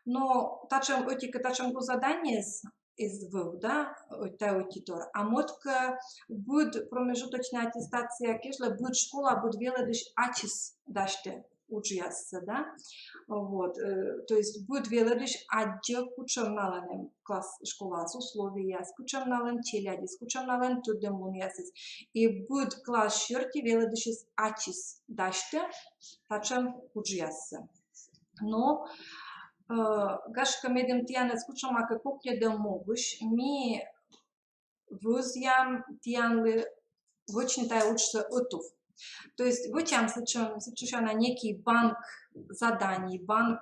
Но татшӧм ӧтик, татшӧм госзаданиеыс эз вӧв, да, ӧ-, тайӧ ӧтитор. А мӧд-кӧ, быд промежуточнӧй аттестация кежлӧ быд школа, быд велӧдысь ачыс дасьтӧ уджъяссӧ, да. Вот, э, то есть быд велӧдысь аддзӧ, кутшӧм налӧн эм класс, школаас условиеяс, кутшӧм налӧн челядьыс, кутшӧм налӧн тӧдӧмлунъясыс. И быд класс серти велӧдысьыс ачыс дасьтӧ татшӧм уджъяссӧ. Но, э, гашкӧ, медым тіянӧс кутшӧмакӧ кокньӧдӧм могысь, ми вӧзъям тіянлы вӧчны тайӧ уджсӧ ӧтув. То есть вӧчам сэтшӧм, сэтшӧм некий банк заданий, банк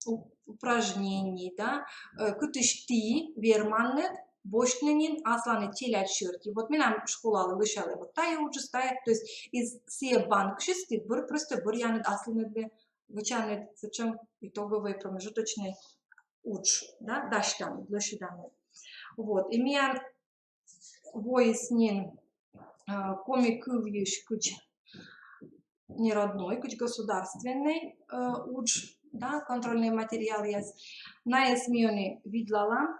у-, упражнений, да, э, кытысь ті верманныд босьтны нин асланыд челядь серти. Вот менам школалы лӧсялӧ вот тайӧ уджыс, тайӧ, то есть из сійӧ банкысь ті быр-, просто бӧръянныд аслыныд вӧчанныд сэтшӧм итоговӧй, промежуточнӧй удж, да, дасьтанныд, лӧсьыданныд. Вот, и миян воис нин, э, коми кывйысь кыдз не родной, кыдз государственнӧй, э, удж, да, контрольнӧй материалъяс. Найӧс ми ӧні видлалам.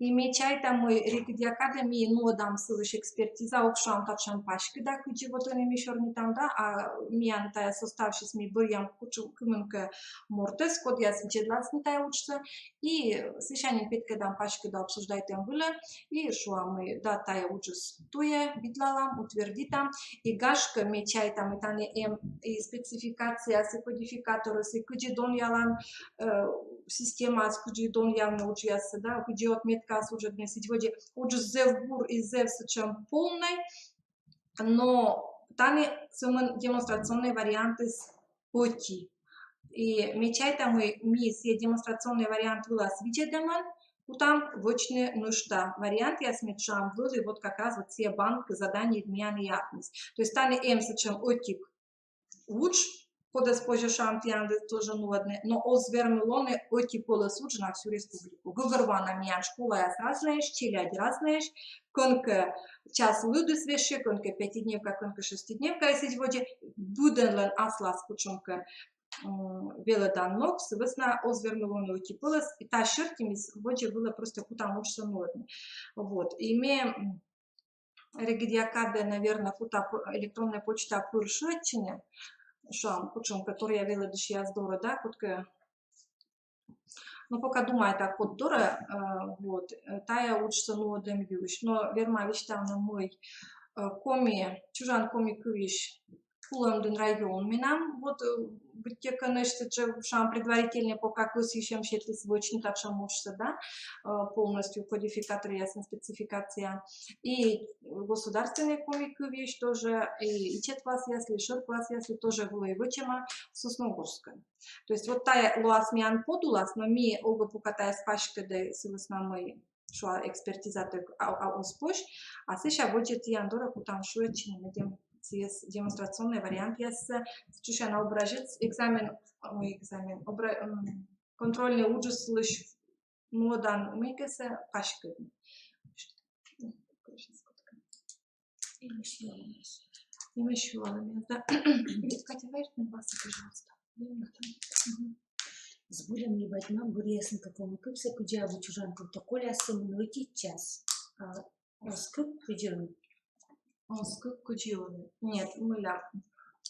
И ме чайта, мый регыдъя кадӧ ми нуӧдам сылысь экспертиза, ог шуам, татшӧм паськыда, кыдзи вот ӧні ми сёрнитам, да, а миян тайӧ составсьыс ми бӧръям кутшӧм, кымынкӧ мортӧс, кодъяс видзӧдласны тайӧ уджсӧ, и сэсся нин петкӧдам паськыда обсуждайтӧм вылӧ, и шуам, мый да, тайӧ уджыс туйӧ, видлалам, утвердитам, и гашкӧ, ме чайта, мый тані эм и спецификацияяс, и кодификаторъяс, и кыдзи донъялан, э, системаыс, кыдзи донъявны уджъяссӧ, да, кыдзи отметкаыс уджӧдны, сідз водзӧ. Уджыс зэв бур и зэв сэтшӧм полнӧй, но тані сӧмын демонстрационнӧй вариантыс ӧти. И ме чайта, мый ми сійӧ демонстрационнӧй вариант вылас видзӧдӧмӧн кутам вӧчны нӧшта вариантъяс, мед, шуам, вӧлі вот как раз вот сійӧ банк заданий миян артмис. То есть тані эм сэтшӧм ӧтик удж, кодӧс позьӧ, шуам, тіянлы тоже нуӧдны, но оз вермы лоны ӧти пӧлӧс удж на всю республику. Гӧгӧрвоана, миян школаяс разнӧйӧсь, челядь разнӧйӧсь, кӧнкӧ час лыдыс вежсьӧ, кӧнкӧ пятидневка, кӧнкӧ шестидневка, и сідз водзӧ, быдӧнлӧн аслас кутшӧмкӧ, м, велӧдан ног, сы вӧсна оз вермы лоны ӧти пӧлӧс, и та серти ми водзӧ вылӧ просто кутам уджсӧ нуӧдны. Вот, и ме, м, регыдъя кадӧ, наверно, кута п-, электроннӧй почта пыр шыӧдчыны, шуам, кутшӧмкӧ торъя велӧдысьяс дорӧ, да, кодкӧ. Но пока думайта, код дорӧ, э, вот, э, тайӧ уджсӧ нуӧдӧм йывысь. Но верма висьтавны, мый, э, коми, чужан коми кывйысь Кулӧмдін район менам, вот, э, быттьӧкӧ нӧшта жӧ, шуам, предварительнӧй, пока кӧсйысьӧм сетіс вӧчны татшӧм уджсӧ, да, э, полностью кодификаторъясын спецификация. И государственнӧй коми кывйысь тоже, и ичӧт классъяслы, и шӧр классъяслы тоже вӧлі вӧчӧма Сосногорскын. То есть вот тайӧ лоас миян подулас, но ми ог пока тайӧс паськӧдӧй, сы вӧсна мый, шуа, экспертизатӧг, а, а, оз позь, а сэсся водзӧ тіян дорӧ кутам шыӧдчыны, медым сійӧс демонстрационнӧй вариантъяссӧ, сэтшӧм на образец, экзамен, ой, экзамен, обра-, м, контрольнӧй уджыслысь нуӧдан мыйкӧсӧ паськӧдны. И мый сиӧмаӧсь, да. Катя, вай, пожалуйста. Мгм. Збыльысь ли бать-мам бӧрйисны кӧ коми кывсӧ, кыдзи абу чужан протоколъясӧ мунны ӧти час? А, оз кык, кыдзи он? Оз кык, кыдзи он? Нет, мыля.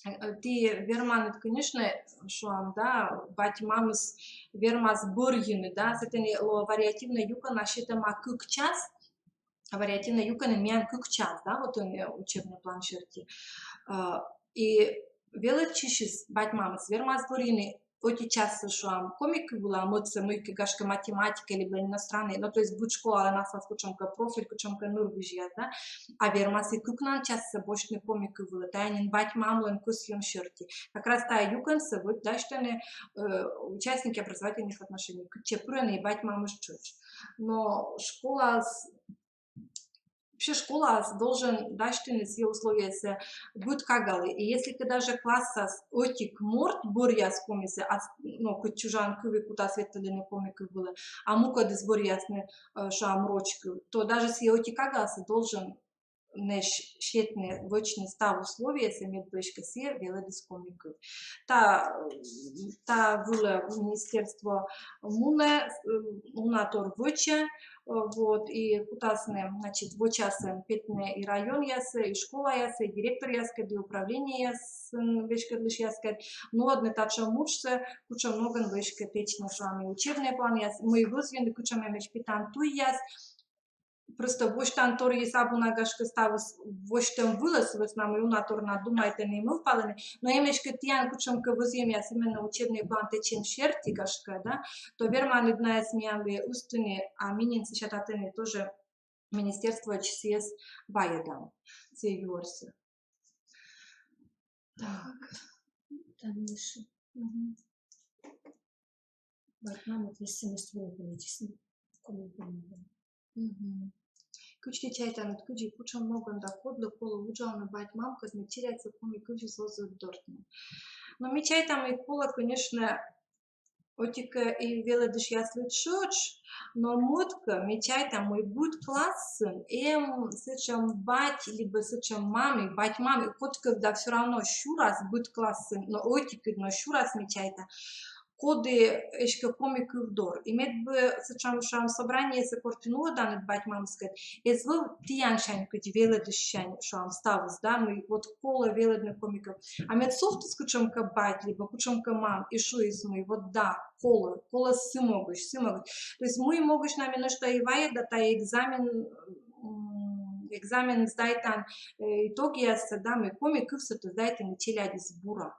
Э, ті верманныд, конечно, шуам, да, бать-мамыс вермас бӧрйыны, да, сэтӧні лоӧ вариативнӧй юкӧн, а сетӧма кык час, а вариативнӧй юкӧнын миян кык час, да, вот он, э, учебный план серти. Э, и велӧдчысьыс, бать-мамыс вермас бӧрйыны ӧти часӧ, шуам, коми кыв вылӧ, а мӧдсӧ мыйкӧ, гашкӧ, математика либӧ иностранный, ну, то есть быд школаын аслас кутшӧмкӧ профиль, кутшӧмкӧ нырвизьяс, да, а вермас и кыкнан часӧ босьтны коми кыв вылӧ, тайӧ нин бать-мамлӧн кӧсйӧм серти. Как раз тайӧ юкӧнсӧ вот дасьтӧны, э, участники образовательных отношений, кытчӧ пырӧны и бать-мамыс тшӧтш. Но школаас, вообще школаас должен дасьтыны сійӧ условиесӧ быд кагалы. И если кӧ даже классас ӧтик морт бӧръяс комисӧ, а с-, но кыдз чужан кыв и кутас ветлыны коми кыв вылӧ, а мукӧдыс бӧръясны, э, шуам, роч кыв, то даже сійӧ ӧти кагалсӧ должен нӧ с-, сетны, вӧчны став условиесӧ, мед бы эськӧ сійӧ велӧдіс коми кыв. Та, та вылӧ министерство мунӧ, э, уна тор вӧчӧ, э, вот, и кутасны, значит, вочасӧн петны и районъясӧ, и школаясӧ, и директоръяскӧд, и управлениеясын веськӧдлысьяскӧд, нуӧдны татшӧм уджсӧ, кутшӧм ногӧн вӧчны, кӧть нӧ сійӧ учебнӧй планъяс, мый вӧзйыны, кутшӧмӧсь петан туйяс, просто восьтан торйыс абу на, гашкӧ, ставыс восьтӧм вылӧ, сы вӧсна мый уна тор на думайтӧны и мӧвпалӧны, но эм эськӧ тіян кутшӧмкӧ вӧзйӧмъяс именно учебнӧй план тэчӧм серти, гашкӧ, да, то верманныд найӧс миянлы ыстыны, а ми нин сэсся татӧні тоже министерствоӧдз сійӧс вайӧдам, сійӧ юӧрсӧ. Так. Там дальше. Мгм. Бать-мам ответственность вылӧ велӧдісны. Коми кыв вылӧ. Мгм. Кыдз ті чайтанныд, кыдзи, кутшӧм ногӧн да кодлы колӧ уджавны бать-мамкӧд, мед челядьсӧ коми кывйыс оз ӧтдортны? Но ми чайтам, и колӧ, конечно, ӧтикӧ и велӧдысьяслы тшӧтш, но мӧдкӧ, ми чайтам, мый быд классын эм сэтшӧм бать либӧ сэтшӧм мам, и бать-мам, и кодкӧ да всё равно сюрас быд классын, но ӧтикӧ, но сюрас, ми чайтам, коді эськӧ коми кыв дор. И мед бы сэтшӧм, шуам, собраниесӧ, кор ті нуӧданныд бать-мамыскӧд, эз вӧв тіянсянь кыдз велӧдыссянь, шуам, ставыс, да, мый вот колӧ велӧдны коми кыв. А мед сувтіс кутшӧмкӧ бать либӧ кутшӧмкӧ мам и шуис, мый вот да, колӧ, колӧ сы могысь, сы могысь. То есть мый могысь на менӧ, что и вайӧда тайӧ экзамен, м, экзамен сдайтан, э, итогъяссӧ, да, мый коми кывсӧ то сдайтӧны челядьыс бура.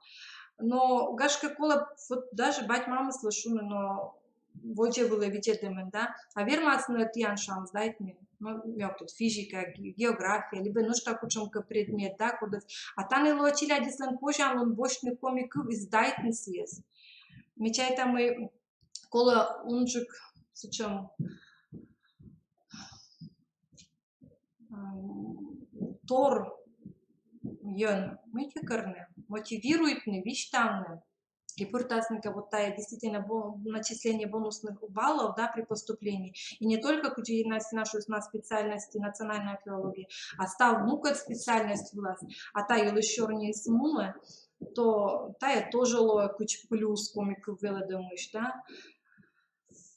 Но, гашкӧ, колӧ вот даже бать-мамыслы шуны, но водзӧ вылӧ видзӧдӧмӧн, да, а вермасны тіян, шуам, сдайтны, но, мед тот физика, ге-, география, либӧ нӧшта кутшӧмкӧ предмет, да, кодӧс. А тані лоӧ челядьыслӧн позянлун босьтны коми кыв и сдайтны сійӧс. Ми чайтам, мый колӧ унджык сэтшӧм, ам, торйӧн мыйкӧ керны, мотивируйтны, висьтавны. И пыртасны кӧ вот тайӧ действительно бо-, начисление бонусных баллов, да, при поступлении. И не только кыдзи на, на, на специальности национальная филология, а став мукӧд специальность вылас. А та йылысь сёрниыс мунӧ, то тайӧ тоже лоӧ кыдз плюс коми кыв велӧдӧмысь, да.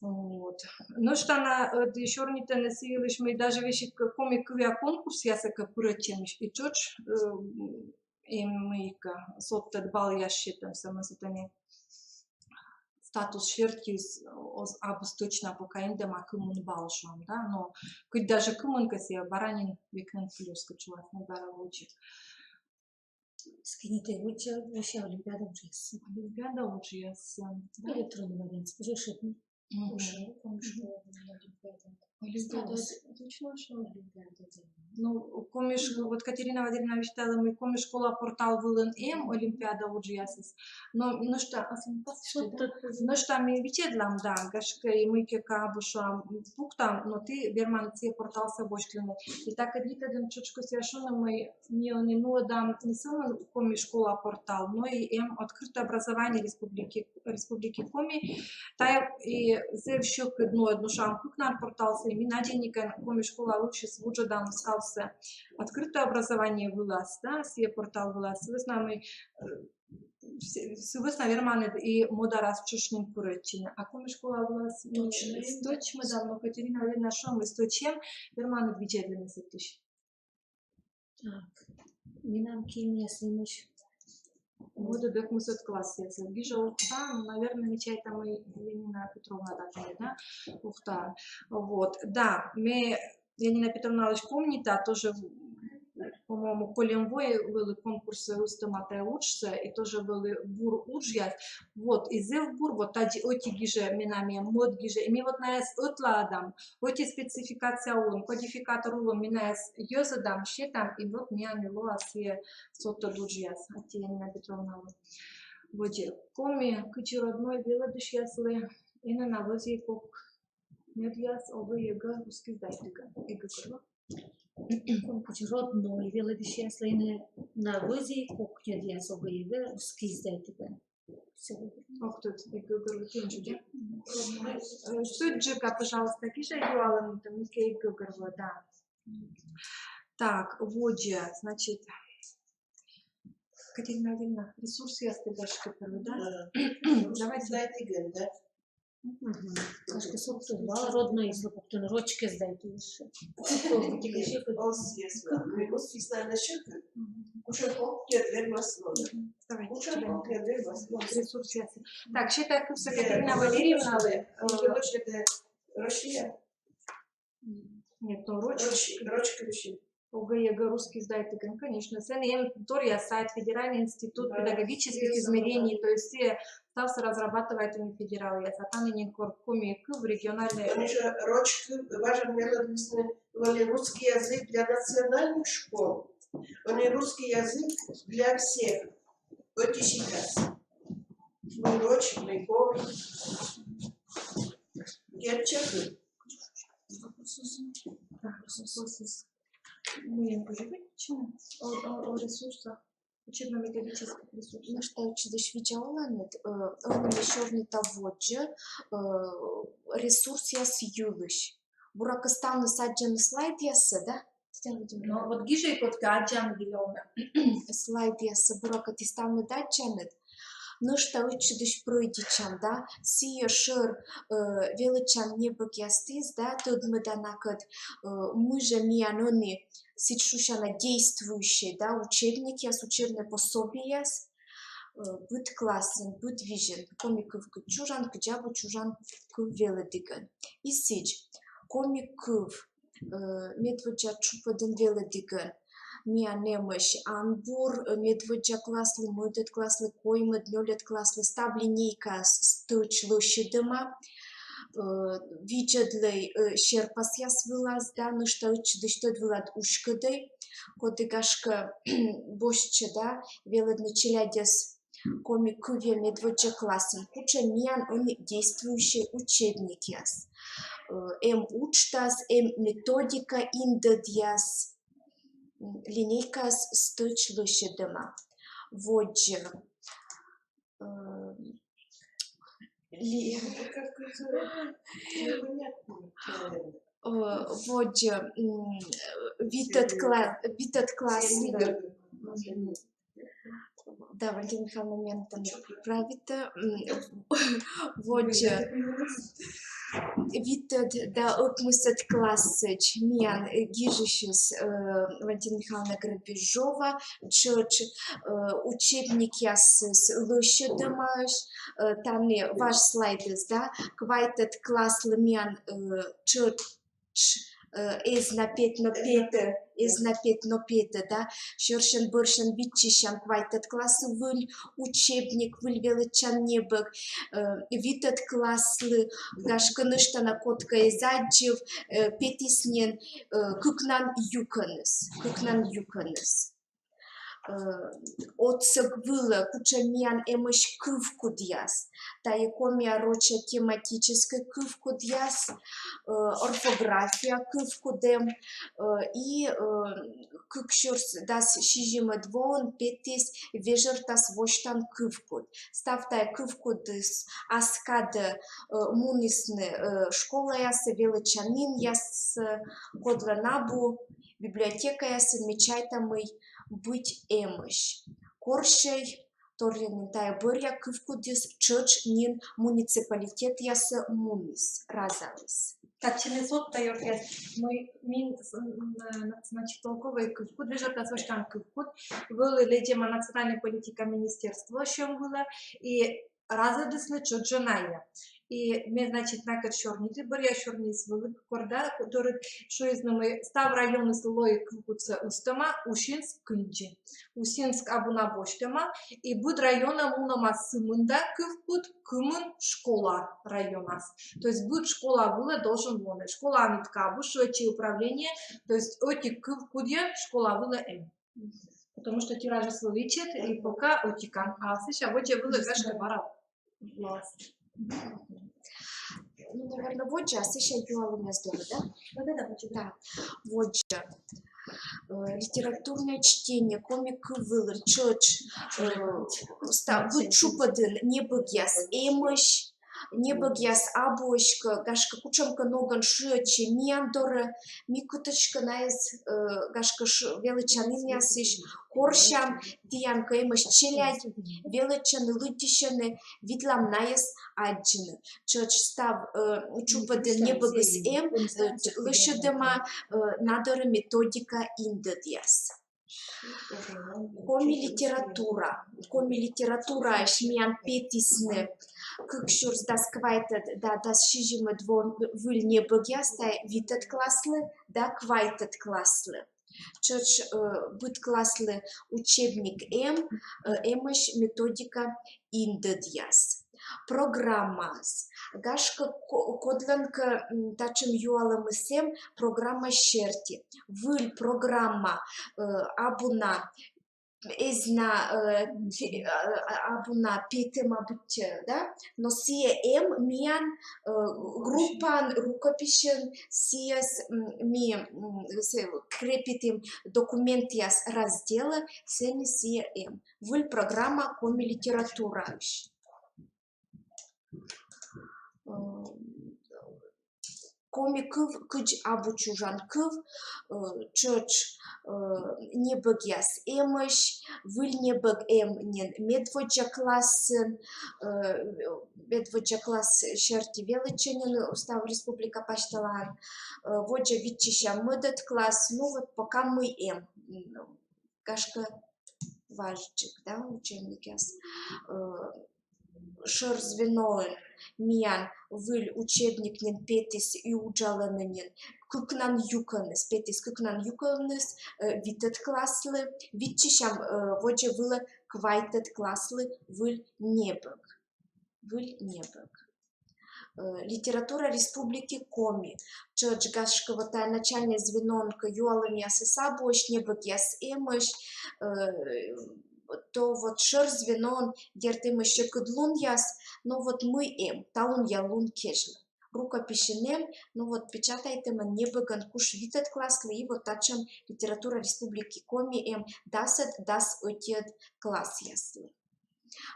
Вот. Нӧшта на, э, ӧд сёрнитӧны сы йылысь, мый даже весиг коми кывъя конкурсъясӧ кӧ пырӧдчӧмысь, и тшӧтш, э, эм мыйкӧ содтӧд баллъяс сетӧмсӧ, мый сэтӧні статус сертиыс оз-, абу точно пока индӧма кымын балл, шуам, да, но кыдз даже кымын кӧ, сійӧ бара нин век нин плюс, кыдз шуасны, бара водзӧ. Скинитӧ вӧчӧ, вӧчӧ олимпиада уджъяссӧ. Олимпиада уджъяссӧ, да? Электронный вариант, решитны. Мгм. Уже, потому что олимпиада. Олимпиада точно, что олимпиада. Ну, коми ш-, вот Катерина Валерьевна висьталӧ, мый коми школа портал вылын эм олимпиада уджъясыс. Но нӧшта, а, нӧшта ми видзӧдлам, да, гашкӧ, и мыйкӧ кӧ абу, шуам, пуктам, но ті верманныд сійӧ порталсӧ восьтыны. И так, ӧд ӧні тшӧтш кӧсъя шуны, мый ми ӧні нуӧдам не сӧмын коми школа портал, но и эм открытое образование республики, республики Коми. Тайӧ и зэв сьӧкыд нуӧд, ну, шуам, кыкнан порталсӧ, и ми надейтчам, коми школа вывсьыс вуджӧдам ставсӧ открытое образование вылас, да, сійӧ портал вылас. Сы вӧсна мый, э, сы вӧсна верманныд и мӧдарас тшӧтш нин пырӧдчыны. А коми школа вылас, ну, точно, точно, да, но Катерина Валерьевна шуӧ, мый стӧч эм, верманныд видзӧдлыны сэтысь. Так, менам киӧн нимӧсь. Мӧдӧд-ӧкмысӧд классъяс. Гижӧ Ухта, ну, наверное, ми чайтам, мый Ленина Петровна да, да? Ухта. Вот, да, ме Ленина Петровналысь помнита, тоже, по-моему, кольӧм во вӧлі конкурсӧ ыстӧма тайӧ уджсӧ, и тоже вӧлі бур уджъяс. Вот, и зэв бур, вот, тадзи ӧти гижӧ менам, мӧд гижӧ, и ми вот найӧс ӧтлаӧдам, ӧти спецификация улын, кодификатор улын, ми найӧс йӧзӧдам, сетам, и вот миян лоӧ сійӧ содтӧд уджъяс, аттьӧ Ленина Петровналы. Водзӧ, коми кыдзи родной велӧдысьяслы энӧ на вӧзйӧй кокньӧдъяс ОГЭ, ЕГЭ русский сдайтігӧн. ЕГЭ гӧгӧр во. Коми кыдзи родной велӧдысьяслы энӧ на вӧзйӧй кокньӧдъяс ОГЭ, ЕГЭ русский сдайтігӧн. Ох, тут ЕГЭ гӧгӧр во, да? Э, студентка, пожалуйста, гижӧй юалӧмтӧ, мыйкӧ ЕГЭ гӧгӧр во, да. Так, водзӧ, значит, Катерина Валерьевна, ресурсъястӧ, гашкӧ, первой, да? Да. Давайте. Сдайтігӧн, да? Мгм. Гашкӧ, содтӧд вал роднойыслы пуктыны, рочкӧ сдайтігӧн. Русский сдайтігӧн. Кутшӧм кокньӧд вермас лоны. Давайте. Кутшӧм кокньӧд вермас лоны. Ресурсъяс. Так, сета кывсӧ Катерина Валерьевналы. Россия. Нет, ну, рочкӧ. Рочкӧ, рочкӧ. ОГЭ, ЕГЭ русский сдайтігӧн, конечно. Сэні эм торъя сайт, Федеральный институт педагогических измерений, то есть сійӧ ставсӧ разрабатывайтӧны федералъяс, а тані нин кор коми кыв региональнӧй. Ӧні жӧ рочкӧ, важӧн велӧдісны вӧлі русский язык для национальных школ, ӧні русский язык для всех. Ӧти сикас. Мый роч, мый коми. Герчакы. Мыйӧн тоже виччысям о, о, о ресурсах, учебно-методических ресурсах. Нӧшта ӧтчыдысь видза оланныд, э, ӧні ме сёрнита водзӧ, э, ресурсъяс йылысь. Буракӧ, ставныс аддзанныд слайдъяссӧ, да? Татьяна Владимировна. Но вот гижӧй кодкӧ, аддзанныд ли овны. Слайдъяссӧ буракӧ, ті ставныс аддзанныд. Нӧшта ӧтчыдысь пройдитчам, да, сійӧ шӧр, э, велӧдчан небӧгъястіс, да, тӧдмӧда накӧд, э, мый жӧ миян ӧні сідз шусяна действующӧй, да, учебникъяс, учебнӧй пособиеяс, э, быд классын, быд визьын, коми кыв кыдз чужан, кыдз абу чужан кыв велӧдігӧн. И сідз, коми кыв, э, медводдза тшупӧдын велӧдігӧн. Миян эмӧсь анбур, э, медводдза класслы, мӧдӧд класслы, коймӧд, нёльӧд класслы, став линейкаыс стӧч лӧсьӧдӧма, э, видзӧдлӧй, э, серпасъяс вылас, да, нӧшта ӧтчыдысь тӧд вылад уськӧдӧй, коді, гашкӧ, босьтчӧ, да, велӧдны челядьӧс коми кывйӧ медводдза классын, кутшӧм миян ӧні действующӧй учебникъяс. Э, эм уджтас, эм методика индӧдъяс, м, линейкаыс стӧч лӧсьӧдӧма. Водзӧ, э, ли-, э, водзӧ, м, витӧд кла-, витӧд класс. Мгм. Да, Валентина Михайловна, мен там правитӧ. М, водзӧ, витӧд да ӧкмысӧд классӧдз миян, э, гижысьыс, э, Валентина Михайловна Грабежова, тшӧтш, э, учебникъясыс лӧсьӧдӧмаӧсь, э, тані важ слайдыс, да, квайтӧд класслы миян, э, тшӧтш э, «Эз на пет, но петӧ», «Эз на пет, но петӧ», да, сьӧрсянь-бӧрсянь виччысям квайтӧд класс выль учебник, выль велӧдчан небӧг, э, витӧд класслы, гашкӧ, нӧшта на кодкӧ эз аддзыв, э, петіс нин, э, «Кыкнан юкӧныс», «Кыкнан юкӧныс». Э, отсӧг вылӧ, кутшӧм миян эмӧсь кывкудъяс. Тайӧ комиа-роча тематическӧй кывкудъяс, э, орфография кывкуд эм, э, и, э, кык сюрс дас сизимӧд воын петіс «Вежӧртас восьтан кывкуд». Став тайӧ кывкудыс ас кадӧ, э, мунісны, э, школаясӧ, велӧдчанінъясӧ, кодлӧн абу, библиотекаясын, ме чайта, мый быть эмӧсь. Корсьӧй, торйӧн нин тайӧ бӧръя кывкудыс тшӧтш нин муниципалитетъясӧ муніс, разаліс. Татчӧ ме содта, ёртъяс, мый миян, м, э, значит, толковӧй кывкуд, «Вежӧртас восьтан кывкуд» вӧлі лэдзӧма национальнӧй политика министерствоысь вылӧ, и разӧдісны тшӧтш жӧ найӧ. И ме, значит, накӧд сёрниті, бӧръя сёрниыс вӧлі, кор да, дорыд шуисны, мый став районыс лои кывкудсӧ ыстӧма Усинск кындзи. Усинск абу на босьтӧма, и быд районӧ мунӧма сымында кывкуд, кымын школа районас. То есть быд школа вылӧ должен лоны. Школаын ӧтик абу, шуӧдчӧй управление, то есть ӧтик кывкудйӧн школа вылӧ эм. Потому что тиражыс вӧлі ичӧт, и пока ӧтикӧн, а сэсся водзӧ вылӧ, гашкӧ, бара лоас. Ну, наверное, водзӧ, а сэсся юалӧмъяс дорӧ, да? Да, да, да, водзӧ. Да, водзӧ. Э, литературное чтение, коми кыв вылын тшӧтш, э, ста-, быд тшупӧдын небӧгъяс эмӧсь, небӧгъяс абуӧсь кӧ, гашкӧ, кутшӧмкӧ ногӧн шыӧдчӧй миян дорӧ, ми кытыськӧ найӧс, э, гашкӧ, ш-, велӧдчанінъясысь корсям, тіян кӧ эмӧсь челядь, велӧдчӧны, лыддьысьӧны, видлам найӧс аддзыны. Тшӧтш став, э, тшупӧдын небӧгыс эм, э, лӧсьӧдӧма, э, на дорӧ методика индӧдъяс. Коми литература. Коми литератураысь миян петісны кык сюрс дас квайтӧд да дас сизимӧд во выль небӧгъяс, тайӧ витӧд класслы да квайтӧд класслы. Тшӧтш, э, быд класслы учебник эм, э, эмӧсь методика индӧдъяс. Программаыс. Гашкӧ, ко-, кодлӧнкӧ, м, татшӧм юалӧмыс эм программа серти. Выль программа, э, абу на, эз на, э, фи-, э, абу на петӧма быттьӧ, да? Но сійӧ эм миян, э, группаын, рукописьын сійӧс, м, ми, м, с-, крепитім документъяс разделӧ, сэні сійӧ эм. Выль программа коми литератураысь. Э, коми кыв кыдз абу чужан кыв, э, тшӧтш, э, небӧгъяс эмӧсь, выль небӧг эм нин медводдза классын, э, медводдза класс серти велӧдчӧны нин став республика пасьталаын, э, водзӧ виччысям мӧдӧд класс, ну вот пока мый эм, м, гашкӧ, важджык, да, учебникъяс. Э, шӧр звеноын миян выль учебник нин петіс и уджалӧны нин «Кыкнан юкӧныс», петіс «Кыкнан юкӧныс», э, витӧд класслы, виччысям, э, водзӧ вылӧ квайтӧд класслы выль небӧг. Выль небӧг. Э, литература Республики Коми. Тшӧтш, гашкӧ, вот тайӧ начальнӧй звеноын кӧ юалӧмъясыс абуӧсь, небӧгъяс эмӧсь, э, то вот шӧр звеноын, дерт, эмӧсь сьӧкыдлунъяс, но вот мый эм, талунъя лун кежлӧ. Рукописьын эм, но вот печатайтӧмӧн небӧгӧн куш витӧд класслы, и вот татшӧм литература Республики Коми эм дасӧд, дас ӧтиӧд классъяслы.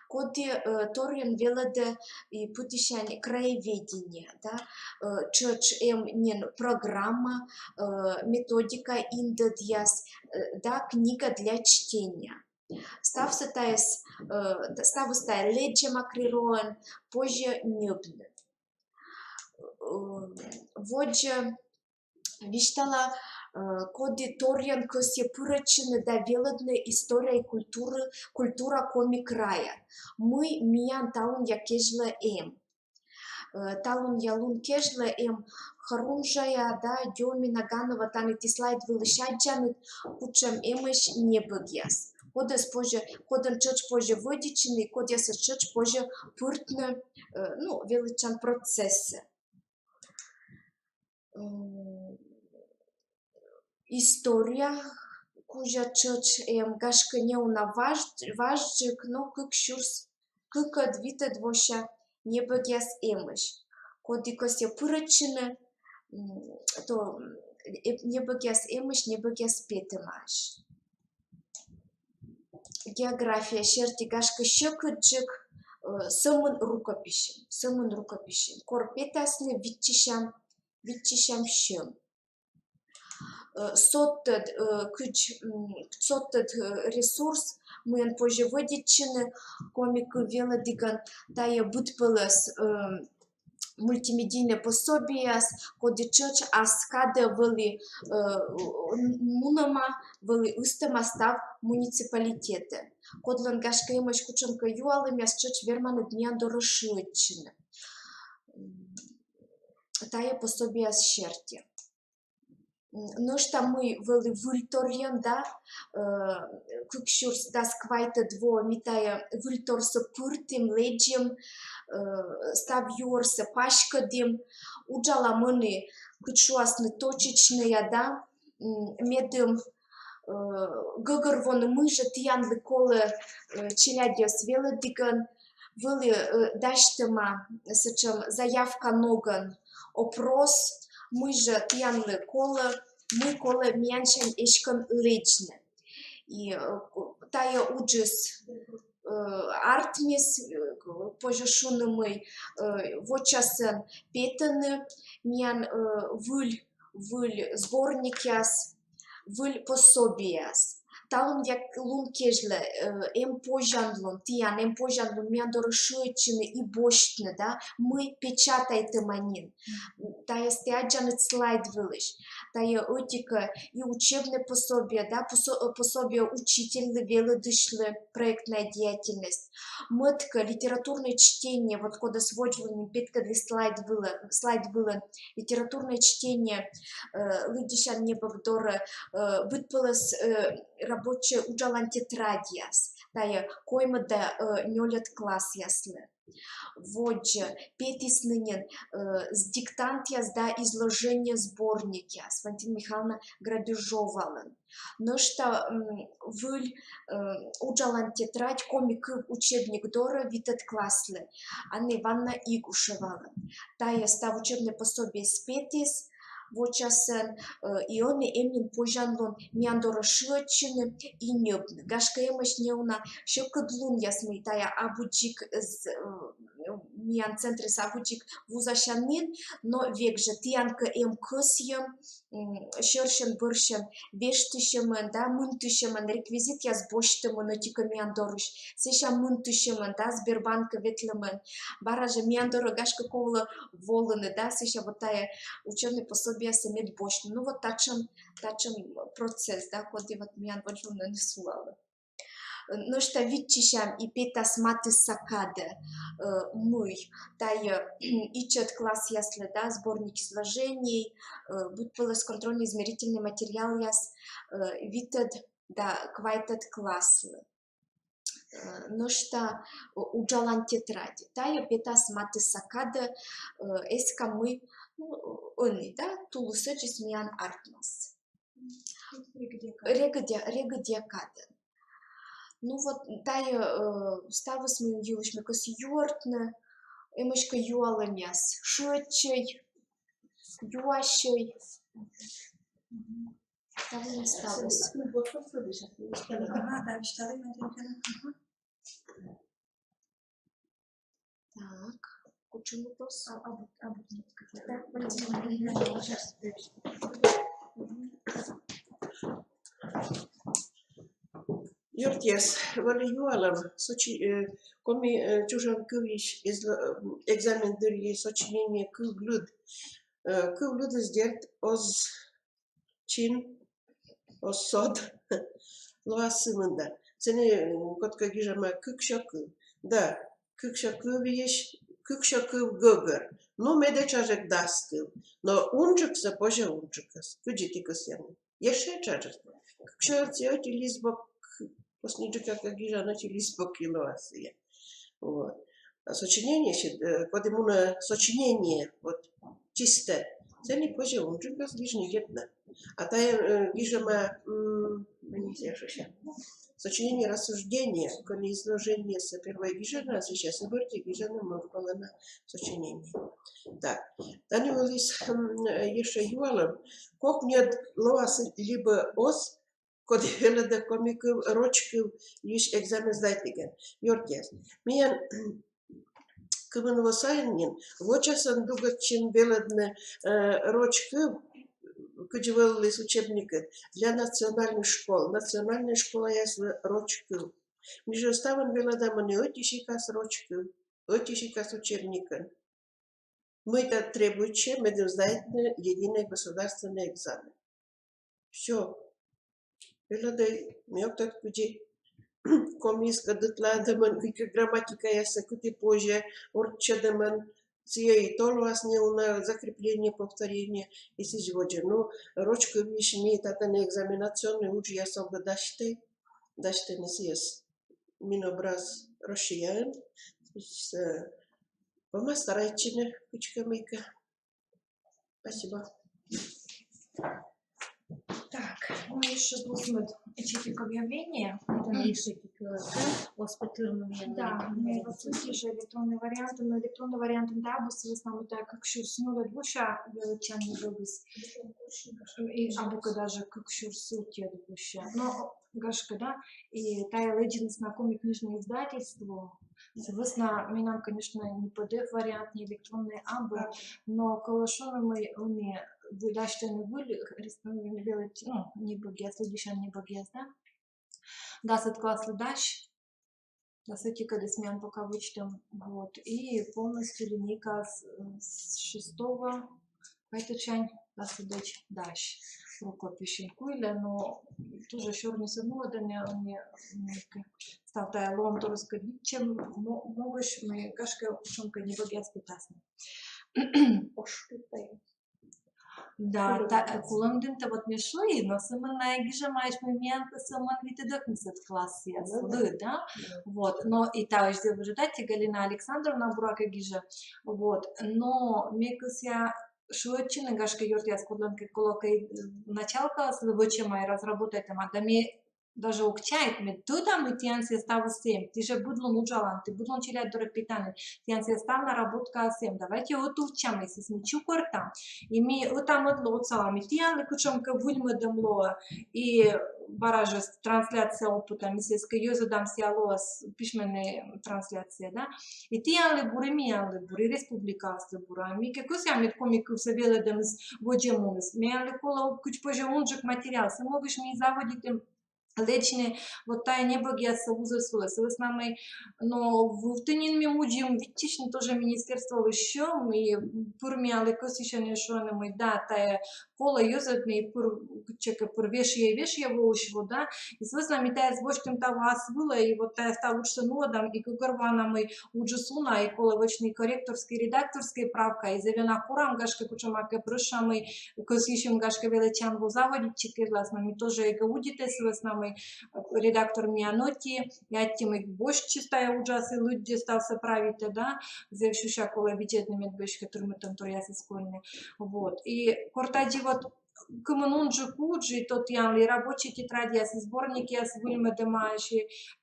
Коді, э, торйӧн велӧдӧ и пытысянь краеведение, да, э, тшӧтш эм нин программа, э, методика индӧдъяс, э, да, книга для чтения. Ставсӧ тайӧс, э, т-, ставыс тайӧ лэдзӧма КРИРО-ын, позьӧ ньӧбны. Э, водзӧ висьтала, э, коді торйӧн кӧсйӧ пырӧдчыны да велӧдны история и культура, культура Коми края. Мый миян талунъя кежлӧ эм. Э, талунъя лун кежлӧ эм Хорунжая да Дёмина, Ганова, тані ті слайд вылысь аддзанныд, кутшӧм эмӧсь небӧгъяс. Кодӧс позьӧ, кодӧн тшӧтш позьӧ вӧдитчыны, кодъясӧс тшӧтш позьӧ пыртны, э, ну, велӧдчан процессӧ. М, история кузя тшӧтш эм, гашкӧ, неуна важ-, важджык, но кык сюрс кыкӧд, витӧд вося небӧгъяс эмӧсь. Коді кӧсйӧ пырӧдчыны, м, то, э, небӧгъяс эмӧсь, небӧгъяс петӧмаӧсь. География серти, гашкӧ, сьӧкыдджык, э, сӧмын рукописьын, сӧмын рукописьын. Кор петасны, виччысям, виччысям сьӧм. Э, содтӧд, э, кыдз, м, содтӧд, э, ресурс, мыйӧн позьӧ вӧдитчыны коми кыв велӧдігӧн, тайӧ быдпӧлӧс, э, мультимедийнӧй пособиеяс, коді тшӧтш ас кадӧ вӧлі, э, мунӧма, вӧлі ыстӧма став муниципалитетӧ. Кодлӧн, гашкӧ, эмӧсь кутшӧмкӧ юалӧмъяс, тшӧтш верманныд миян дорӧ шыӧдчыны. М, тайӧ пособиеяс серти. М, нӧшта мый вӧлі выльторйӧн, да, э, кык сюрс дас квайтӧд во ми тайӧ выльторсӧ пыртім, лэдзим, э, став юӧрсӧ паськӧдім, уджалам ӧні, кыдз шуасны, точечнӧя, да, м, медым, э, гӧгӧрвоны, мый жӧ тіянлы колӧ, э, челядьӧс велӧдігӧн, вӧлі, э, дасьтӧма сэтшӧм заявка ногӧн опрос, мый жӧ тіянлы колӧ, мый колӧ миянсянь эськӧн лэдзны. И, э, тайӧ уджыс, э, артмис, э, позьӧ шуны, мый, э, вочасӧн петӧны миян, э, выль, выль сборникъяс, выль пособиеяс. Талунъя лун кежлӧ, э, эм позянлун, тіян эм позянлун миян дорӧ шыӧдчыны и босьтны, да, мый печатайтӧма нин. Тайӧс ті аддзанныд слайд вылысь. Тайӧ ӧтикӧ и учебнӧй пособие, да, посо-, э, пособие учительлы, велӧдысьлы, проектная деятельность. Мӧд-кӧ, литературнӧй чтение, вот кодӧс водзвылын нин петкӧдлі слайд вылын, слайд вылын, литературнӧй чтение, э, лыддьысян небӧг дорӧ, э, быдпӧлӧс, э, рабочӧй уджалан тетрадьяс, тайӧ коймӧд да, э, нёльӧд классъяслы. Водзӧ петісны нин, э, с-, диктантъяс да изложение сборникъяс Валентина Михайловна Грабежовалӧн. Нӧшта, м, выль, э, уджалан тетрадь коми кыв учебник дорӧ витӧд класслы Анна Ивановна Игушевалӧн. Тайӧ став учебнӧй пособиеыс петіс вочасӧн, э, и ӧні эм нин позянлун миян дорӧ шыӧдчыны и ньӧбны. Гашкӧ, эмӧсь неуна сьӧкыдлунъяс, мый тайӧ абу дзик з-, э, миян центрыс абу дзик вузасян нин, но век жӧ тіян кӧ эм кӧсйӧм, м, сьӧрсьӧн-бӧрсьӧн вештысьӧмӧн, да, мынтысьӧмӧн, реквизитъяс босьтӧмын ӧтикӧ миян дорысь, сэсся мынтысьӧмӧн, да, Сбербанкӧ ветлӧмӧн, бара жӧ миян дорӧ, гашкӧ, колӧ волыны, да, сэсся вот тайӧ учебнӧй пособиеяссӧ мед босьтны. Ну вот татшӧм, татшӧм процесс, да, коді вот миян водзвылын нин сулалӧ. Нӧшта виччысям и петас матысса кадӧ, э, мый тайӧ ичӧт классъяслы, да, сборник изложений, э, быдпӧлӧс контрольно-измерительнӧй материалъяс, э, витӧд да квайтӧд класслы. Э, нӧшта, э, уджалан тетрадь. Тайӧ петас матысса кадӧ, э, эска мый, ну, ӧні, да, тулысӧдзыс миян артмас. Регыдъя, регыдъя кадӧ. Ну вот, тайӧ, э, ставыс, мый йылысь ме кӧсъя юӧртны, эмӧсь кӧ юалӧмъяс, шыӧдчӧй, юасьӧй. Тайӧ ставыс. Ага, да, висьталӧй. Так, кутшӧм вопрос? А, а вот, а вот, да, Валентина, сейчас. Ёртъяс, вӧлі юалӧм, сочи-, э, коми, э, чужан кывйысь эз-, э, экзамен дырйи сочинение кывлыд. Э, кывлыдыс, дерт, оз чин, оз сод, лоас сымында. Сэні, м, кодкӧ гижӧма кык сё кыв. Да, кык сё кывйысь кык сё кыв гӧгӧр. Ну, медэ чажек дас кыв. Но унджыксэ позьӧ унджыкыс. Кыдзи ті кӧсъянныд? Ещё чажек. Кык сё ӧти лист бок, посниджыка кӧ гижан, ӧти лист бок и лоас сійӧ. Вот. А сочинение, э, коді мунӧ сочинение, вот, чистӧ. Сэні позьӧ унджыкыс гижны, дерт на. А тайӧ, э, гижӧма, м, мый нин сійӧ шусьӧ, сочинение, рассуждение, кӧні изложениесӧ первой гижӧны, а сэсся сы бӧрти гижӧны мӧвпалана сочинение. Так, тані вӧлі, м, ещё юалӧм. Кокниӧд лоас либӧ оз, коді велӧдӧ коми кыв, роч кыв, йысь экзамен сдайтігӧн. Ёртъяс, миян кымын во сайын нин вочасӧн дугӧдчим велӧдны, э, роч кыв, кыдзи вӧліс учебникыд, для национальных школ. Национальнӧй школаяслы роч кыв. Ми жӧ ставӧн велӧдам ӧні ӧти сикас роч кыв, ӧти сикас учебникын. Мыйта требуйтчӧ, медым сдайтны единый государственный экзамен. Всё. Велӧдӧй, ме ог тӧд кыдзи, комиыскӧд ӧтлаӧдӧмӧн, кыдзи грамматикаяссӧ кыті позьӧ, орччӧдӧмӧн, сійӧ и то лоас неуна, закрепление, повторение и сідз водзӧ. Ну, роч кывйысь ми татӧні экзаменационнӧй уджъяс ог дасьтӧй, дасьтӧны сійӧс Минобраз Россияын. Э, Помас старайтчыны кыдзкӧ мыйкӧ. Спасибо. Так, ну ещё вот мы эти объявления. Да, ну, по сути же электронный вариант, но электронный вариант, да, быстро с нами, да, кык сюрс нёль быся велӧдчан небӧгыс. И абу кӧ даже кык сюрс ӧтиӧд быся. Но, гашкӧ, да, и тайӧ лэдзиныс на Коми книжное издательство. Сы вӧсна менам, конечно, ни П Д Ф вариант, ни электронный абу, но колӧ шуны, мый ӧні выль, дасьтӧны выль, рес-, ну, велӧд-, ну, небӧгъяс, лыддьысян небӧгъяс, да? Дасӧд класслы дась, дас ӧтикӧдыс миян пока вӧчтӧм, вот, и полностью линейка с, с шестого, квайтӧдсянь дасӧдӧдсянь дась. Рукописьын куйлӧ, но тоже сёрнисӧ нуӧдӧны, ӧні, м, став тайӧ лоӧмторйыскӧд виччысьӧм мо-, могысь, мый, гашкӧ, кутшӧмкӧ небӧгъяс петасны. Ош петӧ. Да, та, кулӧмдінтӧ вот ме шуи, но сӧмын найӧ гижӧмаӧсь, мый миян кӧ сӧмын витӧд ӧкмысӧд классъяс, да, да. Вот, но и таысь зэв ыджыд аттьӧ, Галина Александровна буракӧ гижӧ. Вот, но ме кӧсъя шыӧдчыны, гашкӧ, ёртъяс, кодлӧнкӧ колӧкӧ, э, началкаыслы вӧчӧма и разработайтӧма, да ме даже ог чайт, ме тӧда, мый тіян сійӧ ставыс эм, ті жӧ быд лун уджаланныд, быд лун челядь дорӧ петанныд, тіян сійӧ став наработкаыс эм. Давайте ӧтувтчам, и сійӧс ми чукӧртам, и ми ӧта-мӧдлы отсалам, и тіянлы кутшӧмкӧ выльмӧдӧм лоӧ, и бара жӧ трансляция опыта, ми сійӧс кӧ йӧзӧдам, сійӧ лоас письменнӧй трансляция, да? И тіянлы бур, и миянлы бур, и республикаыслы бур. А ми кӧ кӧсъям, мед коми кывсӧ велӧдӧмыс водзӧ муніс, миянлы колӧ кыдз позьӧ унджык материал. Сы могысь ми заводитім лэдзны вот тайӧ небӧгъяссӧ вузӧръяс вылӧ. Сы вӧсна мый, но вывті нин ми мудзим виччысьны тоже министерстволы сьӧм, и пыр миянлы кӧсйысьӧны, шуӧны, мый да, тайӧ колӧ йӧзӧдны, и пыр кытчӧкӧ пыр вешйӧ, вешйӧ воысь во, да. И сы вӧсна ми тайӧс босьтім таво ас вылӧ, и вот тайӧ став уджсӧ нуӧдам, и гӧгӧрвоана, мый уджыс уна, и колӧ вӧчны и корректорскӧй, и редакторскӧй правка, и зэв ёна корам, гашкӧ, кутшӧмакӧ прӧща, мый кӧсйысим, гашкӧ, велӧдчан во заводитчыны, кежлас, но ми тоже эг удитӧй сы вӧсна, мый редактор миян ӧти, и аттьӧ, мый босьтчис тайӧ уджас и лыддьӧ, ставсӧ правитӧ, да, зэв сюся колӧ видзӧдны, мед эськӧ тырмытӧмторъясыс кольны. Вот. И кор тадзи вот кымын унджык удж, и то тіянлы и рабочӧй тетрадьяс, и сборникъяс выльмӧдӧмаӧсь,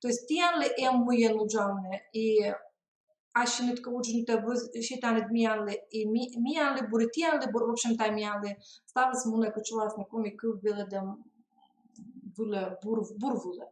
то есть тіянлы эм мыйӧн уджавны, и ассьыныд кӧ уджнытӧ, сетанныд миянлы, и ми-, миянлы бур, и тіянлы бур, в общем-то, миянлы ставыс мунӧ кытшовласны коми кыв велӧдӧм вылӧ, бур, бур вылӧ.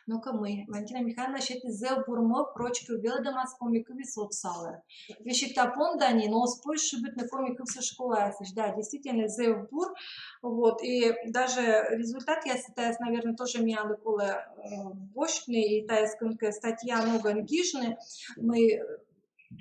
Но-ка мый, Валентина Михайловна сетіс зэв бур мӧвп роч кыв велӧдӧмас коми кывйыс отсалӧ. Весиг та понда нин оз позь шыбитны коми кывсӧ школаясысь. Да, действительно, зэв бур. Вот, и даже результатъяссӧ тайӧс, наверное, тоже миянлы колӧ, э, босьтны, и тайӧс кӧнкӧ статья ногӧн гижны, мый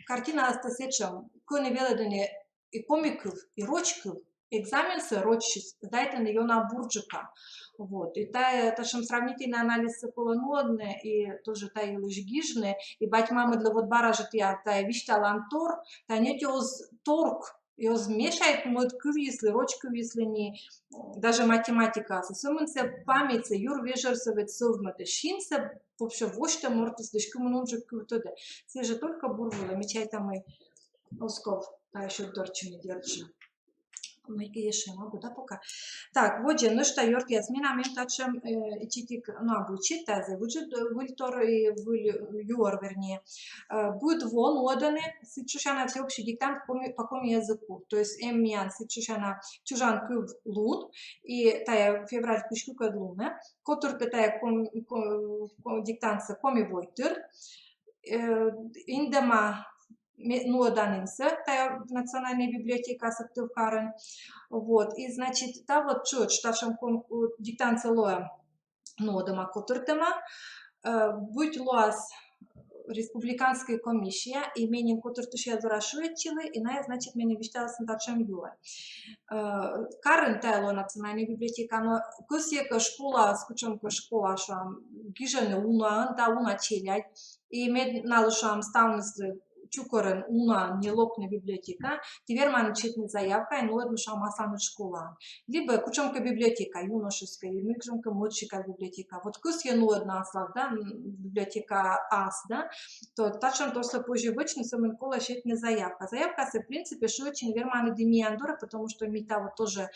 картинаыс тай сэтшӧм, кӧні велӧдны и коми кыв, и роч кыв, экзаменсӧ рочсьыс сдайтлӧны ёна бурджыка. Вот. И тайӧ, татшӧм сравнительнӧй анализсӧ колӧ нуӧдны, и тоже та йылысь гижны, и бать-мамыдлы вот бара жӧ тайӧ, тайӧ висьталан тор, тайӧ ньӧти оз торк, и оз мешайт мӧд кывйыслы, роч кывйыслы ни, даже математикаыслы. Сӧмын сійӧ паметьсӧ, юр вежӧрсӧ ведь сӧвмӧдӧ, синсӧ вообще восьтӧ мортыслысь, кымын унджык кыв тӧдӧ. Сійӧ жӧ только бур вылӧ, ме чайта, мый оз ков тайӧ сьӧд дорччыны, дерт жӧ. Мыйкӧ ещӧ могу, да, пока. Так, водзӧ, нӧшта ёртъяс, менам эм татшӧм, э, ичӧтик, ну, абу ичӧт, тайӧ зэв ыджыд, э, выльтор и выль юӧр, вернее. Э, быд во нуӧдӧны сэтшӧм сяна всеобщий диктант коми-, по коми языку. То есть эм миян сэтшӧм сяна чужан кыв лун, и тайӧ февраль кызь кыкӧд лунӧ котыртӧ тайӧ ком-, ко-, ко-, диктантсӧ коми войтыр. Э, индӧма ме-, нуӧдан нинсӧ тайӧ Национальнӧй библиотекаӧ Сыктывкарын. Вот, и, значит, та вот тшӧтш татшӧм ком-, диктантсӧ лоӧ нуӧдӧма, котыртӧма, э, быть лоас республиканскӧй комиссия, и ме нин котыртысьяс дорӧ шыӧдчылі, и найӧ, значит, меным висьталісны татшӧм юӧр. Э, карын тайӧ лоӧ Национальнӧй библиотека, но кӧсйӧ кӧ школаыс, кутшӧмкӧ школа, шуам, гижӧны унаӧн да уна челядь, и мед налы, шуам, ставныслы чукӧрӧн унаӧн не локны библиотекаӧ, ті верманныд сетны заявка и нуӧдны, шуам, асланыд школаӧ. Либӧ кутшӧмкӧ библиотека, юношескӧй, либӧ кутшӧмкӧ мӧд сикас библиотека. Вот кӧсйӧ нуӧдны аслас, да, м, библиотекаас, да, то татшӧм торсӧ позьӧ вӧчны, сӧмын колӧ сетны заявка. Заявкасӧ, в принципе, шыӧдчыны верманныд и миян дорӧ, потому что ми таво тоже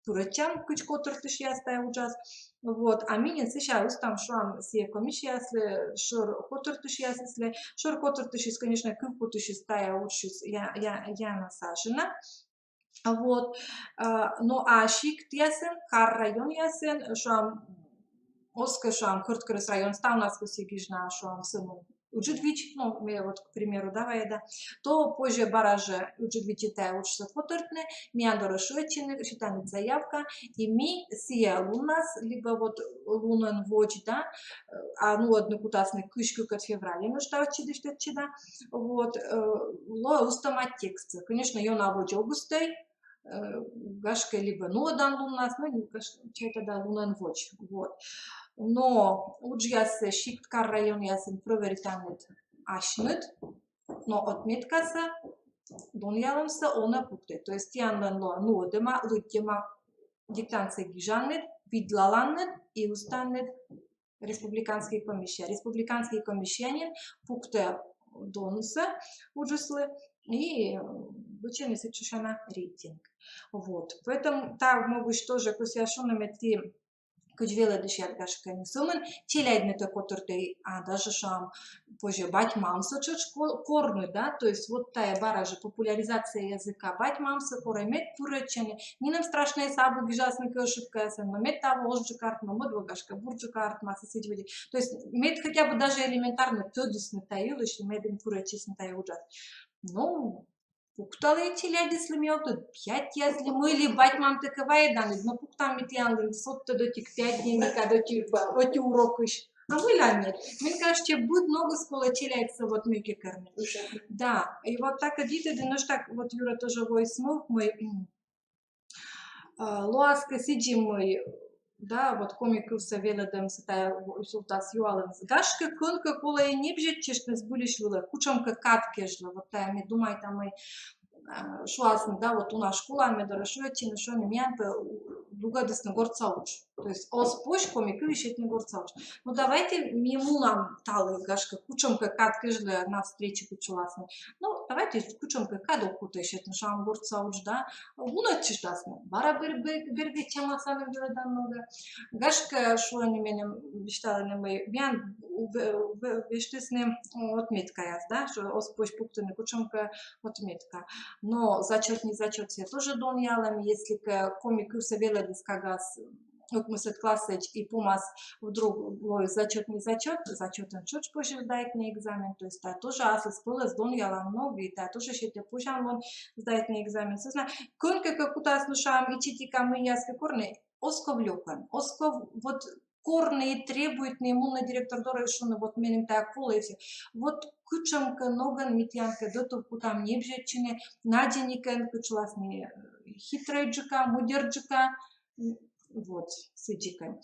пырӧдчам кыдз котыртысьяс тайӧ уджас. Вот, а ми нин сэсся ыстам, шуам, сійӧ комиссияыслы, шӧр котыртысьясыслы, шӧр котыртысьыс, конечно, кывкутысьыс тайӧ уджсьыс я-, я-, яна сажӧ на. Вот, э, но а сиктъясын, кар-районъясын, шуам, оз кӧ, шуам, Кӧрткерӧс район ставнас кӧсйӧ гижны, шуам, сӧмын ыджыдвидз, ну, ме вот, к примеру, да, вайӧда, то позьӧ бара жӧ ыджыдвидзӧ тайӧ уджсӧ котыртны, миян дорӧ шыӧдчыны, сетанныд заявка, и ми сійӧ луннас, либӧ вот лунӧн водз, да, э, а нуӧдны кутасны кызь кыкӧд февральӧ, нӧшта ӧтчыдысь тӧдчӧда, вот, э, лоӧ ыстӧма текстсӧ. Конечно, ёна водз ог ыстӧй, э, гашкӧ, либӧ нуӧдан луннас, ну, гашкӧ, чайта да, лунӧн водз. Вот. Но уджъяссӧ сикт, кар-районъясын провеританныд асьныд, но отметкасӧ, донъялӧмсӧ онӧ пуктӧй. То есть тіянлӧн лоӧ нуӧдӧма, лыддьӧма, диктантсӧ гижанныд, видлаланныд и ыстанныд республиканскӧй комиссияӧ. Республиканскӧй комиссия нин пуктӧ донсӧ уджыслы и, э, вӧчӧны сэтшӧм сяна рейтинг. Вот. Поэтому та могысь тоже кӧсъя шуны, мед ті кыдз велӧдысьяс, гашкӧ, не сӧмын челядьнытӧ котыртӧй, а даже, шуам, позьӧ бать-мамсӧ тшӧтш ко-, корны, да, то есть вот тайӧ бара жӧ популяризация языка, бать-мамсӧ корӧй, мед пырӧдчӧны, нинӧм страшнӧйыс абу, гижасны кӧ ошибкаясӧн, но мед таво озджык артмӧ, мӧд во, гашкӧ, бурджык артмас, и сідз вӧдитӧ. То есть мед хотя бы даже элементарно тӧдісны та йылысь, медым пырӧдчисны та уджас. Ну, пукталӧй челядьыслы, ме ог тӧд, пятьяс ли, мый ли, бать-мамтӧ кӧ вайӧданныд, но пуктам ми тіянлы содтӧд ӧтик пять дневникад ӧти, ӧти урокысь. А мыйла нет? Мен кажется, быд ногыс колӧ челядьсӧ вот мыйкӧ керны. Да, и вот так и дитӧдын, нӧшта вот юрӧ тоже воис мый, мый, м, э, лоас кӧ сідзи, мый, да, вот коми кывсӧ велӧдӧмсӧ тайӧ султас юалӧмсӧ. Гашкӧ, кӧнкӧ колӧ и небзьӧдчыштны збыльысь вылӧ, кутшӧмкӧ кад кежлӧ. Вот тайӧ ме думайта, мый, э, шуасны, да, вот уна школаын ме дорӧ шыӧдчӧны, шуӧны, миян пӧ дугӧдісны гортса удж. То есть оз позь коми кывйысь сетны гортса удж. Ну, давайте ми мунам талы, гашкӧ, кутшӧмкӧ кад кежлӧ на встречи кутшӧмасны. Ну, давайте кутшӧмкӧ кад ог кутӧй сетны, шуам, гортса удж, да. Вунӧдчыштасны, бара бер-, бер-, бергӧдчам асланым велӧдан ногӧн. Гашкӧ, шуӧны меным, висьталӧны, мый миян ве-, ве-, вештісны отметкаяс, да, что оз позь пуктыны кутшӧмкӧ отметка. Но зачёт, не зачёт, сійӧ тоже донъялӧм, если кӧ коми кывсӧ велӧдіс кагаз ӧкмысӧд классӧдз и помас вдруг лои зачёт, не зачёт, зачётӧн тшӧтш позьӧ сдайтны экзамен, то есть тайӧ тоже аслыс пӧлӧс донъялан ног, и тайӧ тоже сетӧ позянлун сдайтны экзамен. Сӧзнам, кӧнкӧ кӧ кутасны, шуам, ичӧтика мыйяс кӧ корны, оз ков лёкӧн, оз ков вот корны и требуйтны, мунны директор дорӧ и шуны, вот меным тайӧ колӧ и всё. Вот кутшӧмкӧ ногӧн ми тіянкӧд ӧтув кутам небзьӧдчыны, надзӧникӧн, кыдз шуласны, хитрӧйджыка, мудерджыка. Вот, сідзи кӧ.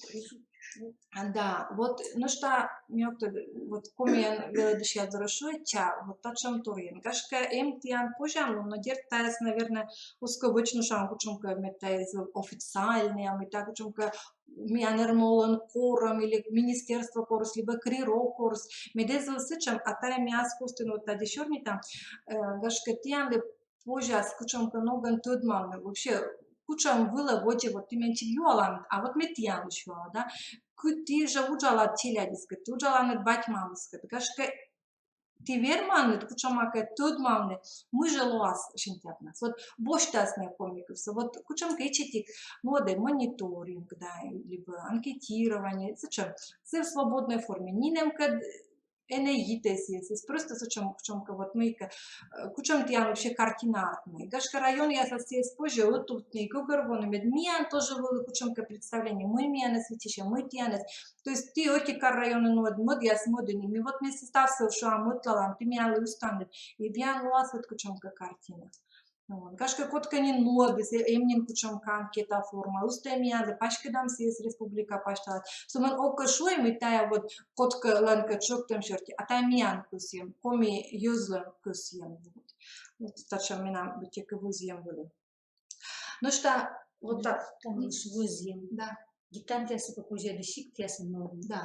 А, да, вот, ну что, мӧд, вот комиӧн велӧдысьяс дорӧ шуӧдча, вот татшӧм торйӧн. Гашкӧ эм тіян позянлун, но дерт тайӧс, наверно, оз кӧ вӧчны, шуам, кутшӧмкӧ, мед тайӧ официальнӧй, а мед тайӧ кутшӧмкӧ миян РМО-лӧн корӧм или министерство корыс, либӧ КРИРО корыс, мед эз вӧв сэтшӧм, а тайӧ ми ас костын вот тадзи сёрнитам, э, гашкӧ тіянлы позяс кутшӧмкӧ ногӧн тӧдмавны вообще, кутшӧм вылӧ водзӧ, вот ті менсьым юаланныд, а вот ме тіянлысь юала, да, кыдз ті жӧ уджаланныд челядьыскӧд, ті уджаланныд бать-мамыскӧд, гашкӧ ті верманныд кутшӧмакӧ тӧдмавны, мый жӧ лоас сентябрнас. Вот босьтасны коми кывсӧ, вот кутшӧмкӧ ичӧтик, ну, вот мониторинг, да, либӧ анкетирование, сэтшӧм, сійӧ в свободной форме. Нинӧмкӧд энӧ йитӧй сійӧс, просто сэтшӧм кутшӧмкӧ, вот мыйкӧ, э, кутшӧм тіян вообще картина артмӧ. Гашкӧ районъясас сійӧс позьӧ ӧтувтны, гӧгӧрвоны, мед миян тоже вӧлі кутшӧмкӧ представление, мый миянӧс виччысьӧ, мый тіянӧс. То есть ті ӧти кар-районын нуӧд, мӧдъяс мӧдын, и ми вот ми ставсӧ, шуам, ӧтлаалам, ті миянлы ыстанныд, и миян лоас вот кутшӧмкӧ картина. Вот. Гашкӧ кодкӧ нин нуӧдіс, э, эм нин кутшӧмкӧ анкета, форма, ыстӧй миянлы, паськӧдам сійӧс республика пасьталас. Сӧмын ог кӧ шуӧй, мый тайӧ вот кодкӧлӧн кӧ тшӧктӧм серти, а тайӧ миян кӧсйӧм, коми йӧзлӧн кӧсйӧм. Вот. Вот татшӧм менам быттьӧкӧ вӧзйӧм вӧлі. Ну что, вот так. Там лишь вӧзйӧм. Да. Диктантъяссӧ кӧ позьӧ сиктъясын нуӧдны. Да.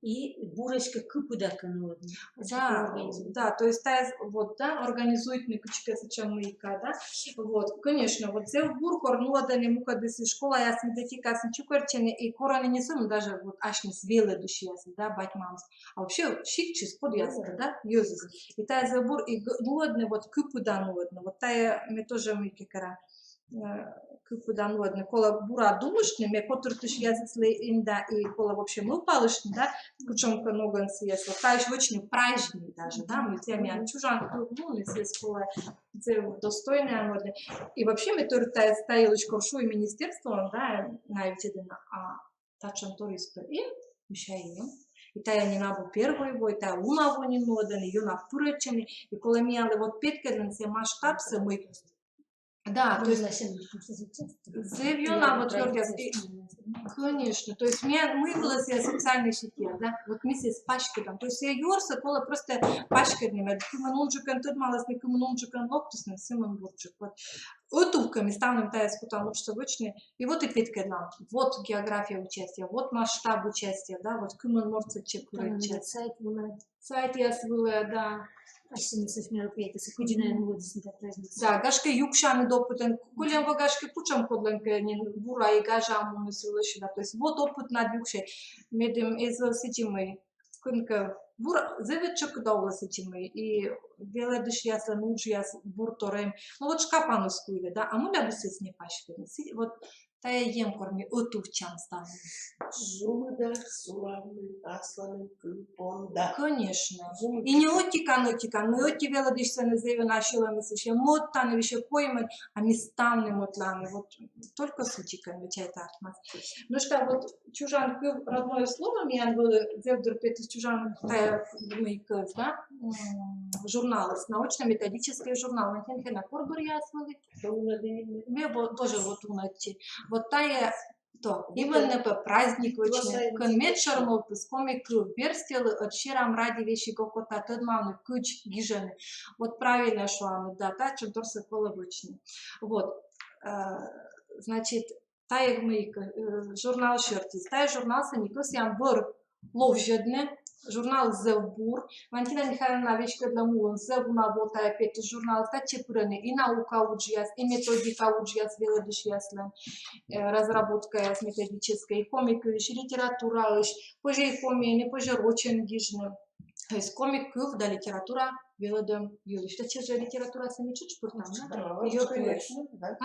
И бур эськӧ кыпыда кӧ нуӧдны. Да, да, то есть тайӧ, вот, да, организуйтны кыдзкӧ сэтшӧм мыйкӧ, да. Вот, конечно, вот зэв бур, кор нуӧдӧны мукӧдыс школаясын, библиотекаясын чукӧртчыны, и корӧны не сӧмын даже вот асьныс велӧдысьяс, да, бать-мамыс, а вообще сиктысь подъяс, да, йӧзыс. И тайӧ зэв бур, и г-, нуӧдны, вот кыпыда нуӧдны, вот тайӧ ме тоже мыйкӧ кӧра, э, кыпыда нуӧдны, колӧ бура думыштны, мед котыртысьяслы эн да, и колӧ вообще мӧвпалыштны, да, кутшӧмкӧ ногӧн сійӧс, вот, таысь вӧчны праздник даже, да, мый сійӧ миян чужан кыв лун, и сійӧс колӧ зэв достойнӧя нуӧдны. И вообще ме тоже та, та йылысь кор шуи министерствоын, да, на видзӧдны, а татшӧм торйыс эм, мися, эм. И тайӧ нин абу первой во, и тайӧ уна во нин нуӧдӧны, и ёна пырӧдчӧны, и колӧ миянлы вот петкӧдлыны сійӧ масштабсӧ, мый Да, то есть зэв ёна вот, Георгий, конечно, то есть ми, мый вылӧ сійӧ социальнӧй сеть, да, вот ми сійӧс паськӧдам, то есть сійӧ юрсӧ колӧ просто паськӧдны, мед кымын унджыкӧн тӧдмалісны, кымын унджыкӧн локтісны, сымын бурджык. Вот ӧтувкӧ ми ставным тайӧс кутам уджсӧ вӧчны, и вот и петкӧдлам, вот география участия, вот масштаб участия, да, вот кымын морт сэтчӧ пырӧдчӧ. Сайтъяс вылӧ, да. Ассьыныс мероприятиеяс, кыдзи найӧ нуӧдісны та праздниксӧ. Да, гашкӧ, юксяны допытӧн. Кольӧм во, гашкӧ, кутшӧмкӧ кодлӧнкӧ нин бура и гажа муніс лӧсьыда. То есть вот опытнад юксьӧй. Медым эз вӧв сідзи, мый кӧнкӧ бура, зэв тшӧкыда овлӧ сідзи, мый и велӧдысьяслӧн уджъяс бур тор эм. Ну вот шкапаныс куйлӧ, да, а мыйла бы сійӧс не паськӧдны. Вот тайӧ эм, кор ми ӧтувтчам ставныс. Зумыда сулавны асланым кывпондӧ. Конечно. И не ӧтикӧн, ӧтикӧн, но ӧти велӧдысьсӧ нин зэв ёна сьӧлӧмыс висьӧ, мӧд тані висьӧ, коймӧд, а ми ставным ӧтлаам. Вот только сідзкӧ, виччысьӧй, артмас. Ну что, вот чужан кыв, родное слово, миян вӧлі зэв дыр петіс чужан, тайӧ мый кыв, да, м, журналыс, научно-методический журнал, мый тэнад кор бӧръяс вӧлі. Ме бо-, тоже вот уна ӧтчи. Вот тайӧ то, именно пӧ праздник вӧчны, кӧн медшӧр мӧвпыс — коми кыв верстьӧлы ӧд серам ради весиг окота тӧдмавны, кыдз гижӧны. Вот правильно шуанныд, да, татшӧм торсӧ колӧ вӧчны. Вот, э, значит, тайӧ мыйкӧ, э, журнал сертиыс. Тайӧ журналсӧ ми кӧсъям вӧр ловзьӧдны, журнал зэв бур. Валентина Михайловна веськӧдлӧм улын зэв уна во тайӧ петіс журналыс, татчӧ пырӧны и наука уджъяс, и методика уджъяс велӧдысьяслӧн, э, разработкаяс методическӧй, и коми кыв, и литератураысь, позьӧ и комиӧн, и позьӧ рочӧн гижны. То есть коми кыв да литература велӧдӧм йылысь. Татчӧ жӧ литературасӧ ми тшӧтш пыртам, да? Да, конечно, да.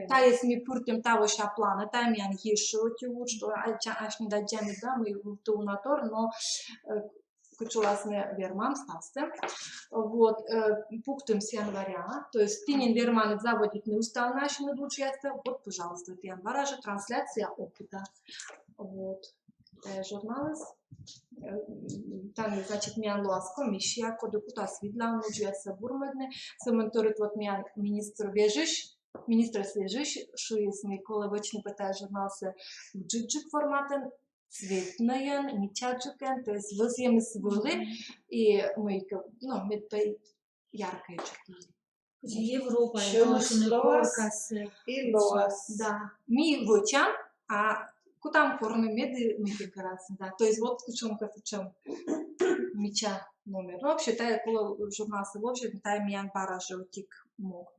Тайӧс ми пыртім тавося планӧ, тайӧ миян ещӧ ӧти удж, асьныд аддзанныд, да, мый вывті уна тор, но, э, кутшӧмасӧ вермам ставсӧ. Вот, э, пуктім с января, то есть ті нин верманныд заводитны ысталны ассьыд уджъястӧ, вот, пожалуйста, тіян бара жӧ трансляция опыта. Вот. Э, журналыс. Э, тані, значит, миян лоас комиссия, коді кутас видлавны уджъяссӧ, бурмӧдны. Сӧмын тӧрыт вот миян министр вежысь, министр связи шуис, мый колӧ вӧчны пӧ тайӧ журналсӧ ыджыдджык форматӧн, цветнӧйӧн, мичаджыкӧн, то есть вӧзйӧмыс вӧлі, и мыйкӧ, ну, мед пӧ яркӧйджык. Европа, коркасӧ. И лоас. Да. Ми вӧчам, а кутам корны, мед и мыйкӧ карас, да. То есть вот кутшӧмкӧ, кутшӧм мича номер. Ну, вообще, тайӧ колӧ журналсӧ, вообще, тайӧ миян бара жӧ ӧтик мог.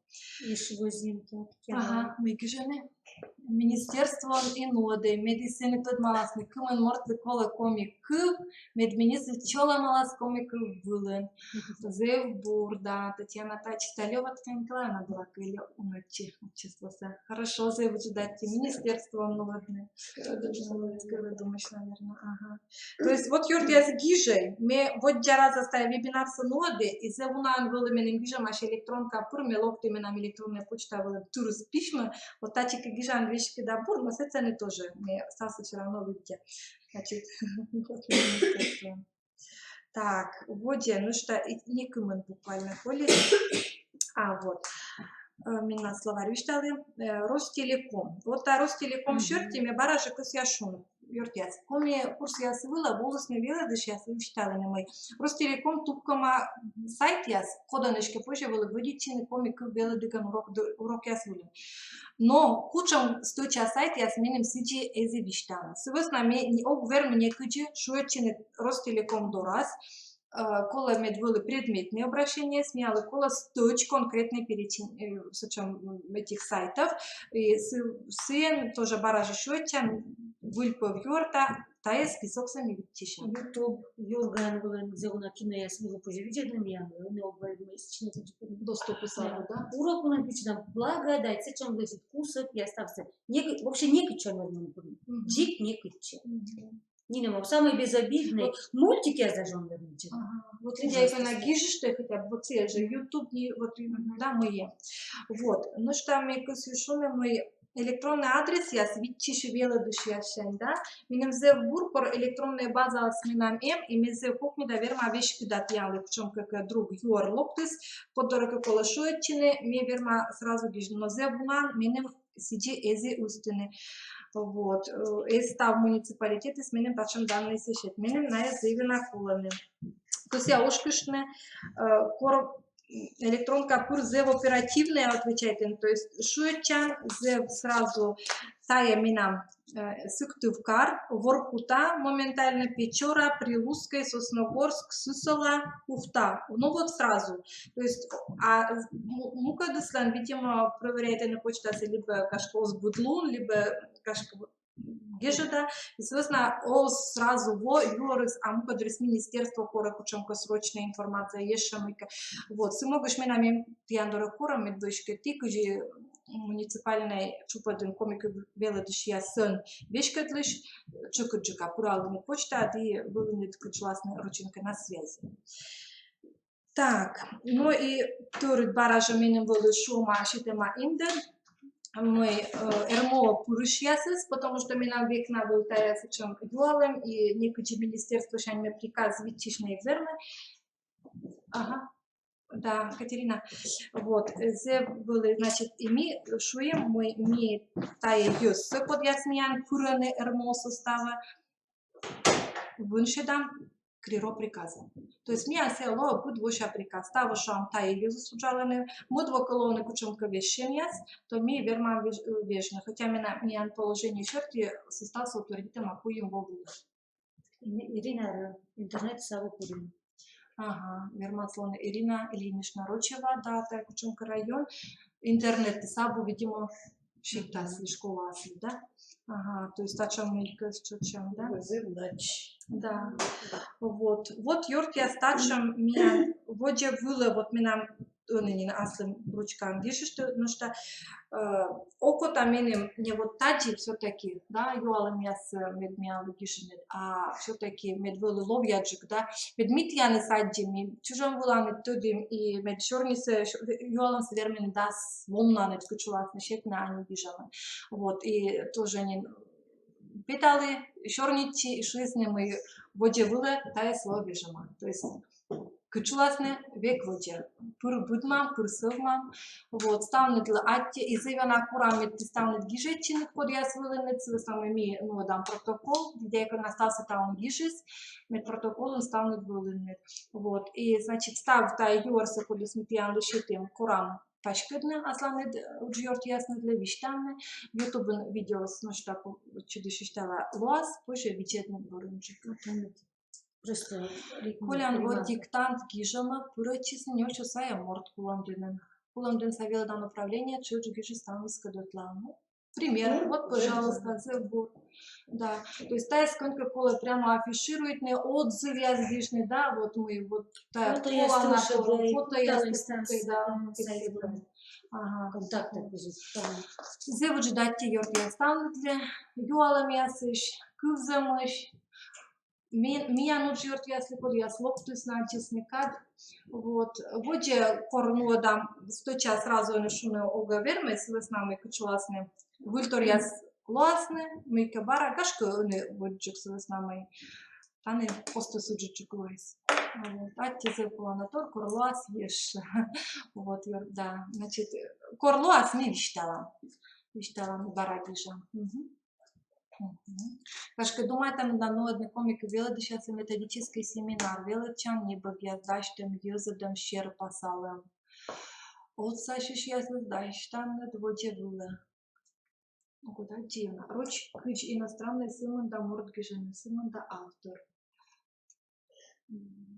И швозим тут. Ага, мый гижӧны. Министерствоын и нуӧдӧй, мед и сэні тӧдмаласны, кымын мортлы колӧ коми кыв, мед министр чолӧмалас коми кыв вылын. Зэв бур, да, Татьяна Читалёва, Татьяна Николаевна, была или уна чи обществосӧ. Хорошо, зэв ыджыд аттьӧ, министерствоын нуӧдны. Скородумысь, наверное, ага. То есть вот ёртъяс, гижӧй, ме воддза разас тайӧ вебинарсӧ нуӧді, и зэв унаӧн вӧлі меным гижӧмаӧсь электронка пыр, ме локті, менам электронная почта вылын тырыс письмӧ, вот татчӧ кӧ гижан, веськыда бур, но сэтчӧ тоже ме ставсӧ всё равно лыддя. Значит, вот министерство. Так, водзӧ, ну что, и некымын буквально коли. А, вот. Э, менам словарь висьталі, э, Ростелеком. Вот та Ростелеком серти ме бара жӧ кӧсъя шуны. Ёртъяс, коми курсъяс вылӧ волісны велӧдысьяс, висьталӧны, мый Ростелеком тупкӧма сайтъяс, кодӧн эськӧ позьӧ вӧлі вӧдитчыны коми кыв велӧдігӧн урок, урокъяс вылын. Но кутшӧм стӧча сайтъяс меным сідзи эз и висьтавны. Сы вӧсна ме ог вермы некыдзи шыӧдчыны Ростелеком дорас, э, колӧ мед вӧлі предметнӧй обращениеыс, миянлы колӧ стӧч конкретнӧй перечень, э, сэтшӧм, м, этих сайтов. И сы-, сыӧн тоже бара жӧ шыӧдчам, выльпӧв юӧрта, тайӧ списоксӧ ми виччысям. YouTube, Юрган вылын, где уна кинояс вылӧ позьӧ видзӧдны миянлы, ог вермы эстчыны. Доступыс абу, да? Урок вылын видзӧдам, благодать, сэтшӧм лэдзыд курсъяс, ставсӧ. Некы-, вообще некытчӧ ӧні. Дзик некытчӧ. Нинӧм, самый безобидный. Вот. Мультикъяс даже он вермы. Ага. Вот Лидия Ивановна гижыштӧ хотя бы, вот сійӧ жӧ YouTube, не, вот, да, мый. Вот. Ну что, ме кӧсъя шуны, мый электроннӧй адресъяс виччысь велӧдысьяслӧн, да. Меным зэв бур, кор электроннӧй базаыс менам эм, и ме зэв кокнида верма веськыда тіянлы, кутшӧмкӧ кӧ друг юӧр локтіс, код дорӧ кӧ колӧ шыӧдчыны, ме верма сразу гижны. Но зэв унаӧн меным сідзи эз и ыстыны. Вот. Э, эз став муниципалитетыс меным татшӧм данныйяссӧ сет. Меным найӧ зэв ёна колӧны. Кӧсъя ошкыштны, э, кор электронка пыр зэв оперативнӧя отвечайтӧны, то есть шыӧдчан зэв сразу. Тайӧ менам, э, Сыктывкар, Воркута, моментально Печора, Прилузское, Сосногорск, Сысола, Ухта. Ну вот сразу. То есть, а му-, мукӧдыслӧн, видимо, проверяйтӧны почтасӧ либӧ, гашкӧ, оз быд лун, либӧ, гашкӧ, гежӧда, и, собственно, оз сразу во юӧрыс, а мукӧддырйиыс министерство корӧ кутшӧмкӧ срочнӧй информация, ещӧ мыйкӧ. Вот, сы могысь менам эм тіян дорӧ корӧм, мед вӧчкӧ ті, кыдзи муниципальнӧй чупӧдын коми кыв велӧдысьясӧн веськӧдлысь, тшӧкыдджыка пыралӧны почтаад и вӧліны кыдз лоасны рученка на связи. Так, ну и тӧрыт бара жӧ меным вӧлі шуӧма, сетӧма индӧд, мый, э, РМО-ӧ пырысьясыс, потому что менам век на вӧлі тайӧ сэтшӧм юалӧм, и некыдзи министерствосянь ме приказ виччысьны эг вермы. Ага. Да, Катерина. Вот, э, зэв вӧлі, значит, и ми шуим, мый ми тайӧ йӧзсӧ, кодъяс миян пырӧны РМО составӧ, вынсьӧдам КРИРО приказӧн. То есть миян сійӧ лоӧ быд вося приказ. Таво, шуам, тайӧ йӧзыс уджалӧны, мӧд во кӧ лоӧны кутшӧмкӧ весиг семьяяс, то ми вермам веж-, э, вежны. Хотя менам, миян положение серти составсӧ утвердитӧма куим во вылӧ. Ирина, интернетыс абу пырны. Ага, вермас лоны Ирина Ильинична Рочева, да, тайӧ кутшӧмкӧ район. Интернетыс абу, видимо, сиктаыслы, школаыслы, да? Ага, то есть татшӧм мыйкӧ сэтшӧм, да? Вӧзӧм нач. Да. Вот. Вот, ёртъяс, татшӧм миян водзӧ вылӧ, вот менам ӧні нин аслым ручкаӧн гижышті, потому что, э, окота меным не вот тадзи всё-таки, да, юалӧмъяс, э, мед миянлы гижӧны, а всё-таки мед вӧлі ловъяджык, да, мед ми тіянӧс аддзим, ми чужӧм выланыд тӧдім, и мед сёрнисӧ, сё-, юалӧмсӧ вермӧны дас лонаныд, кыдз шуласны, сетны, а не гижӧмӧн. Вот, и тоже нин петалі, сёрнитчи, и шуисны, мый водзӧ вылӧ тайӧс лоӧ вежӧма. То есть кыдз шуласны, век водзӧ. Пыр быдмам, пыр сӧвмам. Вот, ставныдлы аттьӧ, и зэв ёна корам, мед ті ставныд гижӧдчинныд, кодъяс вӧлінныд, сы вӧсна мый ми нуӧдам протокол, Дидяйкӧ на ставсӧ талун гижис, мед протоколын ставныд вӧлінныд. Вот, и, значит, став тайӧ юӧрсӧ, кодӧс ми тіянлы сетім, корам паськӧдны асланыд уджъёртъясныдлы, висьтавны. Ютубын видеоыс нӧшта, ку-, чуйдысь висьтала, лоас, позьӧ видзӧдны бӧрынджык. Просто колян вот диктант гижӧма, пырӧдчисны нёль часа, а морт Кулӧмдінын. Кулӧмдінса велӧдан управление тшӧтш гижис ставныд кӧ ӧтлаын. Пример, вот, пожалуйста, зэв бур. Да, то есть тайӧс кӧнкӧ колӧ прямо афишируйтны, отзывъяс гижны, да, вот мый, вот тайӧ, фотояс, да, фотояс, да, да. Ага. Контакт. Зэв ыджыд аттьӧ, ёртъяс, ставныдлы юалӧмъясысь, кывзӧмысь. Ми-, миян уджъёртъяслы, кодъяс локтісны, аддзисны кад. Вот. Водзӧ кор нуӧдам, стӧча сразу ӧні шуны огӧ вермӧй, сы вӧсна мый, кыдз шуласны, выльторъяс лоасны, мыйкӧ бара, гашкӧ, ӧні водзджык, сы вӧсна мый тані костыс ыджыдджык лоис. Вот. Аттьӧ зэв колана тор, кор лоас, ещӧ. Вот, да. Значит, кор лоас, ми висьталам. Висьталам, бара гижам. Мгм. Гашкӧ, думайтанныд на нуӧдны коми кыв велӧдысьяслы методическӧй семинар, велӧдчан небӧгъяс, дасьтӧм, йӧзӧдӧм, серпасалӧм. Отсасьысьяслы дасьтанныд водзӧ вылӧ. Ого, да, дивно. Роч кыдз иностраннӧй сымында морт гижӧны, сымында автор.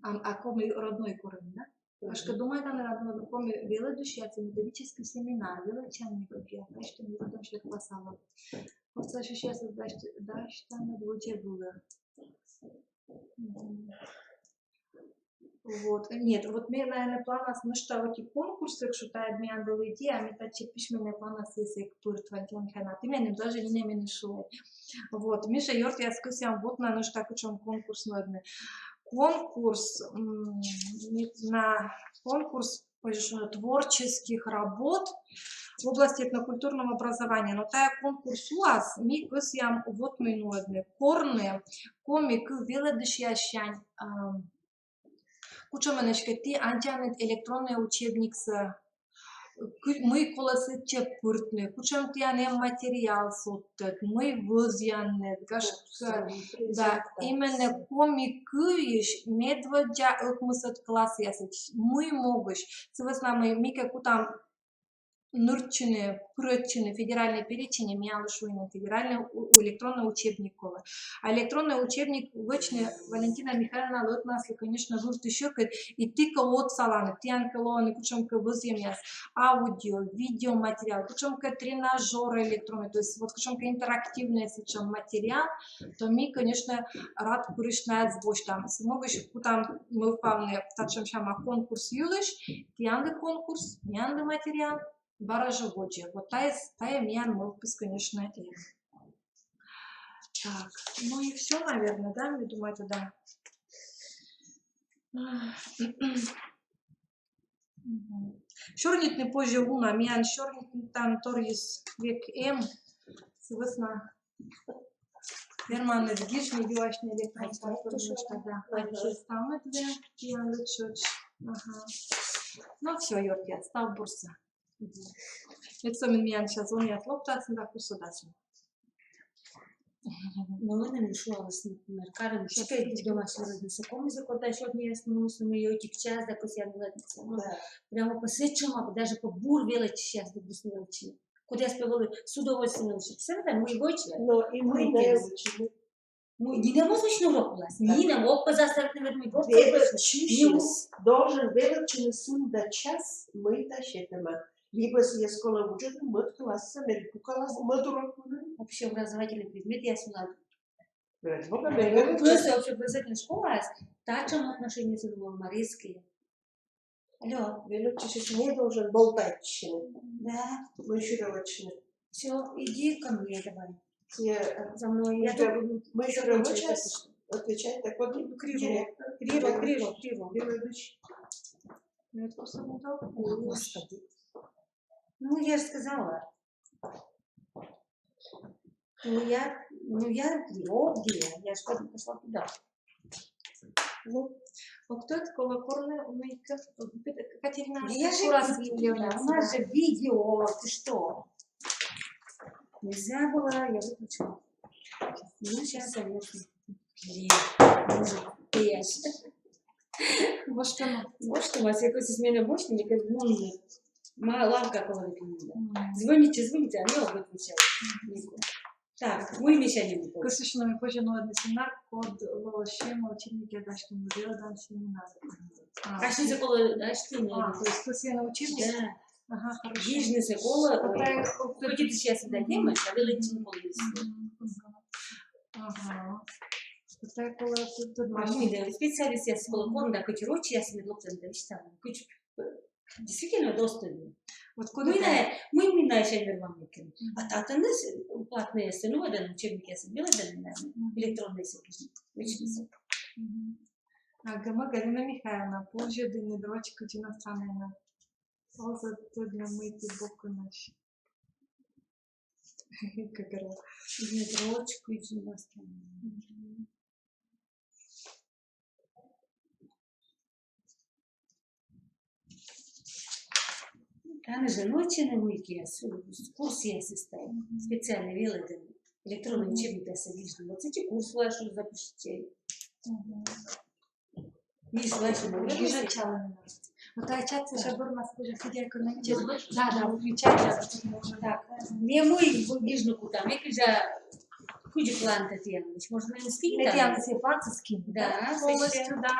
А, а коми родной корӧм, да? Гашкӧ, думайтанныд на нуӧдны коми велӧдысьяслы методическӧй семинар, велӧдчан небӧгъяс, дасьтӧм, йӧзӧдӧм, серпасалӧм. Отсасьысьяслы дасьт-, дасьтанныд водзӧ вылӧ. Мгм. Вот. Нет, вот ме, наверно, планас нӧшта вот и конкурс, кыдз шута, миян вӧлі идея, а ме татчӧ письменнӧй планас эз эг пырт, Валентина Михайловна, ті меным даже нинӧм эн шуӧй. Вот, ми жӧ, ёртъяс, кӧсъям вот на нӧшта кутшӧм конкурс нуӧдны. Конкурс, м, на конкурс, позьӧ шуны, творческих работ в области этнокультурного образования. Но тайӧ конкурс улас ми кӧсъям вот мый нуӧдны. Корны коми кыв велӧдысьяссянь, ам, кутшӧмӧн эськӧ ті аддзанныд электроннӧй учебниксӧ, кы-, мый колӧ сэтчӧ пыртны, кутшӧм тіян эм материал содтӧд, мый вӧзъянныд, гашкӧ, да, именно коми кыйысь медводдза ӧкмысӧд классъясысь, мый могысь, сы вӧсна мый ми кӧ кутам нырчыны, пырӧдчыны федеральнӧй переченьӧ, миянлы шуӧны, федеральнӧй у-, электроннӧй учебник колӧ. А электроннӧй учебник вӧчны, Валентина Михайловна, ӧтнаслы, конечно, вывті сьӧкыд, и ті кӧ отсаланныд, тіян кӧ лоӧны кутшӧмкӧ вӧзйӧмъяс, аудио, видеоматериал, кутшӧмкӧ тренажёр электроннӧй, то есть вот кутшӧмкӧ интерактивнӧй сэтшӧм материал, то ми, конечно, рад пырысь найӧс босьтам. Сы могысь кутам мӧвпавны татшӧм сяма конкурс йылысь, тіянлы конкурс, миянлы материал, бара жӧ водзӧ. Вот тайӧ, тайӧ миян мӧвпыс, конечно, эм. Так, ну и всё, наверное, да, ме думайта, да. Мгм. Сёрнитны позьӧ уна, миян сёрнитны тані торйыс век эм, сы вӧсна верманныд гижны, юасьны электроннӧй платформаысь, да. Ага. Ставныдлы, тіянлы тшӧтш. Ага. Ну всё, ёртъяс, став бурсӧ. Мгм. Эд со мен, миян сейчас звонъяс локтасны да кусӧдасны. Мый нӧ, мый шуалісны, например, карӧм, сикӧд домас сёрнитны, со коми язык, кода сёрнитны, мый сӧмын ӧтик час да кӧсъям велӧдчыны. Да. Прямо пӧ сэтшӧма, даже пӧ бур велӧдчысьяс да бур велӧдчысьяс. Кодъяс пӧ вӧлі с удовольствием велӧдчисны. Сэтшӧм да, мый вӧчӧ. Но и мый велӧдчыны. Ну, нинӧм оз вӧчны урок вылас. Да. Нинӧм, ог пӧ заставитны, например, мый велӧдчысьыс должен велӧдчыны сымда час, мыйта сетӧма. Либӧ сійӧс колӧ вуджӧдны мӧд классӧ, мед пукалас мӧд урок вылын. Общеобразовательнӧй предметъяс вылад. Просто общеобразовательнӧй школаас татшӧм отношениеыс вӧлі марийскӧй. Алло. Велӧдчысьыс не должен болтайтчыны. Да. Мый сюрӧ вӧчны. Всё, иди ко мне давай. Э, за мной. Я тут. Мый сюрӧ вӧчас, отвечать так вот. Криво, криво, криво, криво. Велӧдысь. О, Господи. Ну, я же сказала. Ну, я, ну, я, о, где я? Я же пошла туда. Ог тӧд, колӧ корны, мыйкӧ, Катерина, Я же раз у нас же видео, ты что? Нельзя было, я выключила. Ну, сейчас, конечно. Блин, может, ты Вошкӧма. Вошкӧма, если менӧ босьтны, мекӧд мунны. Ма лавка колӧ ветлыны. Звоните, звоните, а не выключать. Так, мый мешали. Кӧсъя шуны, позьӧ нуӧдны семинар, код лоӧ сьӧмӧ учебникъяс дасьтыны, велӧдан семинар. Качнысӧ колӧ дасьтыны. А, то есть кӧсъя на учебник? Да. Ага, хорошо. Гижнысӧ колӧ. Такая Кӧть и дышъясыда тема, а велӧдчыны колӧ. Мгм, мгм. Ага. Такая колӧ тут А мый да, специалистъяс колӧ корны да, кӧть рочьяс мед локтӧны да висьталӧны. Кӧть, э, действительно достойно. Вот Мый куда? на, мый мый на ещё вермам мекӧн. А татӧн платнӧйяссӧ нуӧдӧны учебникъяс, велӧдӧны, наверное, электроннӧйсӧ гижны. Виччысьӧ. Ага, Галина Михайловна, позьӧ дінныд роч кыдз иностраннӧйнад? Оз тӧдлы, мый ті бокынӧсь. Как раз. Дінныд роч кыдз иностраннӧй. Тані жӧ нуӧдчӧны мыйкӧ курсъясыс тай, специальнӧй велӧдӧны. Электроннӧй учебникъяссӧ гижны. Вот эти курс вылӧ запишитчӧй. Миш, вылӧ гижӧ чалӧм. Вот а чатсӧ жӧ бӧр мас позьӧ, сидя экономичес. Да, да, включать. Так, ме мый гижны кута, ме кыдзи, кыдзи план тіянлысь. Может, ме скинь? Тіянлысь плансӧ скинь. Да, Полностью, да.